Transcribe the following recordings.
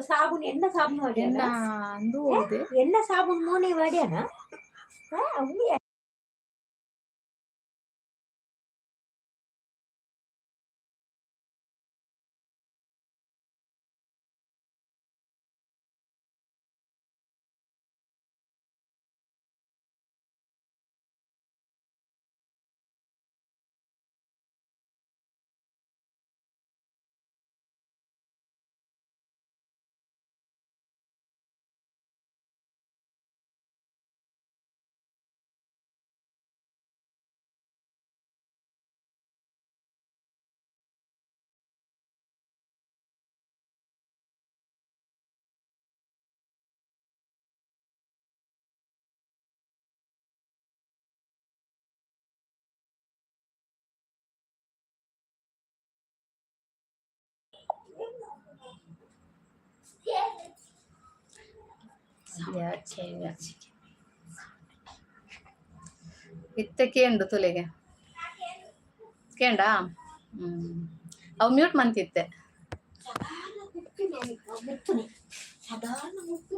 ಸಾಬೂನು ಎಣ್ಣ ಸಾಬೂನು ಎನ್ನ ವಾಡ್ಯಾನ ಅಂದು ಹೋದೆ. ಎಣ್ಣ ಸಾಬೂನು ಮೋನೆ ವಾಡ್ಯಾನ ಉಂದು. ಇತ್ತೆ ಕೇಂಡು ತುಲೆಗೆ ಕೇಂಡಾ? ಅವು ಮ್ಯೂಟ್ ಮಂತಿತ್ತೆ. ಸಾಧಾರಣ ಮುಟ್ಟು.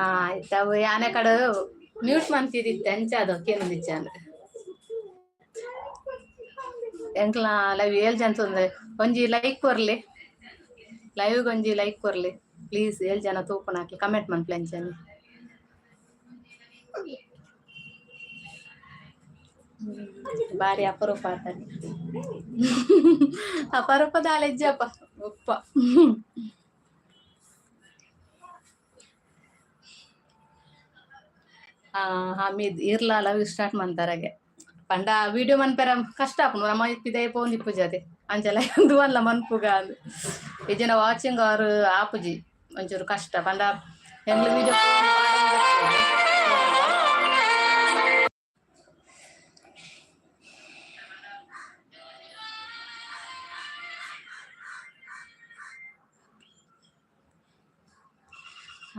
ಆಯ್ತು, ಅವು ಯಾನೆ ಕಡೆ ಮ್ಯೂಟ್ ಮಂತಿದ್ದಿತ್ತೆ, ಅಂಚ ಅದು ಕೇನೊಂದಿಚ್ಚ ಅಂದ್ರೆ ಎಂಕ್ಲ ಲೈವ್ ಏಳ್ ಜನ ತೊಂದ್ರೆ. ಒಂಜಿ ಲೈಕ್ ಕೊರ್ಲಿ ಲೈವ್, ಒಂಜಿ ಲೈಕ್ ಕೊರ್ಲಿ ಪ್ಲೀಸ್. ಏಳ್ ಜನ ತೂಪುನ ಹಾಕಿ ಕಮೆಂಟ್ ಮನ್ಪುಲೆ ಅಂಚನೆ. ಬಾರಿ ಅಪರೂಪ ಆತನಿ, ಅಪರೂಪದ ಅಲೆಜ್ಜಪ್ಪ ಉಪ್ಪ. ಹಮೀದ್ ಇರ್ಲ ಲೈವ್ ಸ್ಟಾರ್ಟ್ ಮಂತಾರಾಗೆ ಪಂಡ ವಿಡಿಯೋ ಮನ್ಪೆರ ಕಷ್ಟ ಆಪುಂಡು. ನಮ್ಮ ಪಿದಯಿ ಪೋವೊಂದಿಪ್ಪುಜಿ, ಅಂಚ ದುವನ್ಲ ಮನ್ಪುಗ ಅಂದ್. ಇಜ್ಜಿಂಡ ವಾಚಿಂಗ್ ಅವರ್ ಆಪುಜಿ, ಒಂಚೂರು ಕಷ್ಟ. ಪಂಡ ಎಂಕ್ಲ ವಿಡಿಯೋ.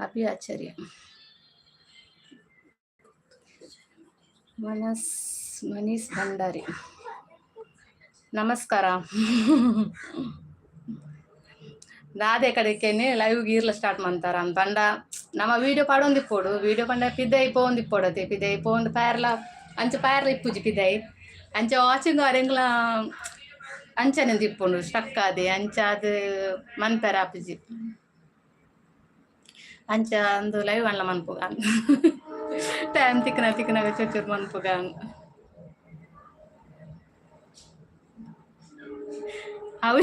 ಅಭಿ ಆಚಾರ್ಯ, ಮನಸ್ ಮನೀಶ್ ಭಂಡಾರಿ, ನಮಸ್ಕಾರ. ದಾದೆ ಕಡೆಕೆನೆ ಲೈವ್ ಗೀರ್ಲ ಸ್ಟಾರ್ಟ್ ಮಂತಾರ ಪಂಡ ನಮ್ಮ ವಿಡಿಯೋ ಪಾಡೊಂದಿಪ್ಪೊಡು. ವಿಡಿಯೋ ಪಂಡ ಪಿದಯಿ ಪೋವೊಂದಿಪ್ಪೊಡು ಅತೆ. ಪಿದಯಿ ಪೋವೊಂದು ಪಾಯರ್ಲ ಅಂಚ ಪಾಯರ್ಲ ಇಪ್ಪುಜಿ ಪಿದಯಿ. ಅಂಚ ವಾಚಿಂಗ್ ಎಂಕ್ಲ ಅಂಚನೆ ಇಪ್ಪುಂಡು, ಸ್ಟಕ್ ಆದ್. ಅಂಚ ಅದು ಮನ್ಪೆರ ಆಪುಜಿ. ಅಂಚ ಅಂದು ಲೈವ್ ಅನ್ಲ ಮನ್ಪುಗ. ಟೈಮ್ ತಿಕ್ಕನ ತಿಕ್ಕನಾಗ ಚೂರು ಚೂರು ಮನ್ಪುಗ. ಅವು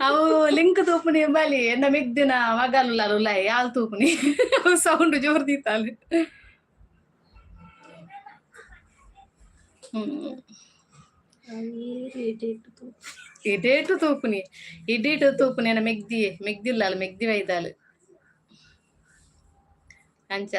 ಅವು ಲಿಂಕ್ ತೂಪುನಿ ಬಲಿ ಎನ್ನ ಮಿಗ್ದಿನ ಮಗಲುಲ್ಲ ಉಲಾಯಿ ಯಾಲ್ ತೂಪುನಿ. ಅವು ಸೌಂಡ್ ಜೋರ್ ದೀತಾಲ್. ಇಡೇಟು ತೂಪುನಿ, ಇಡೀಟು ತೂಪುನಿ. ಎನ್ನ ಮೆಗ್ದಿ ಮೆಗ್ದಿಲ್ಲಾಲ್, ಮೆಗ್ದಿ ವೈದಾಲ್ ಅಂಚ.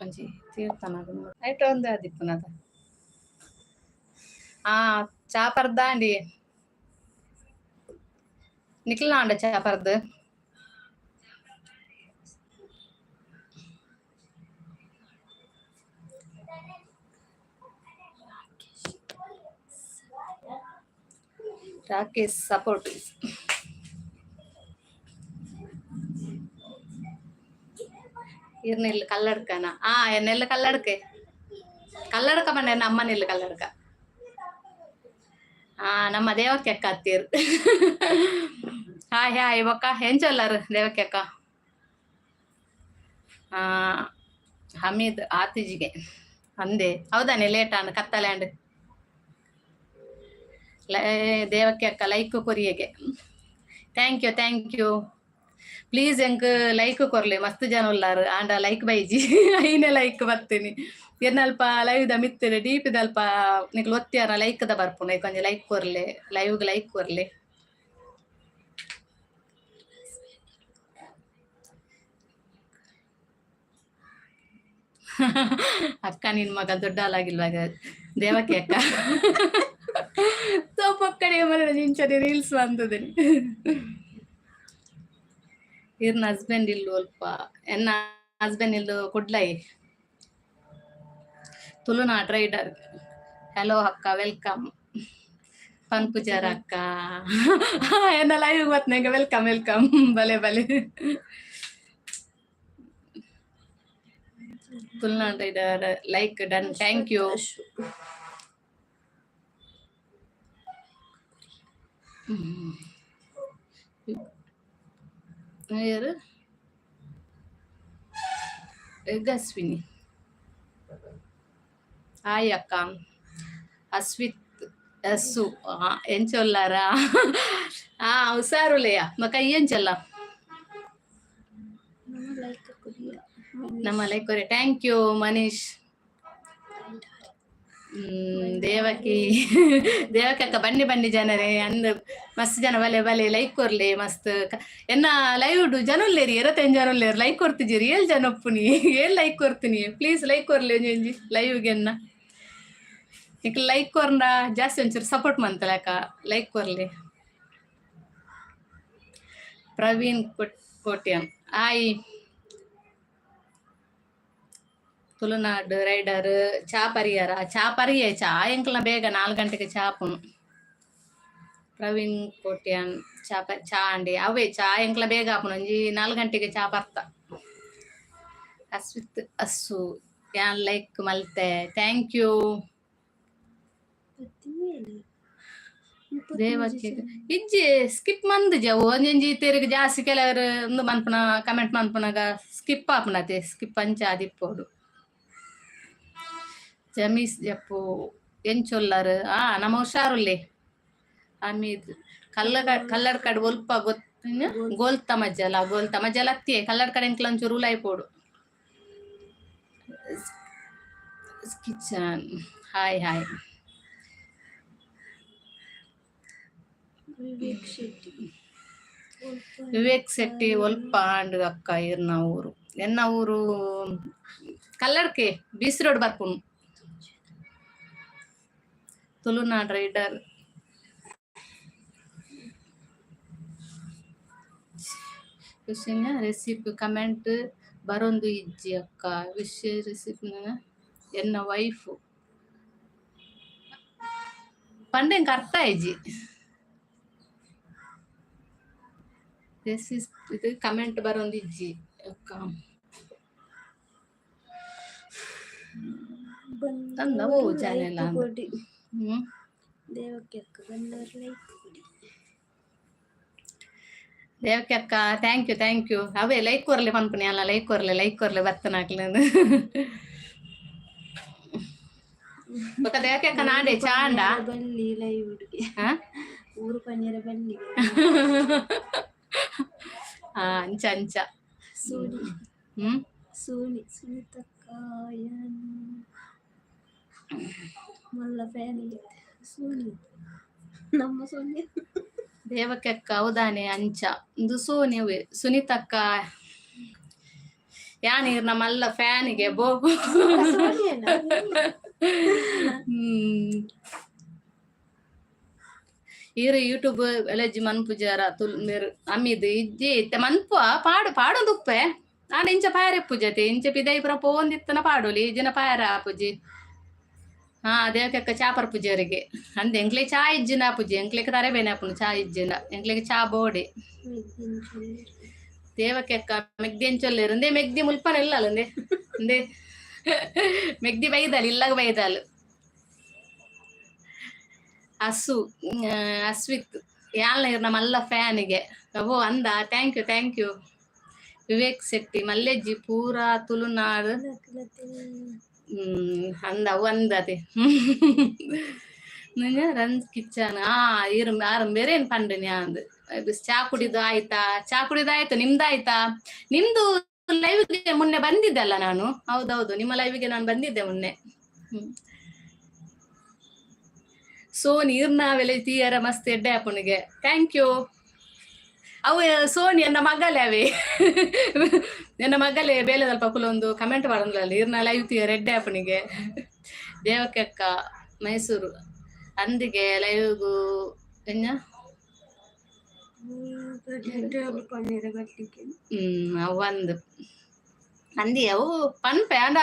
ಒಂಜಿ ತೀರ್ಥನ ಐಟ್ ಒಂದೇ ಆದಿಪ್ಪುನದ. ಆ ಚಾ ಪರ್ದಾಂಡಿ ನಿಕ್ಲಾಂಡ ಚಾ ಪರ್ದು. ರಾಕೇಶ್ ಸಪೋರ್ಟ್. ಇರ್ನೆಲ್ ಕಲ್ಲಡ್ಕನ? ಆ ಎನ್ನೆಲ್ಲ ಕಲ್ಲಡ್ಕೆ, ಕಲ್ಲಡ್ಕ ಪಂಡ ಎನ್ನ ಅಮ್ಮನೆಲ್ಲ ಕಲ್ಲಡ್ಕ. ಆ ನಮ್ಮ ದೇವಕ್ಕೆ ಅಕ್ಕ ಅತ್ತೀರ್. ಹಾಯ್ ಹಾಯ್ ಬೊಕ್ಕ ಎಂಚೊಲ್ಲಾರು ದೇವಕ್ಕೆ ಅಕ್ಕ? ಆ ಹಮೀದ್ ಆತಿಜಿಗೆ ಅಂದೆ ಹೌದಾನೆ? ಲೇಟ್ ಆಂಡ್, ಕತ್ತಲೆ ಆಂಡ್. ದೇವಕ್ಕೆ ಅಕ್ಕ ಲೈಕ್ ಕೊರಿಯಗೆ, thank you, thank you. Please ಎಂಕ್ ಲೈಕ್ ಕೊರ್ಲೆ. ಮಸ್ತ್ ಜನ ಉಲ್ಲಾರು ಆಂಡ ಲೈಕ್ ಬೈಜಿ. ಐನೆ ಲೈಕ್ ಬರ್ತೀನಿ ಎನ್ನಲ್ಪ ಲೈವ್ ದ ಮಿತ್ತರೆ ಡೀಪಿದಲ್ಪ ನಿಕ್ಲು ಒತ್ತಿಯಾರ ಲೈಕ್ ದ ಬರ್ಪುಂಡು. ಕೊಂಚ ಲೈಕ್ ಕೊರ್ಲೆ, ಲೈವ್ ಲೈಕ್ ಕೊರ್ಲೆ. ಅಕ್ಕ, ನಿನ್ ಮಗ ದೊಡ್ಡ ಆಲಾಗಿಲ್ವಾಗ ದೇವಕಿ ಅಕ್ಕ ತೋಪಕ್ಕಡೆ ಮರ ನಿಂಚನೆ ರೀಲ್ಸ್ ಬಂದదని. ಇರ್ನ ಹಸ್ಬೆಂಡ್ ಇಲ್ಲು ಅಲ್ಪ? ಎನ್ನ ಹಸ್ಬೆಂಡ್ ಇಲ್ಲು ಕುಡ್ಲೈ. ತುಳುನಾಡ್ ರೈಡರ್, ಹಲೋ ಅಕ್ಕ, welcome. ಪನ್ಪುಜಾರ ಅಕ್ಕ, ಎನ್ನ ಲೈವ್ ಗೊತ್ತನೇಗ. Welcome, welcome, ಬಲೆ ಬಲೆ. Tulunad rider, like done, thank you. ಯಾರು? ಅಶ್ವಿನಿ, ಹಾಯ್ ಅಕ್ಕ. ಅಸ್ವಿತ್ ಅಸ್ಸು, ಎಂಚೊಲ್ಲಾರಾ? ಆ ಹುಷಾರುಲೆಯ ಮಕ ಎಂಚಲ್ಲ? ಲೈಕ್ ಕೊರಿಯ. ನಮ್ಮ like ಕೊರಿ, thank you Manish. Devaki, Devaki ಅಕ್ಕ, ಬನ್ನಿ ಬನ್ನಿ ಜನರೇ. ಅಂದ್ ಮಸ್ತ್ ಜನ, ಬಲೆ ಬಲೆ, ಲೈಕ್ ಕೊರ್ಲೆ ಮಸ್ತ್. ಎನ್ನ ಲೈವ್ ಜನ ಉಲ್ಲೇರಿ, ಎರತೆನ್ ಜನ ಉಲ್ಲೇರು. ಲೈಕ್ ಕೊರ್ತಿದ್ದೀರಿ, ಏಳ್ ಜನ ಒಪ್ಪುನಿ, ಏಳ್ ಲೈಕ್ ಕೊರ್ತೀನಿ. ಪ್ಲೀಸ್ ಲೈಕ್ ಕೊರ್ಲೆ ಒಂಜಿ ಲೈವ್ಗೆ. ಎನ್ನ ನಿಕ್ ಲೈಕ್ ಕೊರ್ಂಡ ಜಾಸ್ತಿ ಒಂಚೂರು ಸಪೋರ್ಟ್ ಮಂತಲಕ. ಲೈಕ್ ಕೊರ್ಲೆ. ಪ್ರವೀಣ್ ಕೋಟ್ಯನ್, ಆಯ್. ತುಳುನಾಡು ರೈಡರ್, ಚಾ ಪರಿಯಾರ? ಚಾ ಪರಿಯೇ, ಚಾ ಎಂಕ್ಲ ಬೇಗ 4 ಗಂಟೆಗೆ ಚಾಪುನು. ಪ್ರವೀಣ್ ಕೋಟ್ಯಾನ್, ಚಾ ಚಾ ಅಂಡಿ ಅವೇ ಚಾ ಎಂಕ್ಲ ಬೇಗ ಆಪುನು, ಒಂಜಿ 4 ಗಂಟೆಗೆ ಚಾ ಬರ್ತ. ಅಸ್ವಿತ್ ಅಸ್ಸು, ಯಾನ್ ಲೈಕ್ ಮಲ್ತೆ, thank you. ದೇವಕ್ಕೆ ಇಜ್ಜಿ, ಸ್ಕಿಪ್ ಮಂದುಜ ಒಂಜೊಂಜಿ ತೆರಿಗೆ ಜಾಸ್ತಿ. ಕೆಲವರು ಒಂದು ಮನ್ಪುನ ಕಮೆಂಟ್ ಮನ್ಪುನಾಗ ಸ್ಕಿಪ್ ಆಪುನತೆ, ಸ್ಕಿಪ್ ಅಂಚ ಆದಿಪ್ಪೋಡು. ಜಮೀಸ್ ಜಪ್ಪು, ಎಂಚೊಲ್ಲರು? ಆ ನಮ್ಮ ಹುಷಾರುಲ್ಲೆ. ಅಮೀದ್ ಕಲ್ಲ ಕಲ್ಲಡ್ ಕಡ್ ಒಲ್ಪ ಗೊತ್ತ ಗೋಲ್ತ ಮಜ್ಜಲ, ಗೋಲ್ತ ಮಜ್ಜಲ ಅತ್ತಿಯೇ ಕಲ್ಲಡ್ ಕಡೆ ಎಂಕ್ಲ ಒಂಚೂರು ಉಲಾಯ್ಪೋಡು. Kitchen, hi hi. Vivek Shetty. Vivek Shetty, ಒಲ್ಪ ಆಂಡ್ ಅಕ್ಕ ಇರ್ನ ಊರು? ಎನ್ನ ಊರು ಕಲ್ಲಡ್ಕೆ, ಬೀಸಿ ರೋಡ್ ಬರ್ಪುನು. ತುಳುನಾಡ್ ರೈಡರ್ ರೆಸಿಪಿ ಕಮೆಂಟ್ ಬರೊಂದು ಇಜ್ಜಿ ಅಕ್ಕ. ವಿಶ್ ರೆಸಿಪಿ ಎನ್ನ ವೈಫ್ ಪಂಡ ಎಂಕ್ ಅರ್ಥ ಆಯ್ಜಿ. ರೆಸಿಪಿ ಇದು ಕಮೆಂಟ್ ಬರೊಂದು ಇಜ್ಜಿ ಅಕ್ಕ. ತಂದ ಓ ಚಾನೆಲ್ ಅಂದ್. ಕೊಡಿ. ಹ್ಮ್. ದೇವಕ್ಕೆ ಅಕ್ಕ, ಬಂದವರು ಲೈಕ್ ಕೊಡಿ. ದೇವಕ್ಕೆ ಅಕ್ಕ, thank you, thank you. ಅವೇ ಲೈಕ್ ಕೊರ್ಲೆ ಪನ್ಪುನಿ ಅಲ್ಲ, ಲೈಕ್ ಕೊರ್ಲೆ, ಲೈಕ್ ಕೊರ್ಲೆ ಬತ್ತನಾಕ್ಲೆ. ಬೊಕ ದೇವಕ್ಕೆ ಅಕ್ಕ, ನಾಡೆ ಚಾಂಡ? ಬಲ್ಲಿ ಲೈವ್ ಹುಡುಗಿ. ಹಾ. ಊರು ಪನ್ಯರ ಬಲ್ಲಿ. ಆ, ಅಂಚ ಅಂಚ. ಸೋನಿ. ಹ್ಮ್. ಸೋನಿ, ಸುನೀತಕ್ಕ, ಯಾನ್ ಮಲ್ಲ ಫ್ಯಾನ್ ಸೋನಿ, ನಮ್ಮ ಸೋನಿ. ದೇವಕ್ಕೆ ಅಕ್ಕ, ಹೌದಾನೆ, ಅಂಚ ಇಂದು ಸೋನಿ ಸುನೀತಕ್ಕ ಯಾನ್ ಇರ್ನ ಮಲ್ಲ ಫ್ಯಾನಿಗೆ ಬೋ. ಸೋನಿಯೇನಾ? ಈರ್ ಯೂಟ್ಯೂಬ್ ಎಲೆಜ್ಜಿ ಮನ್ಪುಜಾರ ತುಲ್ ಮೇರ್ ಅಮ್ಮಿದ್? ಇಜ್ಜಿ, ಇತ್ತೆ ಮನ್ಪುವ, ಪಾಡು ಪಾಡೊಂದುಪ್ಪೆ. ಆಂಡ ಇಂಚ ಪಾಯರೆ ಪೂಜತೆ, ಇಂಚ ಪಿದೈ ಪೂರ ಪೋವೊಂದಿತ್ತನ ಪಾಡೊಲಿ ಜಿನ ಪಾಯರ ಆಪುಜಿ. ಹಾ, ದೇವಕ್ಕೆ ಚಾ ಪರ್ಪುಜರಿಗೆ ಅಂದೆ. ಎಂಕ್ಲೆ ಚಾ ಇಜ್ಜಿನ ಪೂಜೆ, ಎಂಕ್ಲೆಗ್ ತರೆ ಬೇನೆ ಆಪುಂಡು ಚಾ ಇಜ್ಜಿನ. ಎಂಕ್ಲೆಗ್ ಚಾ ಬೋಡೆ. ದೇವಕ್ಕೆ ಅಕ್ಕ, ಮೆಗ್ದಿ ಎಂಚೊಲ್ಲೆರ್? ಇಂದೆ ಮೆಗ್ದಿ ಮುಲ್ಪನ ಇಲ್ಲಲ್ಲ. ಇಂದೆ ಇಂದೆ ಮೆಗ್ದಿ ಬೈದಾಲ್, ಇಲ್ಲಾಗ ಬೈದಾಲ್. ಅಸು ಅಸ್ವಿತ್, ಯಾಲ್ನ ಇರ್ನ ಮಲ್ಲ ಫ್ಯಾನಿಗೆ? ಓ ಅಂದ, thank you, thank you. Vivek Shetty, ಮಲ್ಲೆಜ್ಜಿ ಪೂರಾ ತುಳುನಾಡು. ಅಂದ, ಅವು ಅಂದತೆ. ರನ್ಸ್ ಕಿಚನ್, ಆ ಇರ್ ಆರ್ ಬೇರೆ ಪಂಡನಿ ಅಂದ್. ಚಾ ಕುಡಿದು ಆಯ್ತಾ? ಚಾ ಕುಡಿದು ಆಯ್ತು, ನಿಮ್ದಾಯ್ತಾ? ನಿಮ್ದು ಲೈವ್ಗೆ ಮೊನ್ನೆ ಬಂದಿದ್ದಲ್ಲ ನಾನು? ಹೌದೌದು, ನಿಮ್ಮ ಲೈವ್ಗೆ ನಾನು ಬಂದಿದ್ದೆ ಮೊನ್ನೆ. ಸೊ ನೀರ್ನ ಬೆಲೆ ತೀಯರ ಮಸ್ತ್ ಎಡ್ಡೆ ಆಪುನಿಗೆ, thank you. ಅವು ಸೋನಿ ಎನ್ನ ಮಗಲೆ ಅವೇ. ಎನ್ನ ಮಗಲೆ ಬೇಲೆದಲ್ಪ ಕುಲೊಂದು ಕಮೆಂಟ್ ಮಾಡೋದಿಲ್ಲ. ಇರ್ನ ಲೈವ್ ರೆಡ್ ಆಪನಿಗೆ. ದೇವಕ್ಕಕ್ಕ ಮೈಸೂರು ಅಂದಿಗೆ ಲೈವ್ಗು ಎಂಜ. ಅವು ಒಂದು ಅಂದಿ ಅವು ಪನ್ಪೆ ಅಂಡ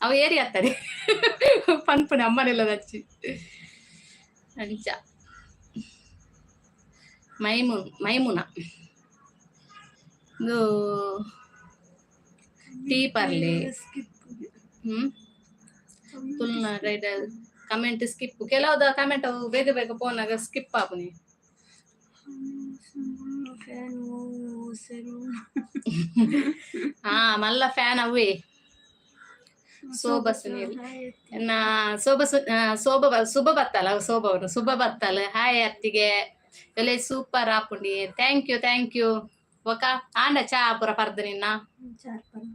ಅವು ಏರಿ ಆಗ್ತದೆ ಪನ್ಪುನೆ ಅಮ್ಮನೆಲ್ಲ ಹಚ್ಚಿ ಅಂಚ. ಮೈಮುನ ಇದು ಟೀ ಪರ್ಲಿ. Tulunad rider comment skip. ಕೆಲವುದ ಕಮೆಂಟ್ ಅವು ಬೇಗ ಬೇಗ ಫೋನಾಗ ಸ್ಕಿಪ್ ಆಪುನಿ. ಫ್ಯಾನ್. ಹಾ, ಮಲ್ಲ ಫ್ಯಾನ್ ಅವೇ. ಶೋಭ ಸುನೀಲ್ ಎನ್ನ ಶೋಭ ಶೋಭ ಶುಭ ಬತ್ತಲ್ಲ ಶೋಭ ಅವರು ಶುಭ ಬತ್ತಲ್. ಹಾಯ್ ಅತ್ತಿಗೆ, ಎಲೆ ಸೂಪರ್ ಆಪುಂಡಿ. Thank you, thank you. ಒಕ ಆಂಡ ಚಾ ಪೂರ ಪರ್ದು ನಿನ್ನ? ಚಾರ್ ಪನ್.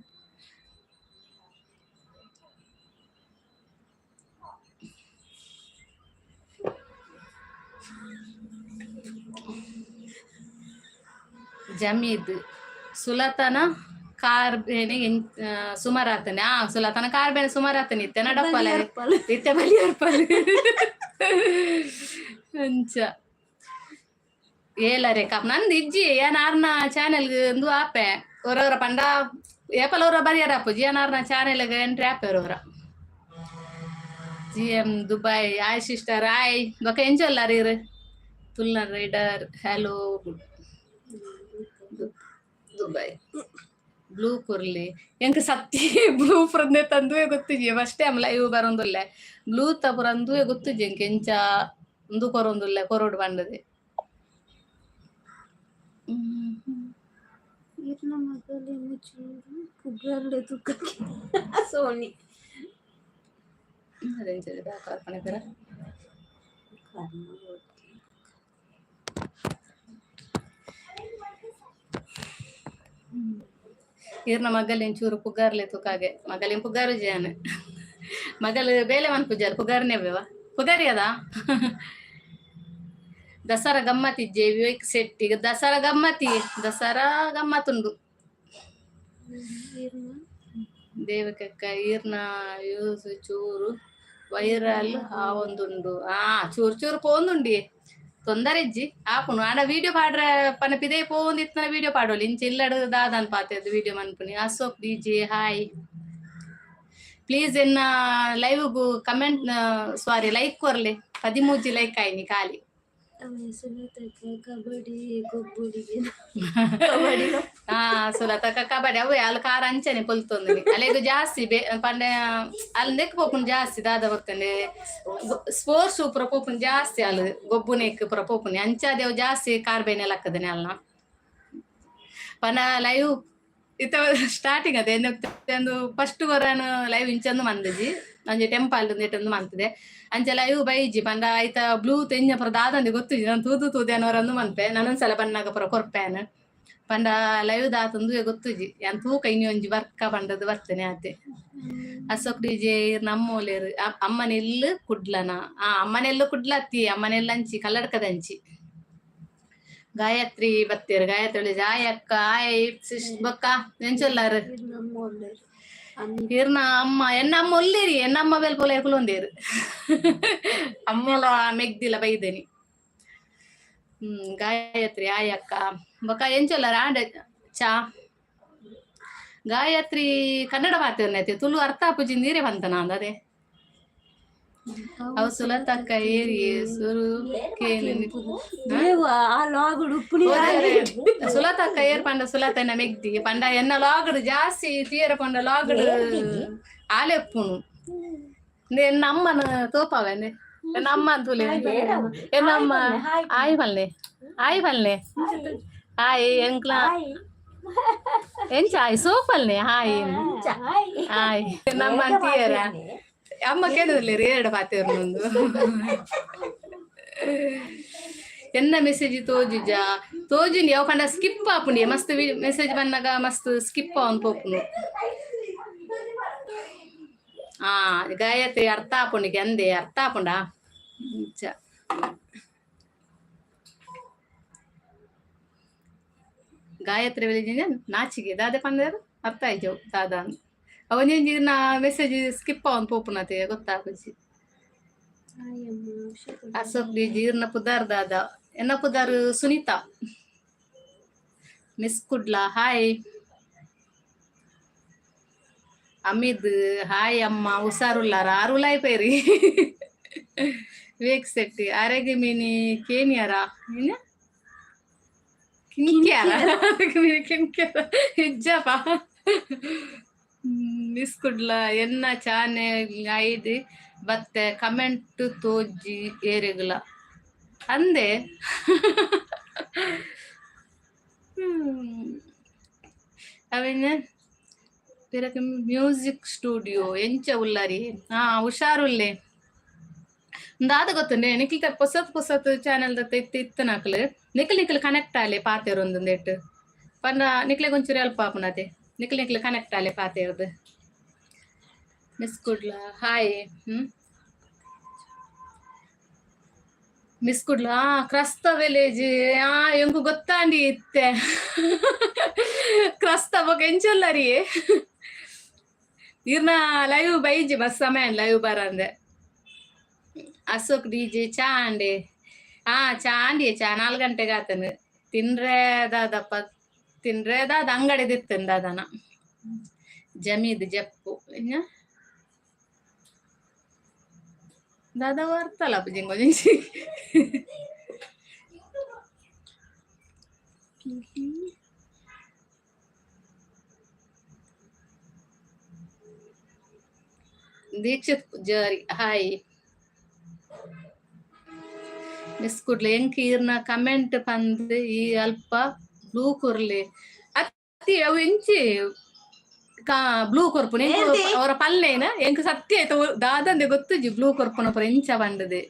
ಜಮೀದ್ ಸುಲತನ ಕಾರ್ ಬೇನೆ ಸುಮಾರಾತನೆ. ಆ ಸುಲತನ ಕಾರ್ ಬೇನೆ ಸುಮಾರಾತನೆ ಇತ್ತೆ ನಡಪ್ಪಲ ಇತ್ತೆ ಬಲಿ ಅರ್ಪಲ್ ಅಂಚ. ಏಲರೆ ಕಾಪ್ ನಂದು ಇಜ್ಜಿ. ಏನ್ ಆರ್ನ ಚಾನೆಲ್ ಇಂದು ಆಪೆ ಒರವರ ಪಂಡ ಏಪಲ ಒರ ಬರಿಯರ ಆಪುಜಿ. ಏನ್ ಆರ್ನ ಚಾನೆಲ್ ಎಂಟ್ರಿ ಆಪೆ ಒರವರ. G M Dubai, hi sister, hi. ಬೊಕ ಎಂಜೊಲ್ಲಾರ ಇರು? Tulunad rider hello. Dubai blue ಕುರ್ಲಿ ಎಂಕ್ ಸತ್ತಿ ಬ್ಲೂ ಪುರಂದೆ ತಂದುವೆ ಗೊತ್ತಿಜಿ. ಫಸ್ಟ್ ಟೈಮ್ ಲೈವ್ ಬರೋಂದುಲ್ಲೆ. ಬ್ಲೂ ತ ಪುರ ಅಂದುವೆ ಗೊತ್ತಿಜಿ ಎಂಕ್. ಎಂಚ ಉಂದು ಕೊರೊಂದುಲ್ಲೆ ಕೊರೊಡು ಪಂಡದೆ. ಇರ್ನ ಮಗಲೇನು ಚೂರು ಪುಗರ್ಡೆ ತುಕ್ಕಕ್ಕೆ ಸೋನಿ. ಅದೆಂಚ ಬ್ಯಾಕ್ ಪಣಪೆರ? ಕರ್ಮ. ಇರ್ನ ಮಗಲಿನ್ ಚೂರು ಪುಗಾರ್ಲೆ ತುಕಾಗೆ. ಮಗಲಿನ್ ಪುಗಾರು ಜಾನ ಮಗಲು ಬೇಲೆ ಮನ್ಪುಜಾರ್ ಪುಗಾರ್ನೆ ಬೇವ ಪುಗಾರಿ ಅದ. ದಸರಾ ಗಮ್ಮತ್ ಇಜ್ಜೆ ವಿವೇಕ್ ಶೆಟ್ಟಿ? ದಸರಾ ಗಮ್ಮತಿ, ದಸರಾ ಗಮ್ಮತ್ತುಂಡು. ಇರ್ನ ದೇವಕಕ್ಕ ಈರ್ನ ಯೂಸ್ ಚೂರು ವೈರಲ್ ಆವೊಂದುಂಡು. ಆ ಚೂರು ಚೂರು ಪೋಂದುಂಡಿ, ತೊಂದರೆ ಇಜ್ಜಿ, ಆಪುಂಡು. ಆಂಡ ವಿಡಿಯೋ ಪಾಡ್ರೆ ಪನ ಪಿದೆ ಪೋವೊಂದಿತ್ತಿನ ವಿಡಿಯೋ ಪಾಡೋಲಿ. ಇಂಚ ಇಲ್ಲಡ್ ದಾದನ್ ಪಾತೆರ್ದ್ ವಿಡಿಯೋ ಮನ್ಪುನಿ. Ashok DJ hi. ಪ್ಲೀಸ್ ಎನ್ನ ಲೈವ್ ಕಮೆಂಟ್, ಸಾರಿ, ಲೈಕ್ ಕೊರ್ಲೆ. 13 ಲೈಕ್ ಆಯ್ನಿ ಖಾಲಿ. ಕಬಡ್ಡಿ ಗೊಬ್ಬುಡಿಗೆ ಕಬಡ್ಡಿ. ಹಾ, ಸುಲತಕ್ಕ ಕಬಡ್ಡಿ ಅವು ಅಲ್ಲಿ ಕಾರ ಅಂಚನೆ ಪೊಲ್ತೊಂದಿನಿ. ಅಲ್ಲೆಗ್ ಜಾಸ್ತಿ ಬೇ ಪಂಡ ಅಲ್ಲಿ ನೆಕ್ ಪೋಪುನ್ ಜಾಸ್ತಿ. ದಾದ ಬರ್ತಂಡೆ ಸ್ಪೋರ್ಟ್ಸ್ ಪೂರ ಪೋಪುನ್ ಜಾಸ್ತಿ. ಅಲ್ಲಿ ಗೊಬ್ಬುನೆಕ್ ಪೂರ ಪೋಪುನಿ. ಅಂಚಾದೇವು ಜಾಸ್ತಿ ಕಾರ್ ಬೇನೆ ಲಕ್ಕದನೆ ಅಲ್ನ ಪಂಡ ಲೈವ್ ಇತ್ತ ಸ್ಟಾರ್ಟಿಂಗ್ ಅದೇ ಒಂದು ಫಸ್ಟ್ ಕೊರನು ಲೈವ್ ಇಂಚಂದು ಮಂದಜಿ ಅಂಚೆ ಟೆಂಪಲ್ ನೆಟ್ಟೊಂದು ಮಂತದೆ. ಅಂಚೆ ಲೈವ್ ಬೈಜಿ ಪಂಡ ಐತ ಬ್ಲೂ ತೆಂಜ ಪುರ ದಾದಂದೆ ಗೊತ್ತಿಜಿ. ನಾನು ತೂದು ತೂದೆ ಅನ್ನೋರಂದು ಮನ್ಪೆ. ನಾನೊಂದ್ಸಲ ಬನ್ನಾಗ ಪುರ ಕೊರ್ಪೇನ್ ಪಂಡ ಲೈವ್ ದಾತಂದು ಗೊತ್ತುಜಿ. ಯಾನ್ ತೂಕ ಇನಿ ಒಂಜಿ ವರ್ಕ ಪಂಡದು ಬರ್ತೇನೆ ಆತೆ. ಅಶೋಕ್ ಡಿಜೆ ನಮ್ಮೋಲೇರು? ಅಮ್ಮನೆಲ್ಲು ಕುಡ್ಲನ? ಆ ಅಮ್ಮನೆಲ್ಲು ಕುಡ್ಲತ್ತಿ, ಅಮ್ಮನೆಲ್ಲ ಅಂಚಿ ಕಲ್ಲಡ್ಕದಂಚಿ. ಗಾಯತ್ರಿ ಬತ್ತೇರು. ಗಾಯತ್ರಿ ಜಾಯ್ ಅಕ್ಕ, ಆಯ್ ಸಿಸ್. ಬೊಕ್ಕ ಎಂಚೊಲ್ಲಾರು? ನಮ್ಮ ಇರ್ನ ಅಮ್ಮ ಎನ್ನ ಅಮ್ಮ ಒಲ್ಲೇರಿ. ಎನ್ನ ಅಮ್ಮ ಬೆಲ್ ಪೋಲೆ ಕುಲೊಂದೇರು. ಅಮ್ಮಲ ಮೆಗ್ದಿಲ್ಲ ಬೈದೇನಿ. ಗಾಯತ್ರಿ ಆಯ್ ಅಕ್ಕ. ಬೊಕ್ಕ ಎಂಚೊಲ್ಲಾರ? ಆಂಡ ಚಾ. ಗಾಯತ್ರಿ ಕನ್ನಡ ಮಾತಾಡ್ನೈತೆ, ತುಳು ಅರ್ಥ ಆಪುಜಿ. ನೀರೇ ಬಂತನ ಅದೇ ಅವು. ಸುಲತಕ್ಕ ಏರಿ ಸುರು ಕೇನು. ಆ ಲಾಗುಡು ಉಪ್ಪುನಿ. ಸುಲತಕ್ಕ ಏರ್ ಪಂಡ ಸುಲತನ ಮೆಗ್ದಿ. ಪಂಡ ಎನ್ನ ಲಾಗಡು ಜಾಸ್ತಿ ತೀರ ಪಂಡ ಲಾಗಡು ಆಲೆಪ್ಪುನು. ಎನ್ನ ಅಮ್ಮನ ತೋಪಾವೆಂದೆ. ಎನ್ನ ಅಮ್ಮ ಅಂತುಲೆ ಎನ್ನ ಅಮ್ಮ. ಆಯ್ ಪಲ್ಲೆ, ಆಯ್ ಪಲ್ಲೆ, ಆಯ್ ಎಂಕ್ಲ ಎಂಚ ಆಯ್ ಸೋಪಲ್ನೆ ಹಾಯ್ ಹಾಯ್. ನಮ್ಮ ಅಂತೀಯರ ಅಮ್ಮ ಕೇಳಿದ್ರಲ್ಲಿ ಎರಡು ಪಾತೆರ್ ನಂದು. ಎನ್ನ ಮೆಸೇಜ್ ತೋಜಿಜ? ತೋಜಿನಿ. ಅವು ಪಂಡ ಸ್ಕಿಪ್ ಆಪುಂಡಿ. ಮಸ್ತ್ ಮೆಸೇಜ್ ಬಂದಾಗ ಮಸ್ತ್ ಸ್ಕಿಪ್ ಅವನ್ ಪೋಪುನು. ಆ ಗಾಯತ್ರಿ ಅರ್ಥ ಆಪುಂಡಿಗೆ ಅಂದೆ. ಅರ್ಥ ಆಪುಂಡ ಚ. ಗಾಯತ್ರಿ ವಿಲೇಜ್ ನಾಚಿಗೆ ದಾದೆ ಪಂದೇರು ಅರ್ಥ ಆಯ್ತು ದಾದ ಅವನೇಂಜಿ ನಾ ಮೆಸೇಜ್ ಸ್ಕಿಪ್ ಅವನ್ ಪೋಪುನತೆ ಗೊತ್ತಾಗುಜಿ. ಅಶೋಕ್ ಡಿ ಜೀರ್ಣ ಪುದಾರ್ ದಾದ ಎನ್ನ ಪುದಾರ್ Sunita. Miss Kudla hi. Hamid hi ಅಮ್ಮ, ಹುಷಾರುಲ್ಲಾರ? ಆರುಲಾಯ್ ಪೇರಿ. ವಿವೇಕ್ ಶೆಟ್ಟಿ ಆರೋಗ್ಯ ಮೀನಿ ಕೇನಿಯರ ಕಿಂಕ್ಯಾರ ಕಿಂಕ್ಯಾರ ಇಜ್ಜಪ್ಪ. ಮಿಸ್ ಕುಡ್ಲ ಎನ್ನ ಚಾನೆ ಐದು ಬತ್ತೆ ಕಮೆಂಟ್ ತೋಜಿ ಏರೆಗುಲ ಅಂದೆ. ಅವೇನ ಪಿರಕ್ ಮ್ಯೂಸಿಕ್ ಸ್ಟುಡಿಯೋ ಎಂಚ ಉಲ್ಲರಿ? ಹಾ, ಹುಷಾರುಲ್ಲೆ. ದಾದ ಗೊತ್ತುಂಡೆ ನಿಕ್ಲ್ ಪೊಸತ್ ಪೊಸತ್ ಚಾನೆಲ್ ದತ್ತ ಇತ್ತು ಇತ್ತನಕ್ಲು ನಿಕ್ಲ್ ನಿಕ್ಲ್ ಕನೆಕ್ಟ್ ಆಲೆ ಪಾತೆರೊಂದುಂದೆಟ್ ಪಂಡ ನಿಕ್ಲೆಗ್ ಒಂಚೂರು ಹೆಲ್ಪ್ ಆಪುನತೆ. ನಿಕ್ಲ್ ನಿಕ್ಲ್ ಕನೆಕ್ಟ್ ಆಲೆ ಪಾತೆರ್ದು. Miss Kudla hi. Miss Kudla ಕ್ರಸ್ತ ವಿಲೇಜ್. ಆ ಎಂಕು ಗೊತ್ತಾಂಡಿ ಇತ್ತೆ ಕ್ರಸ್ತ ಬೊಕ ಎಂಚೊಲ್ಲರಿ? ಇರ್ನ ಲೈವ್ ಬೈಜಿ ಬಸ್ ಸಮಯ ಲೈವ್ ಬರಂದೆ. ಅಶೋಕ್ ಡಿಜೆ ಚಾ ಅಂಡೆ? ಹಾ, ಚಾ ಅಂಡಿ. ಚಾ 4 ಗಂಟೆಗೆ ಆತನು. ತಿನ್ರೆ ದಾದಪ್ಪ, ತಿನ್ರೆ ದಾದ ಅಂಗಡಿ ದಿತ್ತನ್ ದಾದನ ಜಮೀದ್ ಜಪ್ಪು ಇನ್ನ ದಾದಾ ವಾರ್ತಾಲಾಪ ಜಿಂಗೋ ಜಿಂಚಿ. ದೀಕ್ಷಿತ್ ಪೂಜಾರಿ ಹಾಯ್. ಮಿಸ್ ಕುಡ್ಲೆ ಎಂಕ್ ಈರ್ನ ಕಮೆಂಟ್ ಪಂದ್ ಈ ಅಲ್ಪ ಬ್ಲೂ ಕೊರ್ಲೆ ಅತ್ತಿ. ಅವು ಎಂಚಿ ಕಾ ಬ್ಲೂ ಕೊರ್ಪುನ? ఏంది? ಅವರ ಪಲ್ಲೇನ ಎಂಕ್ ಸತ್ಯ ಆಯ್ತು ದಾದಂದೆ ಗೊತ್ತುಜಿ ಬ್ಲೂ ಕೊರ್ಪುನ ಪುರ ಎಂಚ ಪಂಡದೆ.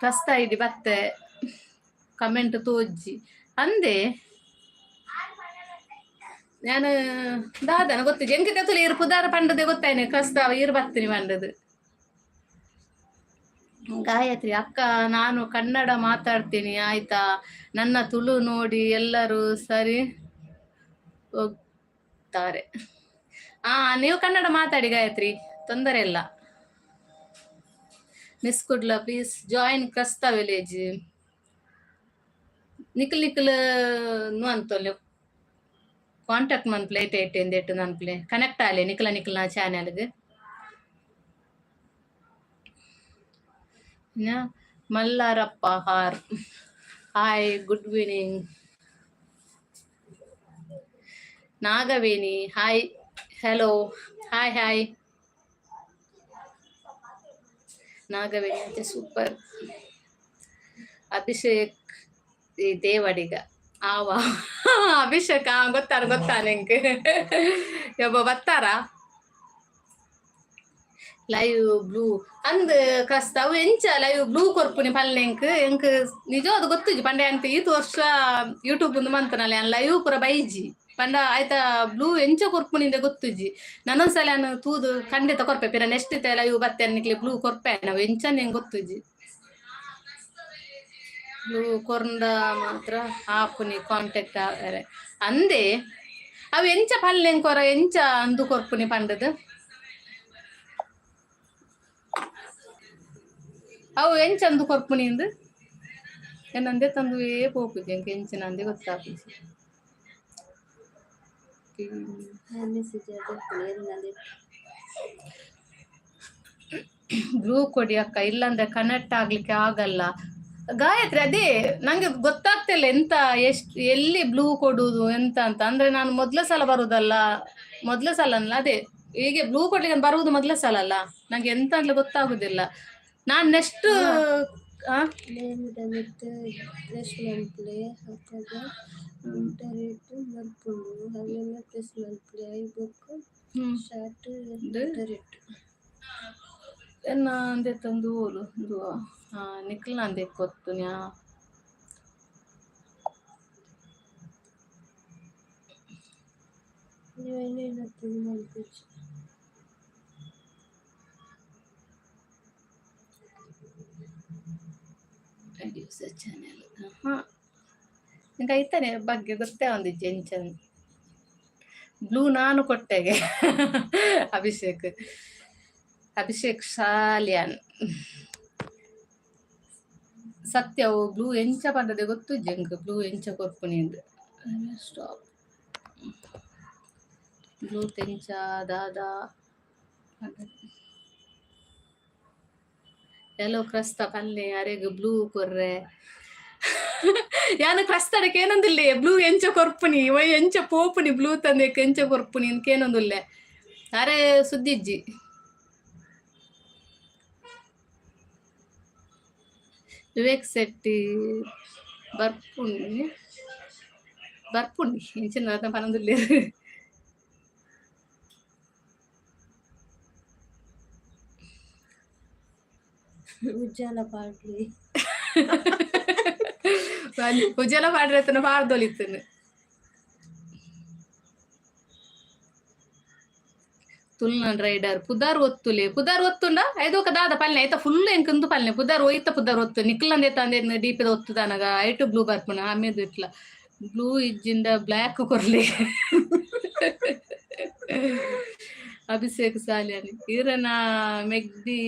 ಪ್ರಸ್ತ ಐಡಿ ಬತ್ತೆ ಕಮೆಂಟ್ ತೋಜ್ಜಿ ಅಂದೆ. ನಾನು ದಾದನ ಗೊತ್ತಿಜಿ. ಎಂಕ್ ತೆತ್ತುಲು ಇರ್ ಪುದಾರ ಪಂಡದೆ ಗೊತ್ತಾಯ್ನೆ ಕ್ರಸ್ತಾವ ಇರ್ ಬತ್ತಿನಿ ಪಂಡದು. ಗಾಯತ್ರಿ ಅಕ್ಕ, ನಾನು ಕನ್ನಡ ಮಾತಾಡ್ತೀನಿ ಆಯ್ತಾ? ನನ್ನ ತುಳು ನೋಡಿ ಎಲ್ಲರೂ ಸರಿ ಹೋಗ್ತಾರೆ. ಆ ನೀವು ಕನ್ನಡ ಮಾತಾಡಿ ಗಾಯತ್ರಿ, ತೊಂದರೆ ಇಲ್ಲ. ಮಿಸ್ ಕುಡ್ಲ ಪ್ಲೀಸ್ ಜಾಯಿನ್ ಕ್ರಸ್ತ ವಿಲೇಜ್. ನಿಕ್ಲ್ ನಿಕ್ಲ್ ನು ಅಂತೊಲೆ ಕಾಂಟ್ಯಾಕ್ಟ್ ಮನ್ಪ್ಲೆ ಐಟ್ ಐಟ್ ಎಂದೆಟ್ಟು ನನ್ಪ್ಲೆ ಕನೆಕ್ಟ್ ಆಲೆ ನಿಕ್ಲ ನಿಕ್ಲ್ನ ಚಾನೆಲ್ಗ್. ಮಲ್ಲಾರಪ್ಪ ಹಾರ್ hi, good evening. Nagaveni hi, hello, hi hi Nagaveni super. Abhishek ಈ ದೇವಡಿಗ ಆವ ಅಭಿಷೇಕ್ ಗೊತ್ತಾರ ಗೊತ್ತಾ ನಿಂಗೆ? ಯಬ್ಬ ಬತ್ತಾರ ಲೈವ್ ಬ್ಲೂ ಅಂದ್ ಕ್ರಸ್ತ ಅವು ಎಂಚ ಲೈವ್ ಬ್ಲೂ ಕೊರ್ಪುನಿ ಪಲ್ಲೆ ಎಂಕ್ ಎಂಕ್ ನಿಜ ಅದು ಗೊತ್ತುಜಿ. ಪಂಡೆ ಅಂತ ಈತ್ ವರ್ಷ ಯೂಟ್ಯೂಬ್ ಒಂದು ಮಂತನಲ್ಲ ಲೈವ್ ಪೂರ ಬೈಜಿ. ಪಂಡ ಆಯ್ತಾ ಬ್ಲೂ ಎಂಚ ಕೊರ್ಪುನಿಂದ ಗೊತ್ತುಜಿ. ನಾನೊಂದ್ಸಲ ನಾನು ತೂದು ಖಂಡಿತ ಕೊರ್ಪೆ ಪಿರ ನೆಕ್ಸ್ಟ್ ಲೈವ್ ಬತ್ತೆ ನಿಕ್ಲೆ ಬ್ಲೂ ಕೊರ್ಪೆ. ನಾವು ಎಂಚ ನಿಂಗೆ ಗೊತ್ತುಜಿ. ಬ್ಲೂ ಕೊರ್ಂಡ ಮಾತ್ರ ಹಾಪುನಿ ಕಾಂಟ್ಯಾಕ್ಟ್ ಅಂದೆ. ಅವು ಎಂಚ ಪಲ್ಲೆ ಕೊರ ಎಂಚ ಅಂದು ಕೊರ್ಪುನಿ ಪಂಡದು? ಅವು ಎಂಚ ಅಂದು ಕೊರ್ಪುನಿ ಇಂದು ಏನಂದೆ ತಂದುವೇ ಪೋಪುಜಿ ಎಂಕ್ ಎಂಚಿನ ಅಂದೆ ಗೊತ್ತಾಪುಜಿ. ಬ್ಲೂ ಕೊಡಿ ಅಕ್ಕ, ಇಲ್ಲಾಂದ್ರೆ ಕನೆಕ್ಟ್ ಆಗ್ಲಿಕ್ಕೆ ಆಗಲ್ಲ. ಗಾಯತ್ರಿ, ಅದೇ ನಂಗೆ ಗೊತ್ತಾಗ್ತಿಲ್ಲ ಎಂತ ಎಷ್ಟು ಎಲ್ಲಿ ಬ್ಲೂ ಕೊಡುದು ಎಂತ ಅಂತ. ಅಂದ್ರೆ ನಾನು ಮೊದಲ ಸಲ ಬರುದಲ್ಲ, ಮೊದಲ ಸಲ ಅಲ್ಲ, ಅದೇ ಹೀಗೆ ಬ್ಲೂ ಕೊಡ್ಲಿಕ್ಕೆ ಬರುವುದು ಮೊದಲ ಸಲ ಅಲ್ಲ, ನಂಗೆ ಎಂತ ಅಂತ ಗೊತ್ತಾಗುದಿಲ್ಲ. ನಾನ್ ನೆಕ್ಸ್ಟ್ ಪ್ರೆಸ್ ಮನ್ಪುಲೆ ಅಪಗ ಇಂಟರ್ನೆಟ್ ಬರ್ಪುಂಡು. ಅವೆನ್ ಪ್ರೆಸ್ ಮನ್ಪುಲೆ ಐಬೊಕ್ಕ ಶಾರ್ಟ್ ಇಂಟರ್ನೆಟ್. ಎನ್ನ ಅಂದೆತ್ತೊಂದು ಊರು ಉಂದು ನಿಕ್ಲ್ನ ಅಂದೆ ಕೊತ್ತುನ್ಯಾ. ಮನ್ಪುಜಿ. ಚಾನೆಲ್. ಹಾ, ಇಂಕ ಐತಾನೆ ಬಗ್ಗೆ ಗೊತ್ತೇ ಒಂದಿಜ್ಜಿ ಎಂಚ. ಬ್ಲೂ ನಾನು ಕೊಟ್ಟೆಗೆ. ಅಭಿಷೇಕ್, ಅಭಿಷೇಕ್ ಶಾಲ್ಯಾನ್. ಸತ್ಯವು ಬ್ಲೂ ಎಂಚ ಪಂಡದೆ ಗೊತ್ತು ಎಂಕ್ ಬ್ಲೂ ಎಂಚ ಕೊರ್ಪುನಿ. ಸ್ಟಾಪ್. ಬ್ಲೂ ತೆಂಚ ದಾದಾ? ಎಲ್ಲೋ ಕ್ರಸ್ತ ಪಲ್ಲೆ ಅರೆಗ್ ಬ್ಲೂ ಕೊರ್ರೆ. ಯಾನು ಕ್ರಸ್ತಡಕ್ಕೆ ಏನೊಂದಿಲ್ಲೆ, ಬ್ಲೂ ಎಂಚ ಕೊರ್ಪುನಿ, ವೈ ಎಂಚ ಪೋಪುನಿ, ಬ್ಲೂ ತಂದೆಕ್ ಎಂಚ ಕೊರ್ಪುನಿ ಏನೊಂದುಲ್ಲೆ. ಅರೆ ಸುದ್ದಿಜ್ಜಿ. ವಿವೇಕ್ ಶೆಟ್ಟಿ ಬರ್ಪುಂಡಿ, ಬರ್ಪುಂಡಿ. ಎಂಚಿನ ಪನೊಂದುಲ್ಲೆರ್. ಉಜ್ಜಾಲ ಪಾಡ್ಲಿ. ಉಜ್ಜಲ ಪಾಡ್ರೆ ಪಾಡ್ದೊಲಿತ್ತನು. ತುಲ್ನಾಡ್ ರೈಡರ್, ಪುದಾರ್ ಒತ್ತುಲೆ. ಪುದಾರ್ ಒತ್ತುಂಡ ಐದೋಕ ದಾದ ಪಲ್ನೆ ಐತ ಫುಲ್ ಎಂಕಂದು ಪಲ್ನೆ. ಪುದಾರ್ ಒಯ್ತ ಪುದಾರ್ ಒತ್ತು ನಿಕ್ಲಂದೆ ತಂದೆ ಡೀಪದ ಒತ್ತುದಾನಗ ಐಟು ಬ್ಲೂ ಬರ್ಪುನ. ಆಮೇದು ಇಟ್ಲ ಬ್ಲೂ ಇಜ್ಜಿಂದ ಬ್ಲ್ಯಾಕ್ ಕೊರ್ಲಿ. ಅಭಿಷೇಕ್ ಸಾಲಿಯಾನಿ, ಈರನ ಮೆಗ್ದಿ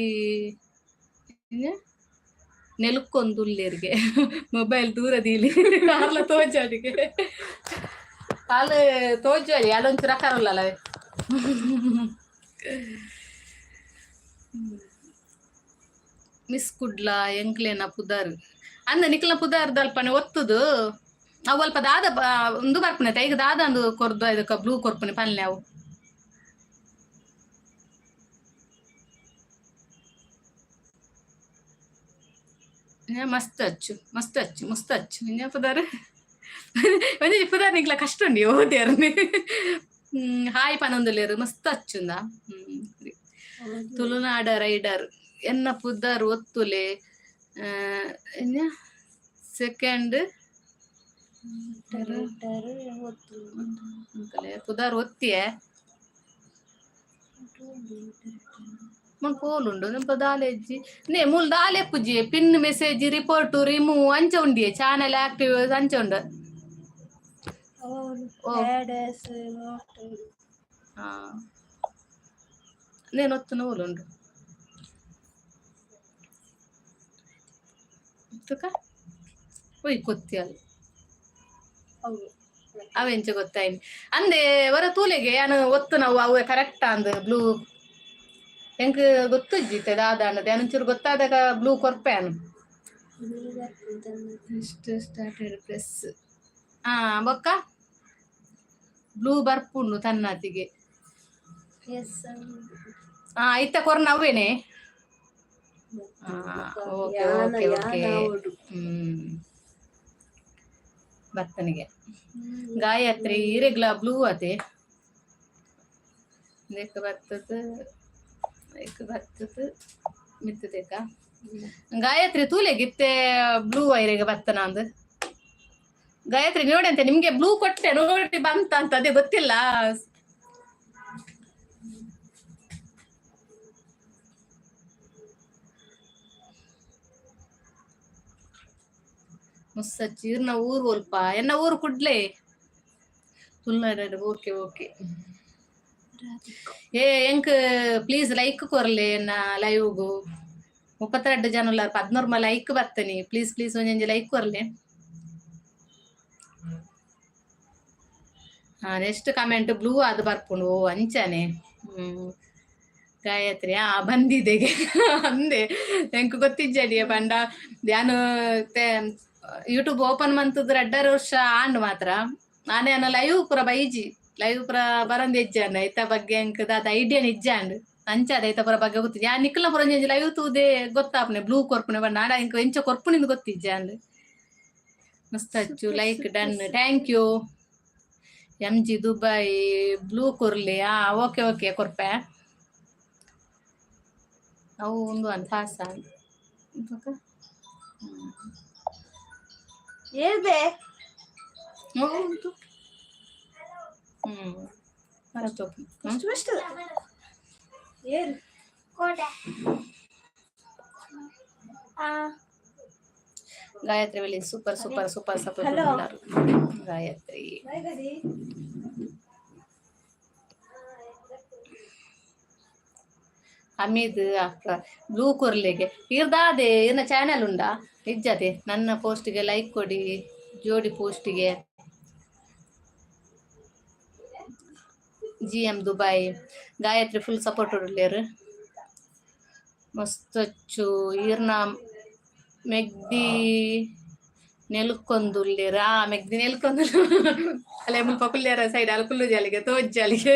ನೆಲಕ್ಕೊಂದುಲ್ಲೇರ್ಗೆ ಮೊಬೈಲ್ ದೂರ ದೀಲಿ. ಕಾರ್ಲ ತೋಜಾಡಿಗೆ ಕಾಲು ತೋಜಾಡಿ ಅದೊಂಚೂರು ರಕಾರಲ್ಲ. ಮಿಸ್ ಕುಡ್ಲ ಎಂಕ್ಲೇನ ಪುದರ್ ಅಂದ ನಿಕ್ಲ ಪುದರ್ ದಲ್ಪನೆ ಒತ್ತುದು. ಅವು ಅಲ್ಪ ದಾದ ಉಂದು ಬರ್ಪುನೆ ಈಗ ದಾದ ಅಂದು ಕೊರ್ದು ಇದಕ್ಕ ಬ್ಲೂ ಕೊರ್ಪುನೆ ಪಲ್ಲೆ ಅವು. ಮಸ್ತ್ ಅಚ್ಚು, ಮಸ್ತ್ ಅಚ್ಚು, ಮಸ್ತ್ ಅಚ್ಚು. ಇಂಜ ಪುದರ್ ಒಂಜಿ ಪುದರ್ ನಿಕ್ಲ ಕಷ್ಟ ಉಂಡು ಓದ್ಯಾರನಿ. ಹಾಯ್ ಪನೊಂದುಲ್ಲೆರ್. ಮಸ್ತ್ ಅಚ್ಚುಂದ. ತುಳುನಾಡ ರೈಡರ್, ಎನ್ನ ಪುದರ್ ಒತ್ತುಲೆ. ಸೆಕೆಂಡ್ ಇಂಟರೇಟರ್ ಒತ್ತು. ಪುದರ್ ಒತ್ತಿಯೆ ಮುಲ್ ಪೋಲುಂಡು ನಿಂಪ ದಾಲೆಜ್ಜಿ ನೇ ಮೂಲು ದಾಲೆ ಪುಜಿ. ಪಿನ್ ಮೆಸೇಜ್, ರಿಪೋರ್ಟ್, ರಿಮೂವ್ ಅಂಚ ಉಂಡಿಯೆ. ಚಾನೆಲ್ ಆಕ್ಟಿವ್ ಅಂಚ ಉಂಡು. ಅವನು ಓ. Add as not. ಹಾ, ನೇನು ಒತ್ತುನ ಓಲುಂಡು ತುಕ ಒಯ್ ಕೊತ್ತಿಯಲ್. ಅವು ಅವೆಂಚ ಗೊತ್ತಾಯ್ನಿ ಅಂದೆ ವರ ತೂಲೆಗೆ ಯಾನು ಒತ್ತು ನಾವು ಅವೆ ಕರೆಕ್ಟ್ ಅಂದ್. ಬ್ಲೂ ಎಂಕ್ ಗೊತ್ತುಜ್ಜಿತ್ತೆ ದಾದ ಅನ್ನದೆ. ಒಂಚೂರು ಗೊತ್ತಾದಾಗ ಬ್ಲೂ ಕೊರ್ಪೆ ಅನು. ಬ್ಲೂ ಬರ್ಪುಂಡು. ಇಷ್ಟು ಸ್ಟಾರ್ಟೆಡ್ ಪ್ರೆಸ್. ಹಾ, ಬೊಕ್ಕ ಬ್ಲೂ ಬರ್ಪುಂಡು ತನ್ನಾತಿಗೆ. ಎಸ್. ಹಾ, ಐತ ಕೊರ್ನ ಅವೇನೆ. ಓಕೆ ಓಕೆ ಓಕೆ ಬತ್ತನಿಗೆ. ಗಾಯತ್ರಿ, ಇರೆಗ್ಲ ಬ್ಲೂ ಅತೆ. ದೇಕ ಬರ್ತದ, ಐಕ್ ಬರ್ತದ ಮಿತ್ತದೇಕ. ಗಾಯತ್ರಿ ತೂಲೆಗಿತ್ತೆ ಬ್ಲೂ ಐರೆಗೆ ಬತ್ತನ ಅಂದ್. ಗಾಯತ್ರಿ ನೋಡಿ ಅಂತೆ, ನಿಮ್ಗೆ ಬ್ಲೂ ಕೊಟ್ಟೆ ನೋಡಿ ಬಂತ ಅಂತ. ಅದೇ ಗೊತ್ತಿಲ್ಲ. ಮುಸ್ಸಚ್ಚಿ ಇರ್ನ ಊರು ಒಲ್ಪ? ಎನ್ನ ಊರು ಕುಡ್ಲೆ. ತುಳುನಾಡು. Okay okay. ಏ ಎಂಕ್ ಪ್ಲೀಸ್ ಲೈಕ್ ಕೊರ್ಲೆ ಎನ್ನ ಲೈವ್ಗು. 32 ಜನ ಉಲ್ಲಾರ್, 11 ಲೈಕ್ ಬರ್ತನಿ. ಪ್ಲೀಸ್ ಪ್ಲೀಸ್, ಒಂಜೊಂಜಿ ಲೈಕ್ ಕೊರ್ಲೆ. ಹಾ, ನೆಕ್ಸ್ಟ್ ಕಮೆಂಟ್ ಬ್ಲೂ ಅದು ಬರ್ಪುಂಡು. ಓ, ಅಂಚನೆ. ಗಾಯತ್ರಿ, ಆ ಬಂದಿದೆ ಅಂದೆ. ಎಂಕ್ ಗೊತ್ತಿಜ್ಜಡಿಯ ಪಂಡ ಯಾನು ಯೂಟ್ಯೂಬ್ ಓಪನ್ ಮಂತದ 2.5 ವರ್ಷ ಆಂಡ್ ಮಾತ್ರ. ನಾನೇ ಅನ್ನ ಲೈವ್ ಪೂರ ಬೈಜಿ, ಲೈವ್ ಪೂರ ಬರಂದ ಇಜ್ಜಾಂಡ್. ಐತ ಬಗ್ಗೆ ಎಂಕ್ ದಾದ ಐಡಿಯಾ ಇಜ್ಜಾಂಡ್. ಅಂಚಾದ ಐತ ಪೂರ ಬಗ್ಗೆ ಗೊತ್ತಿಜ್ಜಿ. ಯಾ ನಿಕ್ಲ ಪೂರ ಒಂಜೊಂಜಿ ಲೈವ್ ತೂದೆ ಗೊತ್ತಾಪನೆ ಬ್ಲೂ ಕೊರ್ಪುನೆ ಬಣ್ಣ. ಆಡ ಎಂಕ್ ಎಂಚ ಕೊರ್ಪುನಿಂದ ಗೊತ್ತಿಜ್ಜಾಂಡ್. ಮಸ್ತ್ ಅಚ್ಚು. Like done, thank you. M G Dubai, blue ಕೊರ್ಲಿ. ಆ, ಓಕೆ ಓಕೆ, ಕೊರ್ಪೆ. ಅವು ಒಂದು ಅನ್ ಪಾಸ. ಏರ್ಬೆ. ಹೌದು, ಹ್ಮ್. ಅಷ್ಟು ಏರು. ಕೋಟೆ. ಆ. ಗಾಯತ್ರಿ ವೆಲಿ, super super super support. Hello. Gayatri. Hamid ಅಕ್ಕ, ಬ್ಲೂ ಕೊರ್ಲೆಗೆ ಇರ್ದಾದೆ. ಇರ್ನ ಚಾನೆಲ್ ಉಂಡಾ? ಇಜ್ಜತೆ. ನನ್ನ ಪೋಸ್ಟ್ಗೆ ಲೈಕ್ ಕೊಡಿ, ಜೋಡಿ ಪೋಸ್ಟ್ಗೆ. G M Dubai. Gayatri full support ಉಳ್ಳೇರು. ಮಸ್ತಚ್ಚು. ಈರ್ನ ಮೆಗ್ದಿ ನೆಲ್ಕೊಂದುಲ್ಲೇರು. ಆ ಮೆಗ್ದಿ ನೆಲ್ಕೊಂದು ಅಲ್ಲೇ ಮುಲ್ಪ ಕುಲ್ಲೇರ ಸೈಡ್ ಅಲ್ಲಿ ಕುಲ್ಲು ಜಾಲಿಗೆ ತೋಜ್ಜಾಲಿಗೆ.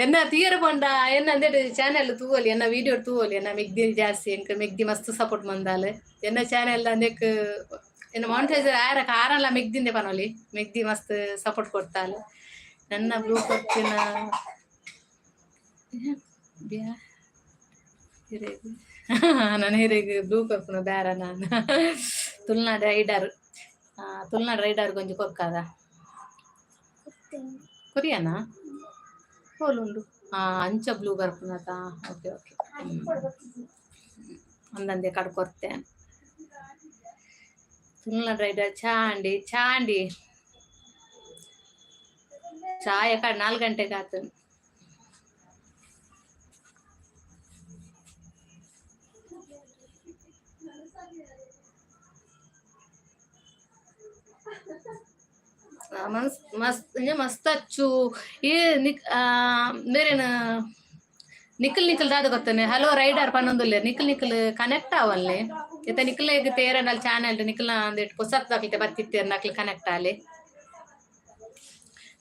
ಎನ್ನ ತೀರ ಪಂಡ ಎನ್ನ ಅಂದೇಟ್ ಚಾನೆಲ್ ತೂವೊಲಿ, ಎನ್ನ ವಿಡಿಯೋ ತೂವೊಲಿ. ಎನ್ನ ಮೆಗ್ದಿ ಜಾಸ್ತಿ, ಎಂಕ್ ಮೆಗ್ದಿ ಮಸ್ತ್ ಸಪೋರ್ಟ್ ಮಂದಾಲ್. ಎನ್ನ ಚಾನೆಲ್ ಅಂದೆಕ್ ಎನ್ನ ಮಾನಿಟೈಸರ್ ಆಯರ ಕಾರಣ ಮೆಗ್ದಿಂದೆ ಪನೊಲಿ. ಮೆಗ್ದಿ ಮಸ್ತ್ ಸಪೋರ್ಟ್ ಕೊಡ್ತಾಲ್. ನನ್ನ ಬ್ಲೂ ಕೊರ್ಪಿನ ಬ್ಯಾ ಹಿರೇಗ್, ನನ್ನ ಹಿರೇಗ್ ಬ್ಲೂ ಕೊರ್ಪುನ ಬ್ಯಾರ. ನಾನು ತುಳುನಾಡ್ ರೈಡರ್. ತುಳುನಾಡ್ ರೈಡರ್ ಗೊಂಜಿ ಕೊರ್ಕಾದ ಕೊರಿಯನಾ ಹೋಲುಂಡು. ಅಂಚ ಬ್ಲೂ ಬರ್ಪುನತ. ಓಕೆ ಓಕೆ, ಅಂದಂದೆ ಕಡ್ ಕೊರ್ತೆ. ತುಳುನಾಡ್ ರೈಡರ್, ಚಾಂಡಿ ಚಾಂಡಿ ಚಾಯ ಕಡ್ 4 ಗಂಟೆಗೆ ಆತು. ಮಸ್ತ್ ಮಸ್ತ್ ಮಸ್ತ್ ಅಚ್ಚು. ಈ ನಿಕ್ ಮೇರೇನ ನಿಖಲ್ ನಿಖಲ್ ದಾದ ಗೊತ್ತಾನೆ. ಹಲೋ ರೈಡರ್ ಪನ್ನೊಂದುಲ್ಲೆ. ನಿಖಲ್ ನಿಖಲ್ ಕನೆಕ್ಟ್ ಆವಲ್ಲೆ. ಇತ್ತ ನಿಖಲ್ ತೇರನಲ್ಲಿ ಚಾನೆಲ್ ನಿಖಲ್ನ ಅಂದಿಟ್ಟು ಪೊಸತ್ ದಾಕ್ಲಿತೆ ಬತ್ತಿತ್ತೇರ್ ನಕ್ಲು ಕನೆಕ್ಟ್ ಆಲೆ.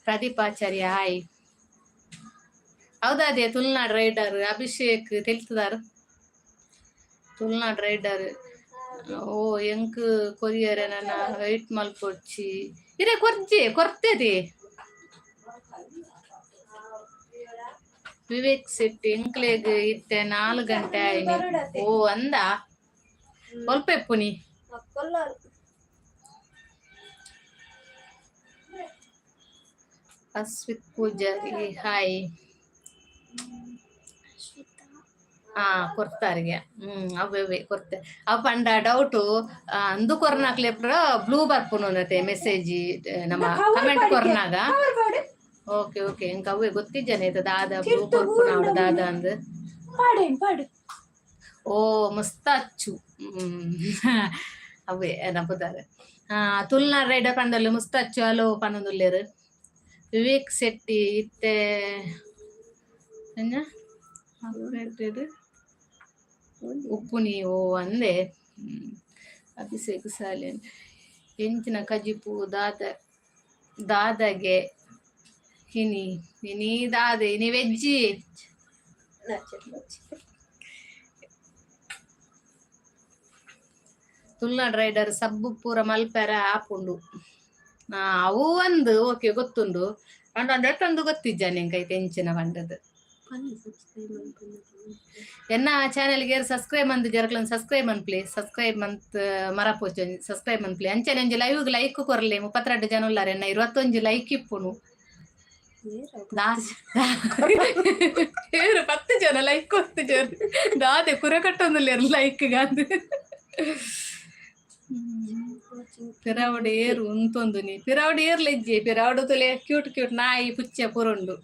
ಪ್ರದೀಪ್ ಆಚಾರ್ಯ, ಹಾಯ್. ಹೌದಾ, ಅದೇ ತುಳುನಾಡ್ ರೈಡರ್ ಅಭಿಷೇಕ್ ತೆಲ್ತದಾರ್. ತುಳುನಾಡ್ ರೈಡರ್, ಓ ಎಂಕ್ ಕೊರಿಯರ್ ನನ್ನ ವೆಯ್ಟ್ ಮಲ್ಪೊಡ್ಚಿ. ಇರೆ ಕೊರ್ಜಿ ಕೊರ್ತೆದಿ. ವಿವೇಕ್ ಶೆಟ್ಟಿ, ಎಂಕ್ಲೆಗ್ ಇತ್ತೆ 4 ಗಂಟೆ ಆಯ್ನಿ. ಓ ಅಂದ, ಒಲ್ಪ ಎಪ್ಪುನಿ? ಕೊಲ್ಲರು. ಅಸ್ವಿತ್ ಪೂಜಾರಿ, ಹಾಯ್. ಹಾ, ಕೊರ್ತಾರಿಗೆ. ಅವೇ ಅವೇ ಕೊರ್ತೆ. ಅವ್ ಪಂಡ ಡೌಟು ಅಂದು ಕೊರ್ನಾಕ್ಲೆ ಬ್ಲೂ ಬರ್ಪುನತೆ ಮೆಸೇಜ್ ನಮ್ಮ ಕಮೆಂಟ್ ಕೊರ್ನಾಗ. ಓಕೆ ಓಕೆ, ಎಂಕ್ ಅವೇ ಗೊತ್ತಿಜ್ಜನೆ ದಾದ ಬ್ಲೂ ಕೊರ್ಪುನ ಅವಡು ದಾದ ಅಂದ್. ಪಾಡೇನ್ ಪಾಡು. ಓ ಮಸ್ತ್ ಅಚ್ಚು. ಅವೇ ನಪ್ಪುದಾರೆ. ತುಳುನಾಡ್ ರೈಡರ್ ಪಂಡಲ್ಲಿ ಮುಸ್ತಚ್ಚು ಹಲೋ ಪನ್ನೊಂದುಲ್ಲೇರು. ವಿವೇಕ್ ಶೆಟ್ಟಿ, ಇತ್ತೆ ಎಂಜ ಉಪ್ಪುನಿ. ಓ ಅಂದೆ. ಅಭಿಷೇಕ್ ಸಾಲಿಯನ್, ಎಂಚಿನ ಕಜಿಪು ದಾದ ದಾದಗೆ ಹಿನಿ ಇನಿ ದಾದೆ ಇನಿ ವೆಜ್ಜಿ. ನಚ್ಚ. ತುಳುನಾಡ್ ರೈಡರ್, ಸಬ್ಬು ಪೂರ ಮಲ್ಪೆರ ಆಪುಂಡು. ಅವು ಒಂದು ಓಕೆ ಗೊತ್ತುಂಡು. ಪಂಡ ಒಂದು ಎತ್ತೊಂದು ಗೊತ್ತಿಜ್ಜ ನಿಂಕೈತೆ ಎಂಚಿನ ಪಂಡದು. ಎನ್ನ ಚಾನೆಲ್ಗೆ ಸಬ್ಸ್ಕ್ರೈಬ್ ಮಂತ್ ಜರಕ್ಲನ್ ಸಬ್ಸ್ಕ್ರೈಬ್ ಮನ್ ಪ್ಲೀಸ್. ಸಬ್ಸ್ಕ್ರೈಬ್ ಮಂತ್ ಮರಪೋಚು, ಸಬ್ಸ್ಕ್ರೈಬ್ ಮನ್ಪ್ಲೆ. ಅಂಚನೆ ಒಂಜಿ ಲೈವ್ ಲೈಕ್ ಕೊರ್ಲೆ. 32 ಜನ ಉಲ್ಲಾರೆ, ಎನ್ನ 21 ಲೈಕ್ ಇಪ್ಪುನು. ಏರು 10 ಜನ ಲೈಕ್ ಕೊರ್ತಿಜರ್. ದಾದೆ ಕುರೆ ಕಟ್ಟೊಂದುಲ್ಲೆರ್ ಲೈಕ್ ಗಾಂದ್. ಪಿರಾವಡು ಏರು ಉಂತೊಂದು ನೀ ಪಿರಾವಡು ಏರ್ಲೆಜ್ಜಿ. ಪಿರಾವಡು ತುಲೆ ಕ್ಯೂಟ್ ಕ್ಯೂಟ್ ನಾಯಿ ಪುಚ್ಚೆ ಪುರುಂಡು.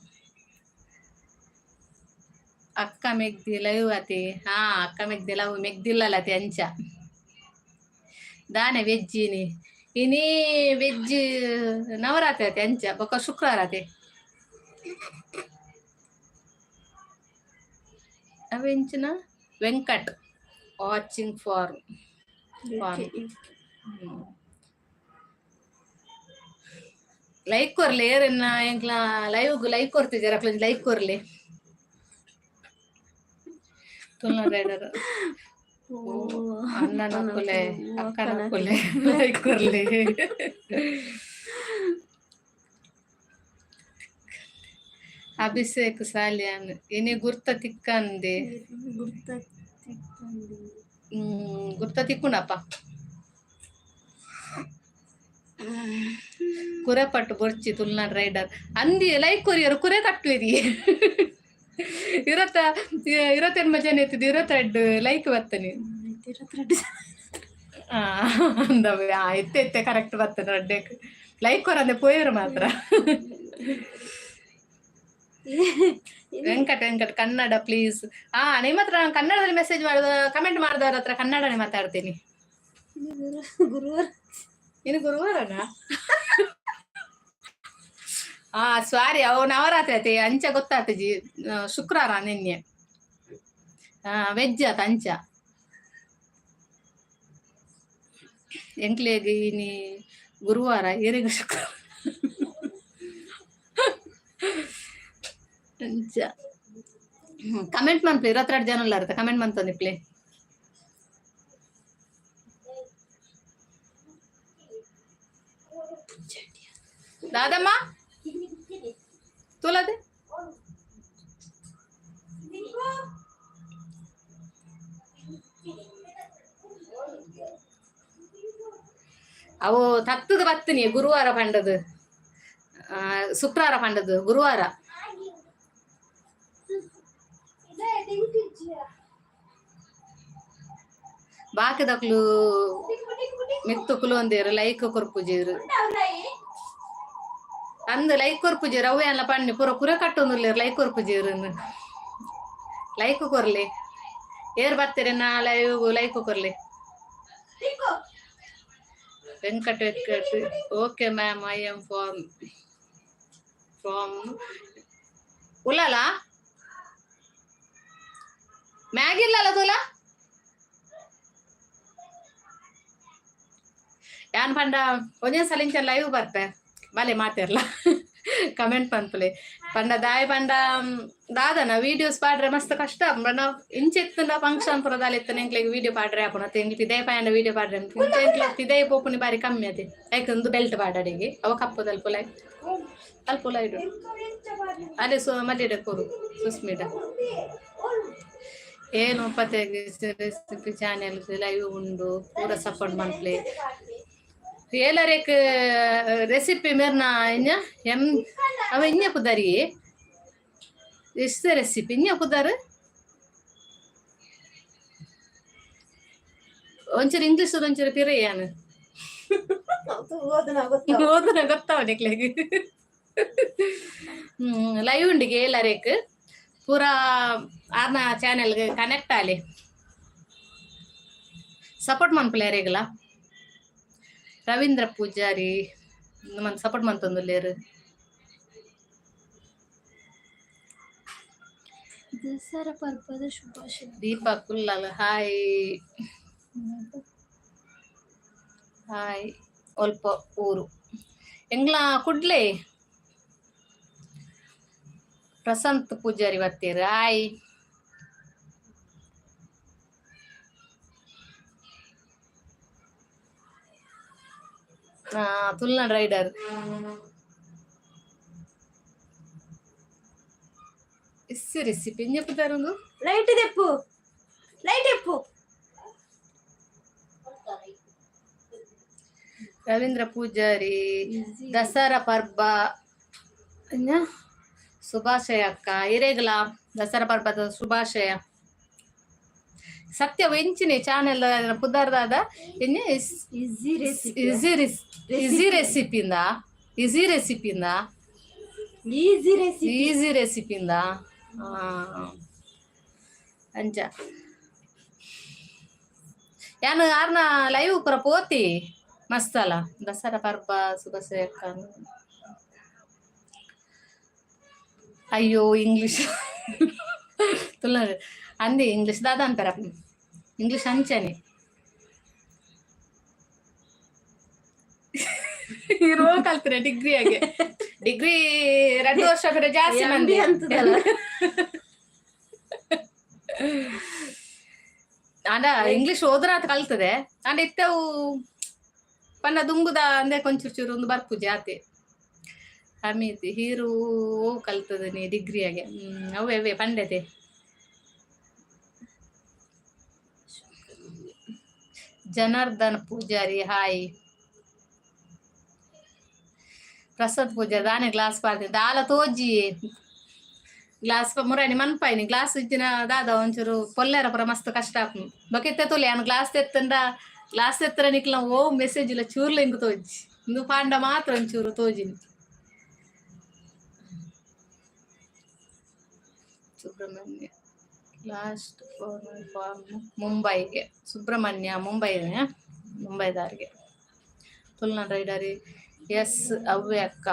ಅಕ್ಕ ಮೆಗ್ದಿ ಲೈವ್ ಅತಿ. ಹಾ, ಅಕ್ಕ ಮೆಗ್ದಿ ಲವ್ ಮೆಗ್ದಿಲ್ಲಲತಿ. ಅಂಚ ದಾನೆ ವೆಜ್ಜಿನಿ ಇನಿ? ವೆಜ್ ನವರಾತ್ರಿ ಅತಿ. ಅಂಚ ಬೊಕ್ಕ ಶುಕ್ರವಾರ ಅತಿ. ಅವೆಂಚಿನ Venkat watching for fun. Like ಕೊರ್ಲೆ ಏರೆನ್ನ. ಎಂಕ್ಲ ಲೈವ್ ಲೈಕ್ ಕೊರ್ತಿದ್ದೀರ, ಅಕ್ಲ ಲೈಕ್ ಕೊರ್ಲೆ. ತುಳುನಾಡ್ ರೈಡರ್, ಅಣ್ಣನಕ್ಕುಲೆ ಅಕ್ಕನಕ್ಕುಲೆ ಲೈಕ್ ಕೊರ್ಲೆ. ಅಭಿಷೇಕ್ ಸಾಲಿಯಾನ್, ಇನಿ ಗುರ್ತ ತಿಕ್ಕಂದೆ. ಗುರ್ತ. ಗುರ್ತ ತಿಕ್ಕುಂಡಪ್ಪ. ಕುರೆಪಟ್ಟು ಬೊರ್ಚಿ ತುಳುನಾಡ್ ರೈಡರ್ ಅಂದಿ. ಲೈಕ್ ಕೊರಿಯರು ಕುರೆ ಕಟ್ಟುವೆದಿ. ಇರತ್ತ 28 ಜನ ಇತ್ತಿದ್ದು 22 ಲೈಕ್ ಬತ್ತನಿ. ಅಂದವೆ. ಇತ್ತೆ ಇತ್ತೆ ಕರೆಕ್ಟ್ ಬರ್ತದೆ. ರಡ್ಡೆಕ್ ಲೈಕ್ ಕೊರಂದೆ ಪೋಯರು ಮಾತ್ರ. ವೆಂಕಟ್, ವೆಂಕಟ್, ಕನ್ನಡ ಪ್ಲೀಸ್. ಹಾ, ನಿಮ್ಮ ಹತ್ರ ನಾನು ಕನ್ನಡದಲ್ಲಿ ಮೆಸೇಜ್ ಮಾಡುದ, ಕಮೆಂಟ್ ಮಾಡಿದವ್ರ ಹತ್ರ ಕನ್ನಡನೇ ಮಾತಾಡ್ತೀನಿ. ಗುರುವಾರ. ಇನ್ನು ಗುರುವಾರನಾ? ಹಾ, ಸಾರಿ, ಅವು ನವರಾತ್ರಿ ಆಯ್ತು, ಅಂಚ ಗೊತ್ತಾತಜಿ. ಶುಕ್ರವಾರ ನಿನ್ನೆ. ವೆಜ್ ಆತ ಅಂಚ. ಎಂಕ್ಲೆಗ್ ಇನಿ ಗುರುವಾರ, ಏರೆಗ್ ಶುಕ್ರವಾರ ಅಂಚ. ಕಮೆಂಟ್ ಮನ್ಪ್ಲೆ. 22 ಜನ ಉಲ್ಲಾರತ, ಕಮೆಂಟ್ ಮಂತೊಂದಿಪ್ಲೆ. ದಾದಮ್ಮ ತುಲದೆ. ಅವು ತತ್ತದ ಬತ್ತಿನಿ. ಗುರುವಾರ ಪಂಡದು, ಶುಕ್ರವಾರ ಪಂಡದು, ಗುರುವಾರ. ಬಾಕಿದಕ್ಲು ಮಿತ್ತು ಕುಲೊಂದೇರು, ಲೈಕ್ ಕೊರ್ಪುಜೇರು. ಅಂದ್ ಲೈಕ್ ಕೊರ್ಪುಜೇರು. ಅವೇ ಅಲ್ಲ ಪಣ್ಣಿ ಪೂರ ಕುರೆ ಕಟ್ಟೊಂದುಲ್ಲೇರು. ಲೈಕ್ ಕೊರ್ಪುಜೇರು. ಲೈಕ್ ಕೊರ್ಲಿ. ಏರ್ ಬರ್ತೀರಿ ನಾ ಲೈವ್? ಲೈಕ್ ಕೊರ್ಲಿ. Venkat, Venkat, okay ma'am, I am from Ullal. Maggi ಇಲ್ಲಲ್ಲ ತುಲ. ಯಾನ್ ಪಂಡ ಒಂಜೊಂದು ಸಲ ಇಂಚ ಲೈವ್ ಬರ್ತೆ, ಬಲೆ ಮಾತೆರ್ಲ ಕಮೆಂಟ್ ಪನ್ಪುಲೆ. ಪಂಡ ದಾಯ ಪಂಡ ದಾದನ ವೀಡಿಯೋಸ್ ಪಾಡ್ರೆ ಮಸ್ತ್ ಕಷ್ಟ. ಪಂಡ ಇಂಚೆತ್ತುಂಡ ಫಂಕ್ಷನ್ ಪೂರ ದಾಲ ಇತ್ತನ ಎಂಕ್ಲೆಗ್ ವೀಡಿಯೋ ಪಾಡ್ರೆ ಆಪುನ. ಎಂಕ್ಲು ಪಿದೈ ಪಾಯಂಡ ವೀಡಿಯೋ ಪಾಡ್ರೆ ಇಂಚ. ಎಂಕ್ಲ ಪಿದೈ ಪೋಪುನಿ ಬಾರಿ ಕಮ್ಮಿ ಅದೇ. ಐಕ್ ಒಂದು ಬೆಲ್ಟ್ ಪಾಡಡಿಗೆ ಅವ ಕಪ್ಪು ತಲ್ಪುಲೈ ತಲ್ಪುಲ ಇಡು ಅದೇ. ಸೊ ಮಲ್ಲಿಡ ಕೊರು ಸುಸ್ಮಿಡ. ಏನು ಪತೆ ರೆಸಿಪಿ ಚಾನೆಲ್ ಲೈವ್ ಉಂಡು. ಪೂರ ಸಪೋರ್ಟ್ ಮನ್ಪ್ಲೆ. ಏಲರೇಕ್ ರೆಸಿಪಿ ಮೇರ್ನ ಇಂಜ ಎಂ ಅವ ಇಂಜ ಪುದರಿ ಇಷ್ಟ ರೆಸಿಪಿ ಇಂಜ ಪುದರ್. ಒಂಚೂರು ಇಂಗ್ಲಿಷ್, ಒಂಚೂರು ಪಿರಯ್ಯಾನು. ಓದನ ಗೊತ್ತ. ಓದನ ಗೊತ್ತಾವ ನಿಕ್ಲೆಗ್. ಲೈವ್ ಉಂಡಿಗೆ ಏಲರೇಕ್ ಪೂರಾ ಆರ್ನ ಚಾನೆಲ್ಗೆ ಕನೆಕ್ಟ್ ಆಲಿ, ಸಪೋರ್ಟ್ ಮನ್ಪುಲೆ ಯಾರಿಗಲ. ರವೀಂದ್ರ ಪೂಜಾರಿ ಮನ್ ಸಪೋರ್ಟ್ ಮಂತೊಂದುಲ್ಲೇರು. ದಸರಾ ಪರ್ಬದ ಶುಭಾಶಯ. Deepa Kullal, hi hi. ಒಲ್ಪ ಊರು ಎಂಗ್ಲ ಕುಡ್ಲೆ. ಪ್ರಶಾಂತ್ ಪೂಜಾರಿ ಬರ್ತೀರ, hi. Tulunad rider is recipe ಇಂಜಪ್ಪುದಾರೊಂದು. ಲೈಟ್ ದೆಪ್ಪು, ಲೈಟ್ ಎಪ್ಪು. ರವೀಂದ್ರ ಪೂಜಾರಿ, ದಸರಾ ಪರ್ಬ ಇನ್ನ ಶುಭಾಶಯ ಅಕ್ಕ. ಇರೇಗಲ ದಸರಾ ಪರ್ಬದ ಶುಭಾಶಯ. ಸತ್ಯ ಎಂಚಿನಿ ಚಾನೆಲ್ ಪುದರ್ದಾದ ಇನ್ನು? Easy recipe. Easy ರೆಸಿಪಿಂದ, ಈಸಿ ರೆಸಿಪಿಂದ. Easy recipe. Easy ರೆಸಿಪಿಂದ ಅಂಚ. ಯಾನು ಆರ್ನ ಲೈವ್ ಪೂರ ಪೋತಿ ಮಸ್ತಲ್ಲ. ದಸರಾ ಪರ್ಬ ಶುಭಾಶಯ ಅಕ್ಕ. ಅಯ್ಯೋ, ಇಂಗ್ಲಿಷ್ ತುಳ ಅಂದಿ. ಇಂಗ್ಲಿಷ್ ದಾದ ಅಂತಾರ? ಇಂಗ್ಲಿಷ್ ಅಂಚನೆ. ಇರೋ ಕಲ್ತಿರ ಡಿಗ್ರಿ ಆಗಿ, ಡಿಗ್ರಿ 2 ವರ್ಷ ಬೇರೆ ಜಾಸ್ತಿ ಮಂದಿ. ಅಂತದಲ್ಲ. ಅಂಡ ಇಂಗ್ಲಿಷ್ ಓದ್ರಾತ್ ಕಲ್ತದೆ. ಅಂಡ ಇತ್ತವು ಪನ್ನ ದುಂಬುದ ಅಂದೆ ಕೊಂಚೂರು ಚೂರು ಒಂದು ಬರ್ಪು ಜಾತಿ. ಅಮಿತ್ ಹೀರು ಕಲ್ತದ ನೀ ಡಿಗ್ರಿಯಾಗೆ? ಅವೇ ಅವೇ ಪಂಡೆತೆ. ಜನಾರ್ದನ್ ಪೂಜಾರಿ, ಹಾಯ್. ಪ್ರಸಾದ್ ಪೂಜಾರಿ, ದಾನೆ ಗ್ಲಾಸ್ ಪಾಡ್ದೆ ದಾಲ ತೋಜಿ. ಗ್ಲಾಸ್ ಮುರಾನಿ ಮನ್ಪಾಯ್ನಿ. ಗ್ಲಾಸ್ ಇಜ್ಜಿನ ದಾದ ಒಂಚೂರು ಪೊಲ್ಲೆರ ಪೂರ ಮಸ್ತ್ ಕಷ್ಟ ಆಪುಂಡು. ಬೊಕ ಇತ್ತೆ ತೂಲೆ, ಯಾನ್ ಗ್ಲಾಸ್ ತೆತ್ತಂಡ. ಗ್ಲಾಸ್ ಎತ್ತರ ನಿಕ್ಲ ಓ ಮೆಸೇಜ್ ಇಲ್ಲ ಚೂರ್ಲ ಇಂಕ್ ತೋಜಿ ಇಂದು ಪಾಂಡ ಮಾತ್ರ ಒಂಚೂರು ತೋಜಿನಿ. ಸುಬ್ರಹ್ಮಣ್ಯ ಲಾಸ್ಟ್ ಫಾರ್ಮ್ ಮುಂಬೈಗೆ. ಸುಬ್ರಹ್ಮಣ್ಯ ಮುಂಬೈ, ಮುಂಬೈದಾರಿಗೆ. ತುಳುನಾಡ್ ರೈಡರಿ ಎಸ್ ಅವ್ವೆ ಅಕ್ಕ.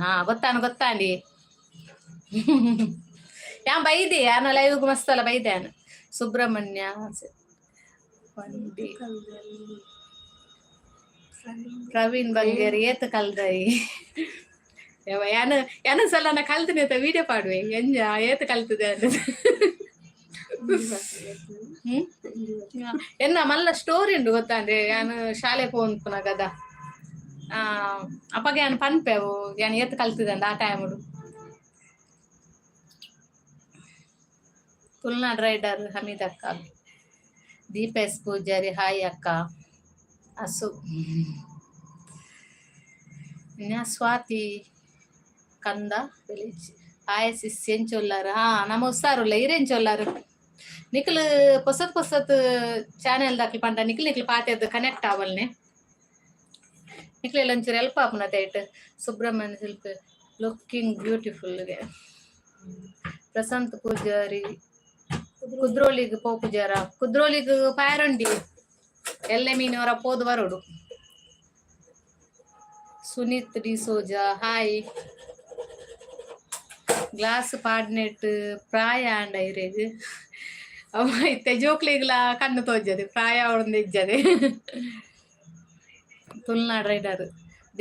ಹಾ, ಗೊತ್ತಾನು ಗೊತ್ತಾಂಡಿ. ಯಾನ್ ಬೈದೆ, ಯಾನ ಲೈವ್ ಮಸ್ತಲ್ಲ ಬೈದೆ ಯಾನ್. ಸುಬ್ರಹ್ಮಣ್ಯ ವಂಡಿ. ಪ್ರವೀಣ್ ಬಂಗೇರಿ ಏತ್ ಕಲ್ದೈ? ಯಾನ ಯಾನ ಸಲ ನಾ ಕಲ್ತಿನಿ ಅಂತ ವಿಡಿಯೋ ಪಾಡುವೆ. ಎಂಜ ಏತ್ ಕಲ್ತದೆ ಅಂತ. ಎನ್ನ ಮಲ್ಲ ಸ್ಟೋರಿ ಉಂಡು ಗೊತ್ತಾಂಡೆ. ಯಾನ್ ಶಾಲೆ ಪೋನ್ಪುನಗದ ಅಪ್ಪಗೆ ಯಾನ್ ಪನ್ಪೆವು ಯಾನ್ ಏತ್ ಕಲ್ತಿದೆ ಆ ಟೈಮುಡು. ತುಳುನಾಡ್ ರೈಡರ್ ಹಮೀದ್ ಅಕ್ಕ. ದೀಪೇಶ್ ಪೂಜಾರಿ ಹಾಯ್ ಅಕ್ಕ. ಅಸು ಇನ್ನ ಸ್ವಾತಿ ಕಂದ ವಿಲೇಜ್ ಹಾಯ್ ಸಿಸ್, ಎಂಚೊಲ್ಲಾರು? ಹಾ, ನಮ್ಮ ಹುಷಾರುಲ್ಲ. ಇರೆಂಚೊಲ್ಲಾರು ನಿಕ್ಲು? ಪೊಸತ್ ಪೊಸತ್ ಚಾನೆಲ್ ದಾಕ್ಲು ಪಂಡ ನಿಕ್ಲು ನಿಕ್ಲು ಪಾತೆರ್ದ್ ಕನೆಕ್ಟ್ ಆವಲ್ನೆ. ನಿಕ್ಲೆಲ್ಲ ಒಂಚೂರು ಹೆಲ್ಪ್ ಆಪುನ ಐಟ್. ಸುಬ್ರಹ್ಮಣ್ಯ ಶಿಲ್ಪ ಲುಕ್ಕಿಂಗ್ ಬ್ಯೂಟಿಫುಲ್ಗೆ. ಪ್ರಶಾಂತ್ ಪೂಜಾರಿ ಕುದ್ರೋಳಿಗ್ ಪೋಪುಜಾರ? ಕುದ್ರೋಳಿಗ್ ಪಾಯರಂಡಿ ಎಲ್ಲೆ ಮೀನವರ ಪೋದು ಬರೋಡು. ಸುನೀತ್ ಡಿಸೋಜಾ ಹಾಯ್. ಗ್ಲಾಸ್ ಪಾಡ್ನೆಟ್ ಪ್ರಾಯ ಆಂಡ ಇರೆಗ್? ಅವ ಇತ್ತೆ ಜೋಕ್ಲೆಗ್ಲ ಕಣ್ಣು ತೋಜದೆ, ಪ್ರಾಯ ಅವಳೊಂದು ಇಜ್ಜದೆ. ತುಳುನಾಡ್ ರೈಡರ್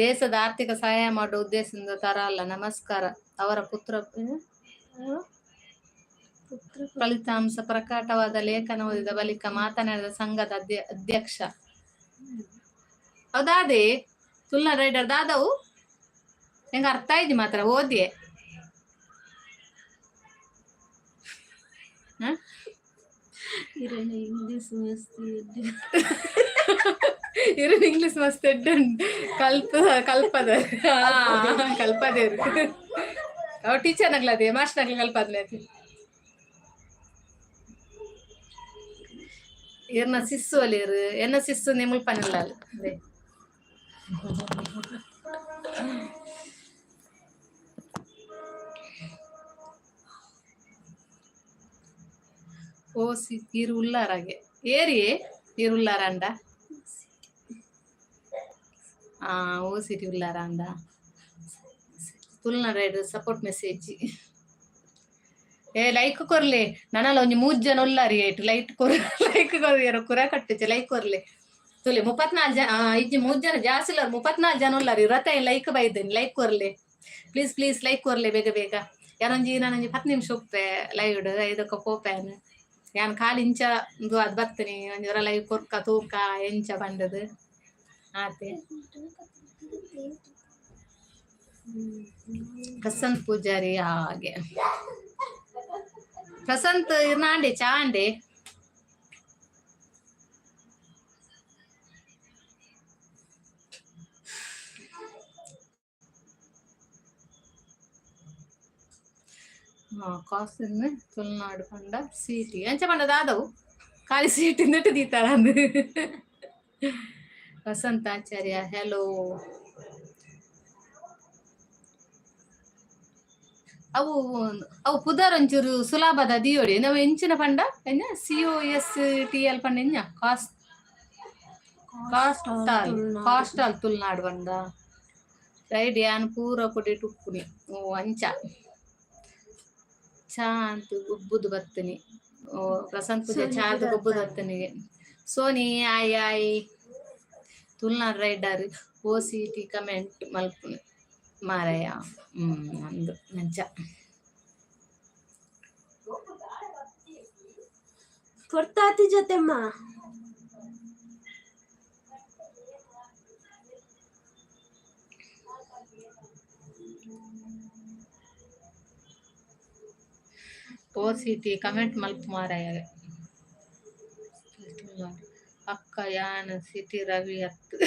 ದೇಶದ ಆರ್ಥಿಕ ಸಹಾಯ ಮಾಡುವ ಉದ್ದೇಶದಿಂದ ತರ ಅಲ್ಲ. ನಮಸ್ಕಾರ. ಅವರ ಪುತ್ರ ಪುತ್ರ. ಫಲಿತಾಂಶ ಪ್ರಕಟವಾದ ಲೇಖನ ಓದಿದ ಬಳಿಕ ಮಾತನಾಡಿದ ಸಂಘದ ಅಧ್ಯಕ್ಷ. ಹೌದಾದೆ ತುಳುನಾಡ್ ರೈಡರ್ ದಾದವು ಹೆಂಗ ಅರ್ಥ ಆಯ್ತು ಮಾತ್ರ ಓದಿಯೇ ಹ? ಇರಣ ಇಂಗ್ಲಿಷ್ ಮಸ್ತ್. ಇರನ್ ಇಂಗ್ಲಿಷ್ ಮಸ್ತ್ ಎಡ್ಡೆ ಉಂಡು. ಕಲ್ಪ ಕಲ್ಪದ ಕಲ್ಪದೇರು ಅವ ಟೀಚರ್ ನಗ್ಲದೆ, ಮಾಸ್ಟರ್ ನಗ್ಲ ಕಲ್ಪದ್ಲೆ. ಇರ್ನ ಸಿಸ್ಸು ಅಲ್ಲಿರು ಎನ್ನ ಸಿಸ್ಸು ನಿಮಲ್ ಪನಿಲ್ಲ ಅದೇ. ಓ ಸಿ ಇರು ಉಲ್ಲಾರಾಗೆ ಏರಿ ಇರು ಉಲ್ಲಾರಂಡ. ಆ ಓ ಸಿಟಿ ಉಲ್ಲಾರಂಡ. Tulunad rider support message. ಏ ಲೈಕ್ ಕೊರ್ಲೆ. ನನಲ ಒಂಜಿ ಮೂಜ್ ಜನ ಉಲ್ಲಾರಿ ಏಟ್ ಲೈಟ್ ಕೊರ್ ಲೈಕ್ ಕೊರಿಯರ ಕುರ ಕಟ್ಟುಚೆ. ಲೈಕ್ ಕೊರ್ಲೆ ತುಲೆ. 34 ಜನ ಇಜ್ಜಿ, ಮೂಜ್ ಜನ ಜಾಸ್ತಿ ಉಲ್ಲಾರ, 34 ಜನ ಉಲ್ಲಾರಿ. ರಥ ಲೈಕ್ ಬೈದೇನೆ. ಲೈಕ್ ಕೊರ್ಲೆ ಪ್ಲೀಸ್ ಪ್ಲೀಸ್, ಲೈಕ್ ಕೊರ್ಲೆ ಬೇಗ ಬೇಗ. ಯಾನೊಂಜಿ ನಾನೊಂಜಿ 10 ನಿಮಿಷ ಉಪ್ಪೆ ಲೈವ್ ಐದಕ್ಕ ಪೋಪೇನ್ ಯಾನ್. ಖಾಲಿ ಇಂಚ ಇಂದು ಅದು ಬರ್ತೇನೆ. ಒಂಜಿ ಲೈವ್ ಕೊರ್ಕ ತೂಕ ಎಂಚ ಬಂದದು ಆತೆ. ಪ್ರಸಂತ್ ಪೂಜಾರಿ ಹಾಗೆ. ಪ್ರಸಂತ್ ಇರ್ನಾಂಡೆ ಚಾಂಡೆ. ಕಾಸಿನ್ ತುಳುನಾಡು ಪಂಡ ಸೀಟಿ ಅಂಚ ಪಂಡ ದಾದವು ಖಾಲಿ ಸೀಟಿ ನೆಟ್ಟು ದೀತಾರ ಅಂದು. ವಸಂತ ಆಚಾರ್ಯ ಹೆಲೋ. ಅವು ಅವು ಪುದರ್ ಒಂಚೂರು ಸುಲಭದ ದಿಯೋಡಿ. ನಾವು ಎಂಚಿನ ಪಂಡ ಎಂಜ COSTL ಪಂಡ ಎಂಜ ಕಾಸ್ಟಾಲ್ ಕಾಸ್ಟಾಲ್ ತುಳುನಾಡು ಪಂಡ ರೈಡ್. ಯಾನ್ ಪೂರ ಕೊಡಿ ಟುಪ್ಪುನಿ. ಓ ಅಂಚ ಚಾ ಅಂತ ಗುಬ್ಬುದು ಬತ್ತನಿ. ಓ ಪ್ರಸಂತ್ ಪೂಜೆ ಚಾ ಅಂತ ಗುಬ್ಬುದು ಬತ್ತನಿಗೆ. ಸೋನಿ ಆಯ್ ಆಯ್. ತುಳುನಾಡ್ ರೈಡರ್ OCT comment ಮಲ್ಪುನಿ ಮಾರಾಯ. ಅಂದು ಅಂಚ. ಕೊಡ್ತಾತಿ ಜೊತೆಮ್ಮ. OCT comment ಮಲ್ಪ ಮಾರಾಯ. ಅಕ್ಕ ಯಾನ್ ಸಿಟಿ ರವಿ ಅತ್ತು.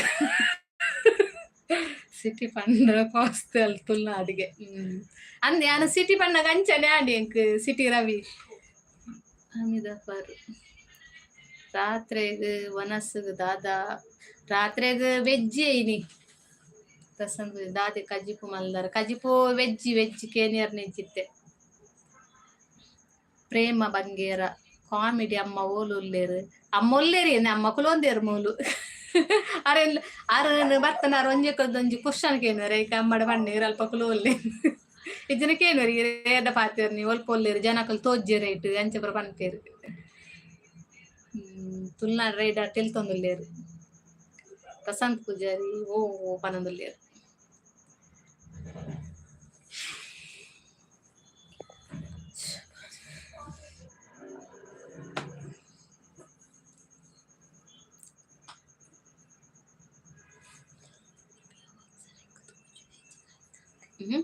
ಸಿಟಿ ಪಂಡ ಕಾಸ್ಟಲ್ ತುಳುನಾಡಿಗೆ. ಅಂದ್ ಯಾನ್ ಸಿಟಿ ಪಣ್ಣಗ ಅಂಚನೆ ಆಂಡಿ ಎಂಕ್ ಸಿಟಿ ರವಿ. ಹಮೀದ ಫರ್ ರಾತ್ರೆಗ್ ವನಸ್ಗ್ ದಾದಾ? ರಾತ್ರೆಗ್ ವೆಜ್ ಇನಿ. ಪ್ರಸಂಗ ದಾದೆ ಕಜಿಪು ಮಲ್ದಾರ? ಕಜಿಪು ವೆಜ್, ವೆಜ್ ಕೇನಿಯರ್ ನಿಂಚಿತ್ತೆ. ಪ್ರೇಮ ಬಂಗೇರ ಕಾಮಿಡಿ. ಅಮ್ಮ ಓಲು ಉಲ್ಲೇರು? ಅಮ್ಮ ಉಲ್ಲೇರಿ, ಅಮ್ಮ ಕುಲೊಂದೇರು ಮೂಲು. ಅರೆ ಅರ್ ಬರ್ತನಾರ ಒಂಜೆ ಒಂಜಿ ಕ್ವಶನ್ ಕೇನುವೆರ್. ಐಕ್ ಅಮ್ಮಡ ಪಣ್ಣೀರ್ ಅಲ್ಪ ಕುಲೋಲ್ಲೆ ಇಜ್ಜನ ಕೇನುವೆರ್, ಏಡ ಪಾತೆರ್ ನೀವು, ಒಲ್ಪ ಒಲ್ಲೇರು, ಜನಕಲ್ ತೋಜ್ಜೆರ್ ಐಟ್ ಅಂಚ ಪೂರ ಪನ್ಪೆರ್. ತುಳುನಾಡ್ ರೈಡರ್ ತೆಲ್ತೊಂದುಲ್ಲೇರು. ಪ್ರಶಾಂತ್ ಪೂಜಾರಿ ಓ ಪನೊಂದುಲ್ಲೇರು. ಹ್ಮ್.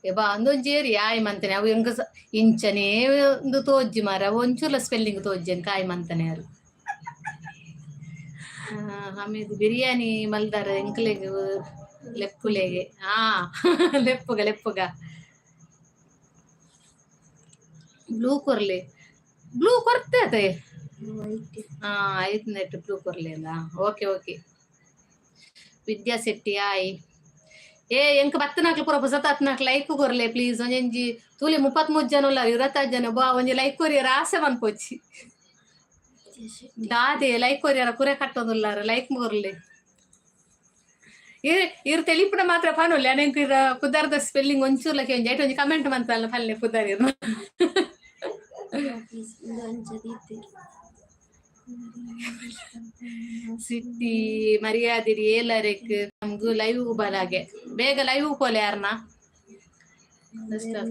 ಎಬಾ ಅಂದೊಂಜಿ ಏರಿ ಆಯ್ ಮಂತನೆ ಅವು ಎಂಕ ಇಂಚನೇ ಒಂದು ತೋಜ್ಜಿ ಮಾರ, ಒಂಚೂರ್ಲ ಸ್ಪೆಲ್ಲಿಂಗ್ ತೋಜ್ಜಿ ಎಂಕ. ಆಯ್ ಮಂತನೆ ಯಾರು ಹಮೀದ್ ಬಿರಿಯಾನಿ ಮಲ್ದಾರ, ಎಂಕ್ಲೆಗ್ ಲೆಪ್ಪುಲೆಗೆ. ಹಾ, ಲೆಪ್ಪುಗ ಲೆಪ್ಪುಗ. Blue ಕೊರ್ಲೆ, blue ಕೊರ್ತೆ ಅತೆ. ಹಾ, ಆಯ್ತು, ನೆಟ್ ಬ್ಲೂ ಕೊರ್ಲೆ ಅಲ್ಲ. Okay okay. ವಿದ್ಯಾ ಶೆಟ್ಟಿ ಆಯ್. ಏ ಎಂಕ್ ಬತ್ತನಾಕ್ಲು ಪೂರ ಪುಸತಾತ್ನಾಕ್ಲು ಲೈಕ್ ಕೊರ್ಲೆ ಪ್ಲೀಸ್. ಒಂಜೊಂಜಿ ತೂಲೆ, 33 ಜನ ಉಲ್ಲಾರ, 25 ಜನ. ಬಾ ಒಂಜಿ ಲೈಕ್ ಕೊರಿಯರ ಆಸೆ ಮನ್ಪೊಚ್ಚಿ. ದಾದೆ ಲೈಕ್ ಕೊರಿಯರ ಕುರೆ ಕಟ್ಟೊಂದುಲ್ಲಾರ? ಲೈಕ್ ಕೊರ್ಲೆ. ಇರ್ ಇರ್ ತೆಲಿಪುನ ಮಾತ್ರ ಪನೊಲಿ ಅನೆಂಕ್ ಇರ ಪುದರ್ದ ಸ್ಪೆಲ್ಲಿಂಗ್ ಒಂಚೂರ್ಲ ಕೇಂಜಿ. ಐಟ್ ಒಂಜಿ ಕಮೆಂಟ್ ಮಂತಲ್ಲ ಪಲ್ಲೆ ಪುದರ್ ಇರ್ನ. ಅಂಚ. ಸಿಟ್ಟಿ ಮರ್ಯಾದಿರಿ ಏಲರೆಕ್ ನಮ್ಗು ಲೈವ್ ಬಲಾಗೆ. ಬೇಗ ಲೈವ್ ಪೋಲೆ ಯಾರನ.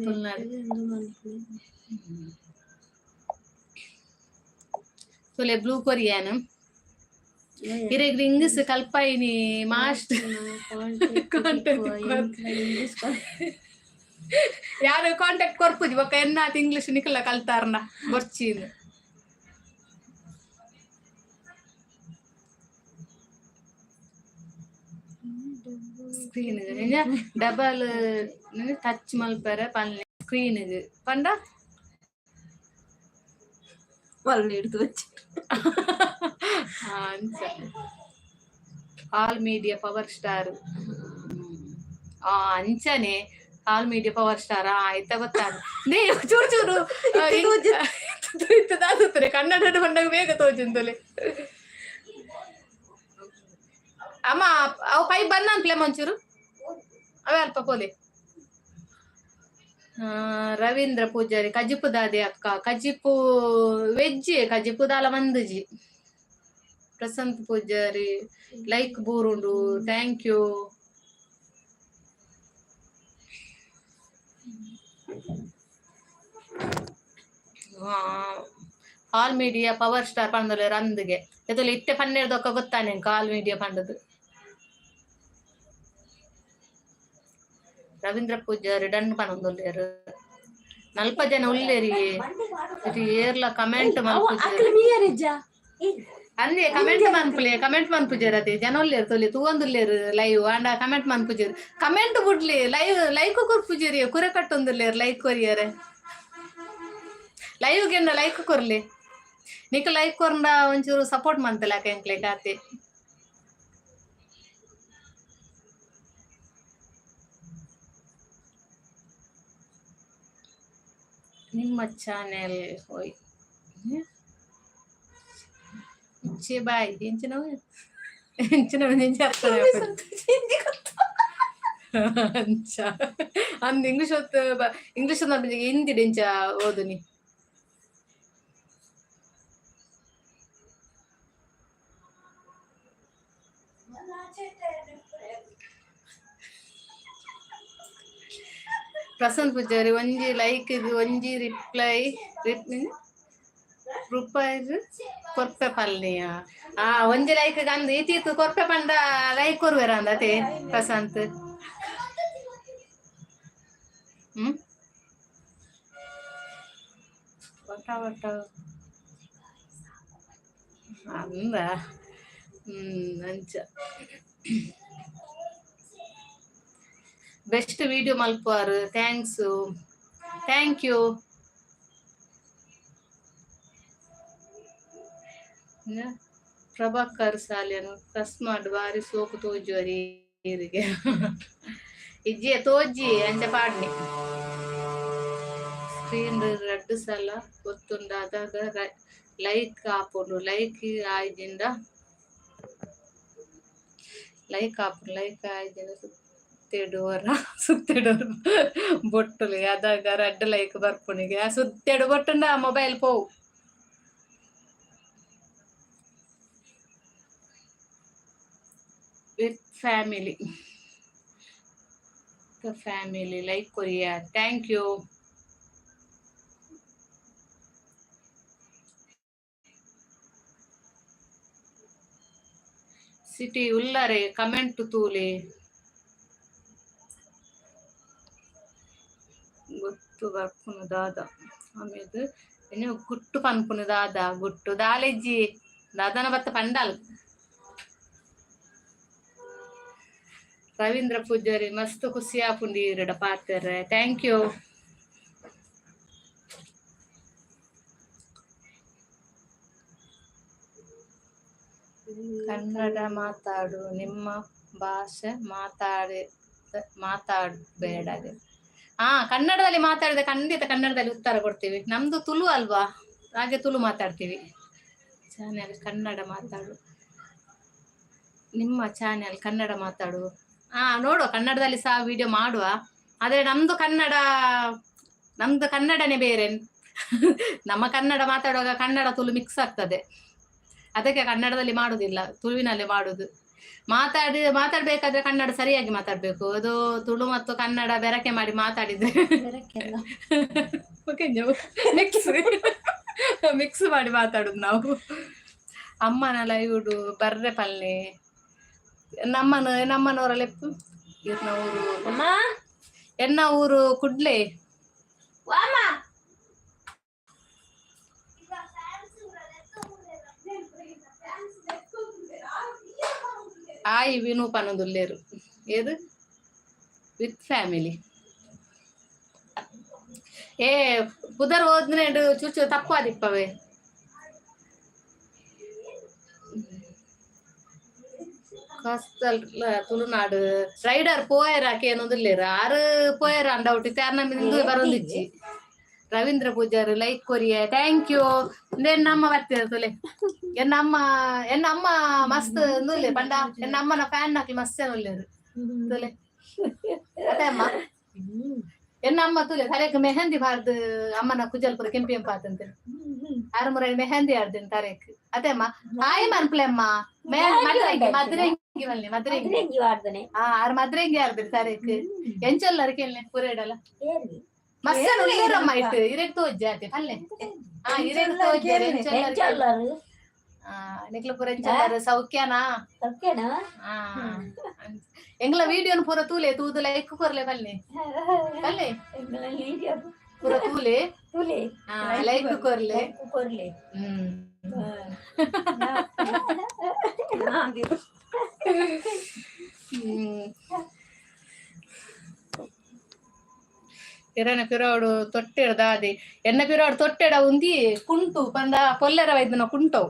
ತುಳುನಾಡು ತುಲೆ ಬ್ಲೂ ಕೊರಿಯಾನ್. ಇರೆಗ್ ಇಂಗ್ಲಿಷ್ ಕಲ್ಪಾಯಿನಿ ಮಾಸ್ಟರ್. ಕಾಂಟ್ಯಾಕ್ಟ್ ಯಾರು ಕಾಂಟ್ಯಾಕ್ಟ್ ಕೊರ್ಪುಜಿ ಬೊಕ್ಕ ಎನ್ನಾತ್ ಇಂಗ್ಲಿಷ್ ನಿಕಲ ಕಲ್ತಾರ್ನ ಬೊರ್ಚಿನ್. ಸ್ಕ್ರೀನ್ ಡಬಲ್ ಟಚ್ ಮಲ್ಪರೆ ಪನ್ಲೆ ಸ್ಕ್ರೀನ್ ಪಂಡ. వాళ్ళు ಹಿಡಿದು వచ్చి. ಅಂಚ ಆಲ್ ಮೀಡಿಯಾ ಪವರ್ ಸ್ಟಾರ್. ಆ ಅಂಚನೆ ಆಲ್ ಮೀಡಿಯಾ ಪವರ್ ಸ್ಟಾರ್. ಆಯ್ತಾ, ಗೊತ್ತಾಗ ನೇ ಚೂರು ಚೂರು ಇತ್ತದಾಗುತ್ತದೆ. ಕನ್ನಡ ಬಂದಾಗ ಬೇಗ ತೋಜುಂತಲೆ. ಅಮ್ಮ, ಅವು ಪೈಪ್ ಬಂದ ಅನ್ಪ್ಲೆ ಮಂಚೂರು ಅವೇ ಅಲ್ಪ ಪೋಲೆ. ರವೀಂದ್ರ ಪೂಜಾರಿ ಕಜಿಪು ದಾದೆ ಅಕ್ಕ? ಕಜಿಪು ವೆಜ್, ಕಜಿಪು ದಾಲ ಮಂದಜಿ. ಪ್ರಶಾಂತ್ ಪೂಜಾರಿ ಲೈಕ್ ಬೂರುಂಡು, thank you. All media power star ಪಂಡಲೆ ರಂದ್ಗೆ ಎತ್ತಲೆ ಇತ್ತೆ ಪನ್ನೆರ್ದೊಕ್ಕ ಗೊತ್ತಾನೆ ಆಲ್ ಮೀಡಿಯಾ ಪಂಡದು. ರವೀಂದ್ರ ಪೂಜಾರಿ ಡನ್ ಪನೊಂದುಲ್ಲೇರು. ನಲ್ಪ ಜನ ಉಲ್ಲೇರಿ. ಇದು ಏರ್ಲ ಕಮೆಂಟ್ ಮಲ್ಪುಜೆರ್. ಅಂದೆ ಕಮೆಂಟ್ ಮನ್ಪುಲೆ, ಕಮೆಂಟ್ ಮನ್ಪುಜೆರ್. ಅದೇ ಜನ ಉಲ್ಲೇರು ತೊಲಿ ತೂವೊಂದುಲ್ಲೇರು ಲೈವ್. ಆಂಡ ಕಮೆಂಟ್ ಮನ್ಪುಜೆರ್. ಕಮೆಂಟ್ ಬುಡ್ಲಿ, ಲೈವ್ ಲೈಕ್ ಕೊರ್ಪುಜೆರಿ. ಕುರೆ ಕಟ್ಟೊಂದುಲ್ಲೇರು ಲೈಕ್ ಕೊರಿಯರೆ. ಲೈವ್ ಗೆನ್ನ ಲೈಕ್ ಕೊರ್ಲಿ. ನಿಕ್ ಲೈಕ್ ಕೊರ್ಂಡ ಒಂಚೂರು ಸಪೋರ್ಟ್ ಮಂತಲ್ಲ ಎಂಕ್ಲೆ ಖಾತೆ. ನಿಮ್ಮ ಚಾನೆಲ್ ಹೋಯ್ ಇಚ್ಚೆ ಬಾಯ್ ಎಂಚಿನವು ಎಂಚಿನವು చెప్తాను. ಅಂಚ ಅಂದ್ ಇಂಗ್ಲಿಷ್ ಹೊತ್ತು ಇಂಗ್ಲಿಷ್ ಹಿಂದಿ డింಚ ಓದುನಿ. ಪ್ರಸನ್ನ ಪೂಜಾರಿ ಒಂಜಿ ಲೈಕ್ ಒಂಜಿ ರಿಪ್ಲೈ ರೂಪಾಯಿ ಕೊರ್ಪೆ ಪಲ್ನಿಯ. ಆ ಒಂಜಿ ಲೈಕ್ ಅಂದ್ ಈತೀತು ಕೊರ್ಪೆ ಪಂಡ ಲೈಕ್ ಕೊರುವೆರ ಅಂದ ಅತೆ ಪ್ರಶಾಂತ್. ಹ್ಮ್ ಒಟ್ಟ ಒಟ್ಟ ಅಂದ. ಅಂಚ ಬೆಸ್ಟ್ ವಿಡಿಯೋ ಮಲ್ಪುವಾರ್, thanks. Thank you. Prabhakar Salian ಕಸ್ಮಾಡ್ ಬಾರಿ ಸೋಕು ತೋಜುವರಿ ಈರಿಗೆ. ಇಜ್ಜಿ ತೋಜಿ ಅಂಚ ಪಾಡ್ನಿ. ಸ್ಕ್ರೀನ್ ರಡ್ಡು ಸಲ ಗೊತ್ತುಂಡ ಅದಾಗ ಲೈಕ್ ಆಪುಂಡು. ಲೈಕ್ ಆಯ್ದಿಂದ ಲೈಕ್ ಆಪುಂಡು. ಲೈಕ್ ಆಯ್ದಿಂದ ಸುತ್ತೆಡುವರ ಸುತ್ತೆಡೋರು ಬೊಟ್ಟುಲು ಅದಾಗ ರಡ್ಡ್ ಲೈಕ್ ಬರ್ಪುನಿಗೆ. ಆ ಸುತ್ತೆಡು ಬೊಟ್ಟುಂಡ ಮೊಬೈಲ್ ಪೋವು. ವಿತ್ ಫ್ಯಾಮಿಲಿ, ಫ್ಯಾಮಿಲಿ ಲೈಕ್ ಕೊರಿಯ. Thank you. City ಉಲ್ಲರೆ ಕಮೆಂಟ್ ತೂಲೆ. ಗೊತ್ತು ಬರ್ಪುನು ದಾದ ಆಮೇಲೆ ಇನ್ನು ಗುಟ್ಟು ಪನ್ಪುನು ದಾದ ಗುಟ್ಟು ದಾಲೆಜ್ಜಿ ದಾದನ ಬತ್ತ ಪಂಡಲ್. ರವೀಂದ್ರ ಪೂಜಾರಿ ಮಸ್ತ್ ಖುಷಿ ಆಪುಂಡು ಈರೆಡ ಪಾತೆರೆ. Thank you. Kannada ಮಾತಾಡು, ನಿಮ್ಮ ಭಾಷೆ ಮಾತಾಡಿ ಮಾತಾಡಬೇಡ. ಹಾ, ಕನ್ನಡದಲ್ಲಿ ಮಾತಾಡಿದ್ರೆ ಖಂಡಿತ ಕನ್ನಡದಲ್ಲಿ ಉತ್ತರ ಕೊಡ್ತೀವಿ. ನಮ್ದು ತುಳು ಅಲ್ವಾ, ಹಾಗೆ ತುಳು ಮಾತಾಡ್ತೀವಿ. ಚಾನೆಲ್ ಕನ್ನಡ ಮಾತಾಡು, ನಿಮ್ಮ ಚಾನೆಲ್ ಕನ್ನಡ ಮಾತಾಡು. ಹಾ, ನೋಡುವ, ಕನ್ನಡದಲ್ಲಿ ಸಹ ವಿಡಿಯೋ ಮಾಡುವ. ಆದರೆ ನಮ್ದು ಕನ್ನಡ, ನಮ್ದು ಕನ್ನಡನೇ ಬೇರೆ. ನಮ್ಮ ಕನ್ನಡ ಮಾತಾಡುವಾಗ ಕನ್ನಡ ತುಳು ಮಿಕ್ಸ್ ಆಗ್ತದೆ. ಅದಕ್ಕೆ ಕನ್ನಡದಲ್ಲಿ ಮಾಡುದಿಲ್ಲ, ತುಳುವಿನಲ್ಲಿ ಮಾಡುದು. ಮಾತಾಡಿ ಮಾತಾಡ್ಬೇಕಾದ್ರೆ ಕನ್ನಡ ಸರಿಯಾಗಿ ಮಾತಾಡ್ಬೇಕು. ಅದು ತುಳು ಮತ್ತು ಕನ್ನಡ ಬೆರಕೆ ಮಾಡಿ ಮಾತಾಡಿದ್ರೆ ಮಿಕ್ಸ್ ಮಿಕ್ಸ್ ಮಾಡಿ ಮಾತಾಡುದು ನಾವು. ಅಮ್ಮನ ಲೈವುಡು ಬರ್ರೆ ಪಲ್ಲೆ. ನಮ್ಮನ ನಮ್ಮನವರ ಲೆಪ್ಪು ಇರ್ನ ಊರು. ಅಮ್ಮ. ಎನ್ನ ಊರು ಕುಡ್ಲೆ. ವಾಮ. ಆಯಿ ವಿನು ಪನೊಂದುಲ್ಲೇರು. ಏದು ವಿತ್ ಫ್ಯಾಮಿಲಿ. ಏ ಪುದರ್ ಓದ್ನೇಡು ಚೂಚು ತಪ್ಪಾದಿಪ್ಪವೆ. ಕಸ್ತಲ್ ತುಳುನಾಡು ರೈಡರ್ ಪೋಯರ ಕೇನೊಂದುಲ್ಲೇರು. ಆರು ಪೋಯರ ಅಂಡೌಟ್ ಇತ್ತೆ ನಮ್ಮ ಬರೊಂದಿಜ್ಜಿ. ರವೀಂದ್ರ ಪೂಜಾರಿ ಲೈಕ್ ಕೊರಿಯ. Thank you. ಎನ್ನ ಅಮ್ಮ ಬರ್ತೀರ ತುಲೆ. ಎನ್ನ ಅಮ್ಮ, ಎನ್ನ ಅಮ್ಮ ಮಸ್ತ್ ನುಲ್ಲೆ ಪಂಡ. ಎನ್ನ ಅಮ್ಮನ ಫ್ಯಾನ್ ಹಾಕಿ ಮಸ್ತ್ ಉಲ್ಲೇರು ತುಲೆ. ಅದೇ ಅಮ್ಮ, ಎನ್ನ ಅಮ್ಮ ತುಲೆ ತಲೆಕ್ ಮೆಹಂದಿ ಬಾರ್ದು ಅಮ್ಮನ ಕುಜಲ್ ಪೂರ ಕೆಂಪು ಕೆಂಪು ಆತಂತೆ. ಆರು ಮುறை ಮೆಹಂದಿ ಆಡ್ದೇನೆ ತರೇಕ್. ಅದೇ ಅಮ್ಮ ಆಯ್ ಮನ್ಪ್ಲೆ ಅಮ್ಮ ಮದ್ರೆಂಗಿ ಮದ್ರೆಂಗಿ ಮಲ್ಲೆ ಮದ್ರೆಂಗಿ. ಮದ್ರೆಂಗಿ ವಾಡ್ದನೆ. ಆ ಆರು ಮದ್ರೆಂಗಿ ಆಡ್ದಿರಿ ತರೇಕ್. ಎಂಚೊಲ್ಲರು ಕೇಳ್ನೆ ಪೂರ ಇಡಲ್ಲ. ಏರ್ಗಿ. ಮಸ್ತ್ ಉಲ್ಲೇರಮ್ಮ ಇಟ್ಟು ಇರೆಗ್ ತೋಜ್ಜೆ ಆತೆ ಪಲ್ಲೆ. ಹಾ, ಇರೆಗ್ ತೋಜ್ಜೆ ಎಂಚೊಲ್ಲರು. ಎಂಚೊಲ್ಲರು? ಆ ನಿಕ್ಲ ಪೂರ ಎಂಚೊಲ್ಲರು, ಸೌಖ್ಯನಾ? ಸೌಖ್ಯನಾ? ಆ ಎಂಗ್ಲ ವಿಡಿಯೋನ್ ಪೂರ ತೂಲೆ, ತೂದು ಲೈಕ್ ಕೊರ್ಲೆ ಪಲ್ಲೆ ಪಲ್ಲೆ. ಎಂಗ್ಲ ವಿಡಿಯೋ ಪೂರ ತೂಲೆ. ತೂಲೆ. ಲೈಕ್ ಕೊರ್ಲೆ. ಕೊರ್ಲೆ. ಹ್ಮ್. ಎರನ ಪಿರೋಡು ತೊಟ್ಟೆಡ್ ದಾದಿ. ಎನ್ನ ಪಿರೋಡು ತೊಟ್ಟೆಡ ಉಂದಿ ಕುಂಟು ಪಂಡ ಪೊಲ್ಲೆರ ವೈದ್ಯನ ಕುಂಟವು.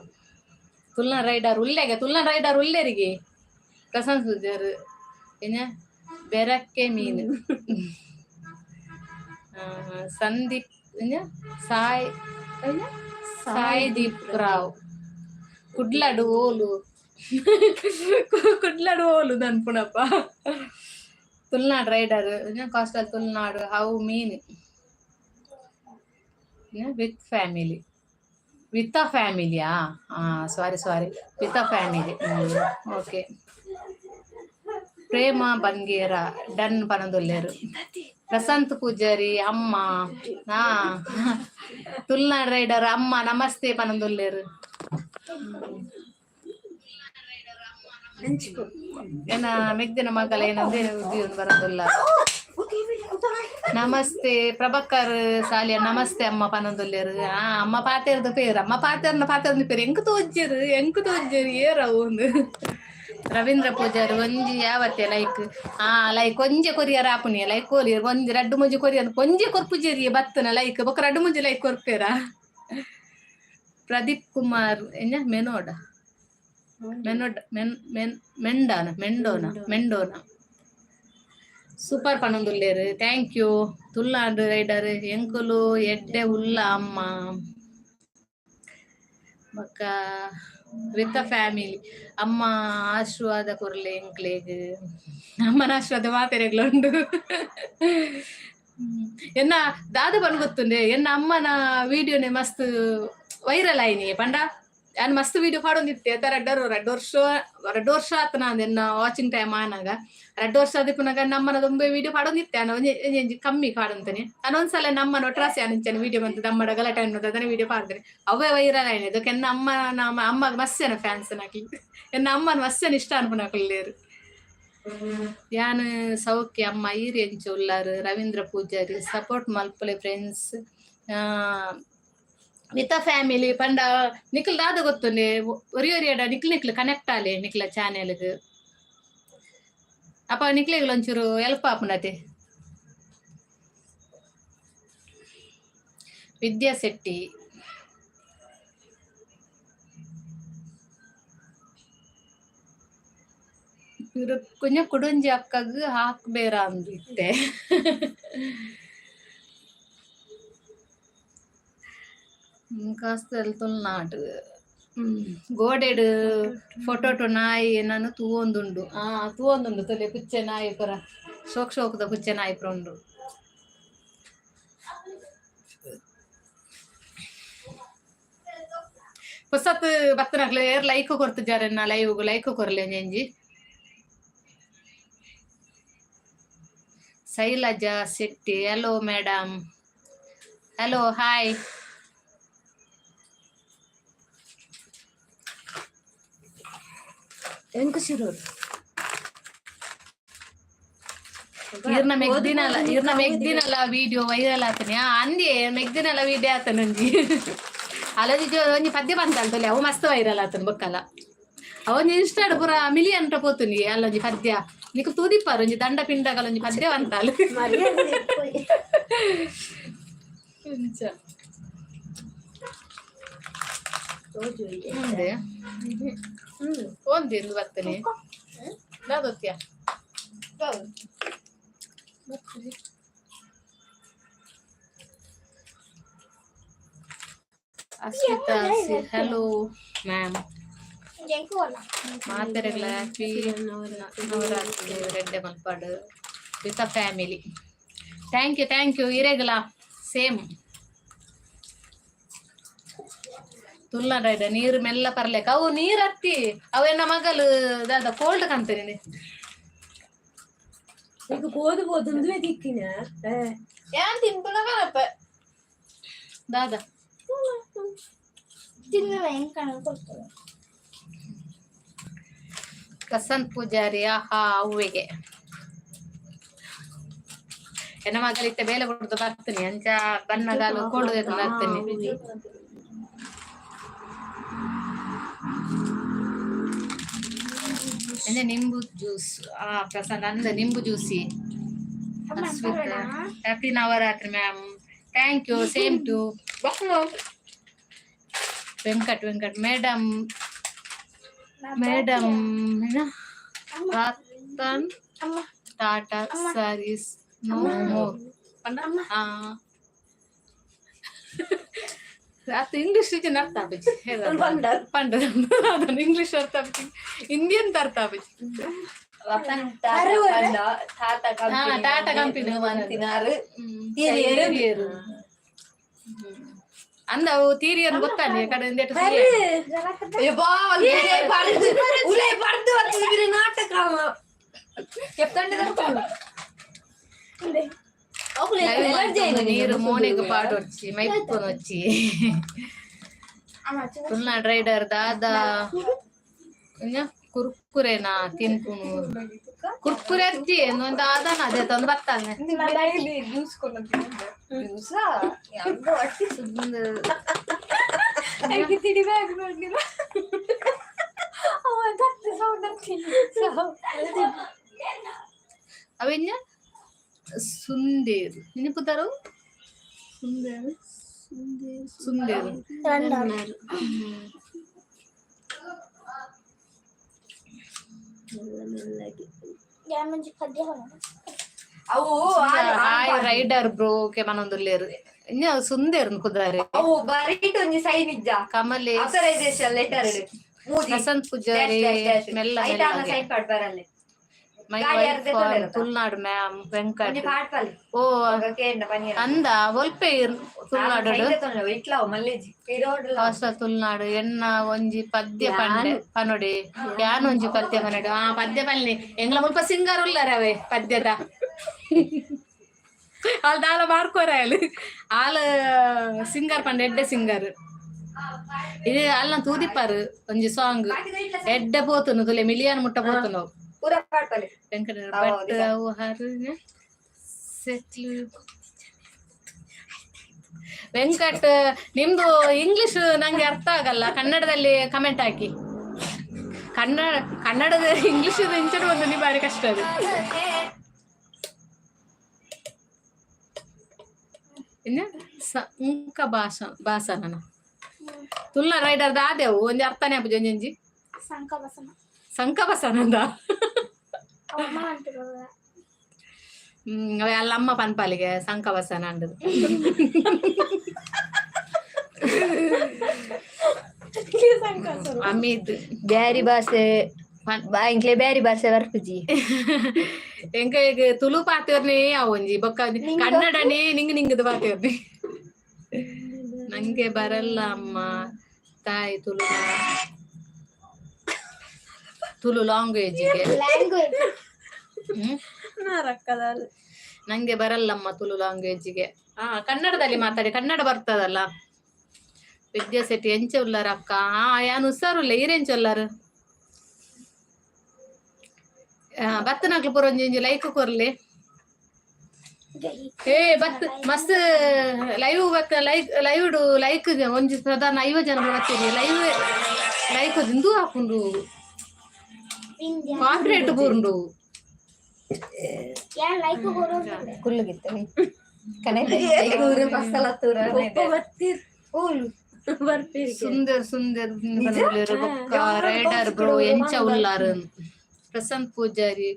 ತುಲ್ನ ರೈಡರ್ ಉಲ್ಲೆಗೆ, ತುಲ್ನ ರೈಡರ್ ಉಲ್ಲೆರಿಗೆ. ಪ್ರಶಾಂತ್ ಪೂಜಾರ್ ಏನ ಬೆರಕ್ಕೆ ಮೀನು. ಆ, ಸಂದೀಪ್ ಏನ ಸಾಯ್ ಏನ ಸಾಯಿ ದೀಪ್ ರಾವ್ ಕುಡ್ಲಡು ಓಲು, ಕುಡ್ಲಡು ಓಲು ದನ್ಪುಣಪ್ಪ. Tulunadu rider coastal Tulunadu how mean with family, with a ಫ್ಯಾಮಿಲಿಯಾ? Sorry sorry, with a family, okay. Prema Bangera done ಪನೊಂದುಲ್ಲೇರು. Prashant Poojary ಅಮ್ಮ. ಹಾ, ತುಳುನಾಡು ರೈಡರ್ ಅಮ್ಮ ನಮಸ್ತೆ ಪನೊಂದುಲ್ಲೇರು. ಏನ ಮೆಗ್ದಿನ ಮಗಲ ಏನಂದ್ರೆ ಉದ್ಯೋಗ ಬರೋದಿಲ್ಲ. ನಮಸ್ತೆ ಪ್ರಭಾಕರ್ ಸಾಲಿಯ ನಮಸ್ತೆ ಅಮ್ಮ ಪನೊಂದುಲ್ಲೇರು. ಆ ಅಮ್ಮ ಪಾತೆರ್ದ ಪೇರು, ಅಮ್ಮ ಪಾತೆರ್ನ ಪಾತೆರ್ನ ಪೇರು ಎಂಕ್ ತೋಜ್ಜೆರು, ಎಂಕ್ ತೋಜ್ಜೆರು ಏರವು ಒಂದು. ರವೀಂದ್ರ ಪೂಜಾರಿ ಒಂಜಿ ಯಾವತ್ತೆ ಲೈಕ್. ಆ ಲೈಕ್ ಒಂಜೆ ಕೊರಿಯರ್ ಆಪುನಿ. ಲೈಕ್ ಕೊರಿಯರ್ ಒಂಜಿ ರಡ್ಡು ಮುಂಜಿ ಕೊರಿಯರ್, ಒಂಜಿ ಕೊರ್ಪುಜೇರಿ ಬತ್ತನ ಲೈಕ್. ಬೊಕ ರಡ್ಡು ಮುಂಜಿ ಲೈಕ್ ಕೊರ್ಪೇರ. ಪ್ರದೀಪ್ ಕುಮಾರ್ ಎಂಜ ಮೆನೋಡ ಮೆನೋಡ್ ಮೆನ್ ಮೆನ್ ಮೆಂಡಾನ ಮೆಂಡೋನ ಮೆಂಡೋನ super ಪನೊಂದುಲ್ಲೇರು. Thank you. Tulunadu rider ಎಂಕುಲು ಎಡ್ಡೆ ಉಲ್ಲ ಅಮ್ಮ. ಬೊಕ್ಕ ವಿತ್ ಫ್ಯಾಮಿಲಿ. ಅಮ್ಮ ಆಶೀರ್ವಾದ ಕೊರ್ಲೆ ಎಂಕ್ಲೆಗ್. ಅಮ್ಮನ ಆಶೀರ್ವಾದ ಮಾತೆರೆಗ್ಲ ಉಂಡು. ಎನ್ನ ದಾದ ಪನ್ ಗೊತ್ತುಂಡೆ, ಎನ್ನ ಅಮ್ಮನ ವಿಡಿಯೋನೆ ಮಸ್ತ್ ವೈರಲ್ ಆಯ್ನಿ. ಪಂಡ ಯಾನ್ ಮಸ್ತ್ ವಿಡಿಯೋ ಪಾಡೊಂದಿತ್ತೆ. ರಡ್ಡ್ ವರ್ಷ, 2 ವರ್ಷ ಆತನ ಎನ್ನ ವಾಚಿಂಗ್ ಟೈಮ್ ಆನಾಗ. 2 ವರ್ಷ ಆದಿಪ್ಪುನಗ ನಮ್ಮನ ದೊಂಬೆ ವಿಡಿಯೋ ಪಾಡೊಂದಿತ್ತೆ. ಯಾನ್ ಒಂಜಿ ಒಂಜಿ ಕಮ್ಮಿ ಪಾಡೊಂತೇನೆ. ನಾನು ಒಂದ್ಸಲ ನಮ್ಮನ ಒಟ್ರಾಸಿ ಅಂಚನೆ ವಿಡಿಯೋ ಬಂತು, ನಮ್ಮಡ ಗಲಾಟೆ ಅನ್ನೋದು ವಿಡಿಯೋ ಪಾಡ್ತೇನೆ. ಅವೇ ವೈರಲ್ ಆಯ್ನೆ. ಅದಕ್ಕೆ ಎನ್ನ ಅಮ್ಮ ನಮ್ಮ ಅಮ್ಮಗ್ ಮಸ್ತ್ ಫ್ಯಾನ್ಸ್ ನಾಕಿ. ಎನ್ನ ಅಮ್ಮನ ಮಸ್ತ್ ಇಷ್ಟ ಅನ್ಪುನಕುಲ್ಲೇರು. ಯಾನ್ ಸೌಖ್ಯ ಅಮ್ಮ, ಈರ್ ಎಂಚ ಉಲ್ಲಾರು? ರವೀಂದ್ರ ಪೂಜಾರಿ ಸಪೋರ್ಟ್ ಮಲ್ಪಲೆ ಫ್ರೆಂಡ್ಸ್. ವಿತ್ ಫ್ಯಾಮಿಲಿ ಪಂಡ ನಿಕ್ಲ್ ದಾದ ಗೊತ್ತುಂಡೆ, ಒರಿ ಒರಿಯಡ ನಿಕ್ಲ್ ನಿಕ್ಲ್ ಕನೆಕ್ಟ್ ಆಲೆ ನಿಕ್ಲ ಚಾನೆಲ್ಗ್. ಅಪ್ಪ ನಿಕ್ಲೆಗ್ ಒಂಚೂರು ಹೆಲ್ಪ್ ಆಪುಂಡತೆ. ವಿದ್ಯಾ ಶೆಟ್ಟಿ ಇವ್ರು ಕೊಂಚ ಕುಡೊಂಜಿ ಅಕ್ಕಗ್ ಹಾಕ್ಬೇರ ಅಂದಿತ್ತೆ. ಕಾಸ್ತ ತುಳುನಾಡು ಗೋಡೆಡ್ ಫೋಟೋಟು ನಾಯಿ ನಾನು ತೂವೊಂದುಂಡು. ಆ ತೂವೊಂದುಂಡು ತುಲೆ. ಪುಚ್ಚೆ ನಾಯಿ ಪುರ ಶೋಕ್ ಶೋಕ್ದ ಪುಚ್ಚೆ ನಾಯಿ ಪುರ ಉಂಡು. ಪೊಸತ್ ಬತ್ತನಕ್ಲೆ ಏರ್ ಲೈಕ್ ಕೊರ್ತುಜಾರೆನ್ನ? ಲೈವ್ ಲೈಕ್ ಕೊರ್ಲೆ ಒಂಜಿ. Shailaja Shetty, hello madam. Hello, hi. ಎಂಕು ಶಿರೋಡು. ಈರ್ನ ಮೆಗ್ದಿನಲ, ಈರ್ನ ಮೆಗ್ದಿನಲ ವಿಡಿಯೋ ವೈರಲ್ ಆತನೆ. ಅಂದೇ ಮೆಗ್ದಿನಲ ವಿಡಿಯೋ ಆತನ ಒಂಜಿ. ಅಲೊಂಜಿ ಒಂಜಿ ಪದ್ಯ ಬಂತಲ್ತಲೆ, ಅವು ಮಸ್ತ್ ವೈರಲ್ ಆತನ. ಬೊಕ್ಕಲ ಅವೊಂಜಿ ಇನ್ಸ್ಟಾಡ್ ಪೂರ ಮಿಲಿಯನ್ ಪೋತುನಿ. ಅಲ್ಲೊಂಜಿ ಪದ್ಯ ನಿಕ್ ತೂದಿಪ್ಪಾರ. ಒಂಜಿ ದಂಡ ಪಿಂಡಗಲ ಒಂಜಿ ಪದ್ಯ ಬಂತಾಲ್. ಅಂಚ ಉಂಡೆ ಒಂದಿಂದು ಬರ್ತೇನೆ. ದಾದೊತ್ತಿಯ Asmita. Hello ma'am. ಮಾತೆರೆಗ್ಲ Happy Navratri. ರೆಡ್ಡೆ ಮಲ್ಪಾಡು. With a family. Thank you, thank you. ಇರೆಗ್ಲ same. Tulunadu ನೀರು ಮೆಲ್ಲ ಪರ್ಲೆಕ. ಅವು ನೀರ್ ಹತ್ತಿ ಅವೆನ್ನ ಮಗಲು ದಾದ ಕೋಲ್ಡ್ ಕಂತೇನೆ. ಈಗ ಪೋದು ಪೋದು ಉಂದುವೆ ತಿಕ್ಕಿನ. ಯಾನ್ ತಿನ್ಪುನ ಕನಪ. ದಾದ? ತಿನ್ನುವ ಹೆಂಗ್ ಕೊಡ್ತದೆ. ಕಸನ್ ಪೂಜಾರಿ ಆಹಾ ಅವ್ವೆಗೆ. ಎನ್ನ ಮಗಳಿತ್ತೆ ಬೇಲೆ ಕೊಡ್ದು ಬರ್ತೀನಿ. ಅಂಚ ಬನ್ನಗಾಲು ಕೋಲ್ಡ್ ಬರ್ತೀನಿ. ಎಂಜ ನಿಂಬು ಜ್ಯೂಸ್. ಆ ಪ್ರಸನ್ನ ಅಂದ ನಿಂಬು juicy. Happy Navratri ma'am. Thank you, same to. Venkat Venkat madam madam. Ratan Tata saris no more. ಅದು ಇಂಗ್ಲಿಷ್ ಅರ್ಥ ಆಪುಜಿ. ಪಂಡ ಅದನ್ನು ಇಂಗ್ಲಿಷ್ ಅರ್ಥ ಆಪುಜಿ, ಇಂಡಿಯನ್ ಅರ್ಥ ಆಪುಜಿ. ರತನ್ ಟಾಟಾ ಪಂಡ ಟಾಟಾ. ಹಾ, ಟಾಟಾ ಕಂಪನಿ. ಮಂತಿನಾರು. ತೀರಿಯರು. ಅಂದ ಅವು ತೀರಿಯರು ಗೊತ್ತಾನೆ ಕಡೆ. ಅಯ್ಯಬ್ಬಾ, ಉಲೈ ಪರ್ದು ಉಲೈ ಪರ್ದು ಬರ್ತದೆ ಬಿರೆ ನಾಟಕ ಕೆಪ್ತಂಡೆ. ನೀರು ಮೋನೆಗ್ ಪಾಡೊಡ್ಚಿ, ಮೈಪುನೊಚ್ಚಿ. ತುಳುನಾಡ್ ರೈಡರ್ ದಾದಾ ಕುರ್ಕುರೆನಾ ತಿನ್ಪುನು? ಕುರ್ಕುರೆ ಅಜ್ಜಿ ಒಂದು ದಾದಾನ ಅದೇ ತಂದು ಬರ್ತಾನೆ. ಜ್ಯೂಸ್ ಜ್ಯೂಸಾ. ಅವೆಂಜ ಸುಂದೇರು ನೆನಪುತ್ತಾರು. ಸುಂದರ್. ಸುಂದೇರು. ರಂಡಾರು. ಯಾನ್ ಒಂಜಿ ಪದ್ಯ ಪನೊಡು. ಅವು ಹಾಯ್ ರೈಡರ್ ಬ್ರೋ ಕೆ ಮನೊಂದುಲ್ಲೇರು ಇನ್ನ ಸುಂದೇರು ಕುದಾರೆ. ಅವು ಬರೀಟ್ ಒಂಜಿ ಸೈನ್ ಇಜ್ಜ. ಕಮಲೆ. ಆಥರೈಸೇಷನ್ ಲೆಟರ್ ಮೂಜಿ ವಸಂತ್ ಪೂಜಾರಿ ಮೆಲ್ಲ ಮೆಲ್ಲಗೆ. ಸೈನ್ ಪಾಡ್ ಬರಲ್ಲೆ. ಮೈ ಗಾಡಿ ವೈಫ್ ಅರ್ಧ ತೊಂದರೆ. ತುಳುನಾಡು ಮ್ಯಾಮ್ ವೆಂಕಟ್. ಒಂಜಿ ಪಾಡ್ ಪಲ್ಲಿ. ಓ. ಕೇಂದ್ರ ಪನಿಯ. ಅಂದ ಒಲ್ಪೆ ತುಳುನಾಡು. ಇಟ್ಲಾವು ಮಲ್ಲೇಜಿ ಇರೋಡ್ಲ. ಹೊಸ ತುಳುನಾಡು ಎನ್ನ ಒಂಜಿ ಪದ್ಯ ಪಂಡೆ ಪನೊಡಿ, ಯಾನ್ ಒಂಜಿ ಪದ್ಯ ಪನೊಡಿ. ಆ ಪದ್ಯ ಪನ್ನಿ, ಎಂಗ್ಲ ಮುಲ್ಪ ಸಿಂಗರ್ ಉಲ್ಲಾರ ಅವೇ ಪದ್ಯದ. ಆಲ್ ದಾಲ ಮಾರ್ಕೋರ ಆಲ್ ಸಿಂಗರ್ ಪಂಡ ಎಡ್ಡೆ ಸಿಂಗರ್. ಇದು ಅಲ್ಲ ತೂದಿಪ್ಪಾರು ಒಂಜಿ ಸಾಂಗ್ ಎಡ್ಡೆ ಪೋತುನು ತುಲೆ ಮಿಲಿಯನ್ ಮುಟ್ಟ ಪೋತುನು. ಪೂರ ಪಾಡ್ ಪಲ್ಲಿ. ವೆಂಕಟ ಭಟ್ ಅವು ಹರು ಸೆಟ್ಲು. ವೆಂಕಟ್, ನಿಮ್ದು ಇಂಗ್ಲಿಷ್ ನಂಗೆ ಅರ್ಥ ಆಗಲ್ಲ, ಕನ್ನಡದಲ್ಲಿ ಕಮೆಂಟ್ ಹಾಕಿ. ಕನ್ನಡ ಕನ್ನಡದ ಇಂಗ್ಲಿಷ್ ಇಂಚಡು ಒಂದು ನೀವು ಬಾರಿ ಕಷ್ಟ ಅದು. ಇನ್ನು ಸಂಕ ಭಾಷ ಭಾಷಣ ತುಲ್ನ ರೈಡರ್ ದಾದೆವು ಒಂಜಿ ಅರ್ಥನೇ ಆಪುಜಿ ಒಂಜೊಂಜಿ. ಸಂಕ ಬಸನ. ಸಂಕ ಬಸನಂದ. ಅಮ್ಮ ಅಂತಿರೋದ. ಅವೇ ಅಲ್ಲಮ್ಮ ಪನ್ಪಾಲಿಗೆ ಸಂಕ ಬಸನ ಅಂಡದು. ಅಮಿತ್. ಬ್ಯಾರಿ ಭಾಷೆ. ಎಂಕ್ಲೆ ಬ್ಯಾರಿ ಭಾಷೆ ಬರ್ಪುಜಿ. ಎಂಕ ಈಗ ತುಳು ಪಾತಿರ್ನಿ ಅವು ಒಂಜಿ ಬೊಕ್ಕ ಒಂಜಿ ಕನ್ನಡನೇ ನಿಂಗ್ ನಿಂಗದ ಪಾತಿರ್ನಿ. ನಂಗೆ ಬರಲ್ಲ ಅಮ್ಮ ತಾಯಿ ತುಳು ತುಳು ಲ್ಯಾಂಗ್ವೇಜ್ಗೆ. ಲ್ಯಾಂಗ್ವೇಜ್. ನಂಗೆ ಬರಲ್ಲಮ್ಮ ತುಳು ಲ್ಯಾಂಗ್ವೇಜ್ಗೆ. ಹಾ, ಕನ್ನಡದಲ್ಲಿ ಮಾತಾಡಿ, ಕನ್ನಡ ಬರ್ತದಲ್ಲ. ವಿದ್ಯಾ ಶೆಟ್ಟಿ, ಎಂಚ ಉಲ್ಲಾರ ಅಕ್ಕ? ಹಾ, ಯಾನ್ ಹುಷಾರುಲ್ಲ, ಈರೆಂಚ ಉಲ್ಲಾರು? ಬತ್ತನಾಕ್ಲು ಪೂರ ಒಂಜಿ ಒಂಜಿ ಲೈಕ್ ಕೊರ್ಲಿ. ಏ ಬತ್ ಮಸ್ತ್ ಲೈವ್ ಬತ್ತ ಲೈಕ್ ಲೈವ್ ಲೈಕ್ ಒಂಜಿ ಸಾಧಾರಣ 50 ಜನ ಬತ್ತೀರಿ. ಲೈವ್ ಲೈಕ್ ಇಂದು ಹಾಕೊಂಡು ವಿಂಧ್ಯ. ಕಾಪಿರೇಟ್ ಬೂರ್ಂಡು. ಯಾನ್ ಲೈಕ್ ಕೊರೋದಿಲ್ಲ. ಕುಲ್ಲುಗಿತ್ತ ಕನೆ. ಸುಂದರ್ ಸುಂದರ್ ಬೊಕ್ಕ ರೈಡರ್ ಬ್ರೋ ಎಂಚ ಉಲ್ಲಾರು? ಪ್ರಸಂತ್ ಪೂಜಾರಿ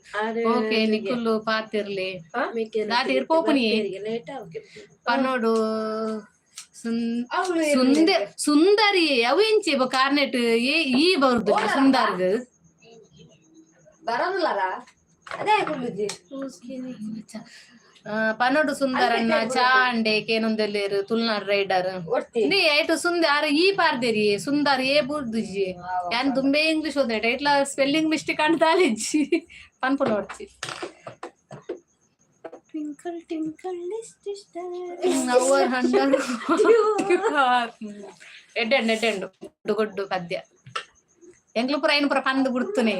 ಓಕೆ, ನಿಕುಲು ಪಾತಿರ್ಲಿ ದಾಟಿ ಇರ್ಪೋಪುನಿ ಪನೋಡು. ಸುಂದ ಸುಂದರಿ ಅವು ಎಂಚಿ ಕಾರ್ನೆಟ್ ಏ ಈ ಬರುದು ಸುಂದರ್ಗ್. ಬರೋದಿಲ್ಲಾರ ಅದೇ ಕುಲ್ಲುಜಿ. ಪನೋಡು ಸುಂದರನ್ನ ಚಾ ಅಂಡೆ ಕೇನೊಂದೆಲ್ಲೇರು ತುಳುನಾಡು ರೈಡರ್. ಒಟ್ಟಿ. ನೀ ಏಟು ಸುಂದ ಆರ್ ಈ ಪಾರ್ದೇರಿ ಸುಂದರ್ ಏ ಬುರ್ದುಜಿ. ಯಾನ್ ದುಂಬೆ ಇಂಗ್ಲಿಷ್ ಓದ್ನೇಟ ಇಟ್ಲ ಸ್ಪೆಲ್ಲಿಂಗ್ ಮಿಸ್ಟೇಕ್ ಅಂಡ್ ದಾಲಿಜ್ಜಿ ಪನ್ಪುನ ನೋಡ್ಚಿ. Twinkle twinkle little. ಅವರ್ ಹಂಡರ್ ಎಡ್ಡೆಂಡು ಎಡ್ಡೆಂಡು ಗುಡ್ಡು ಗುಡ್ಡು ಪದ್ಯ ಎಂಗ್ಲು ಪೂರ ಐನು ಪೂರ ಪಂದು ಬಿಡ್ತುನೆ.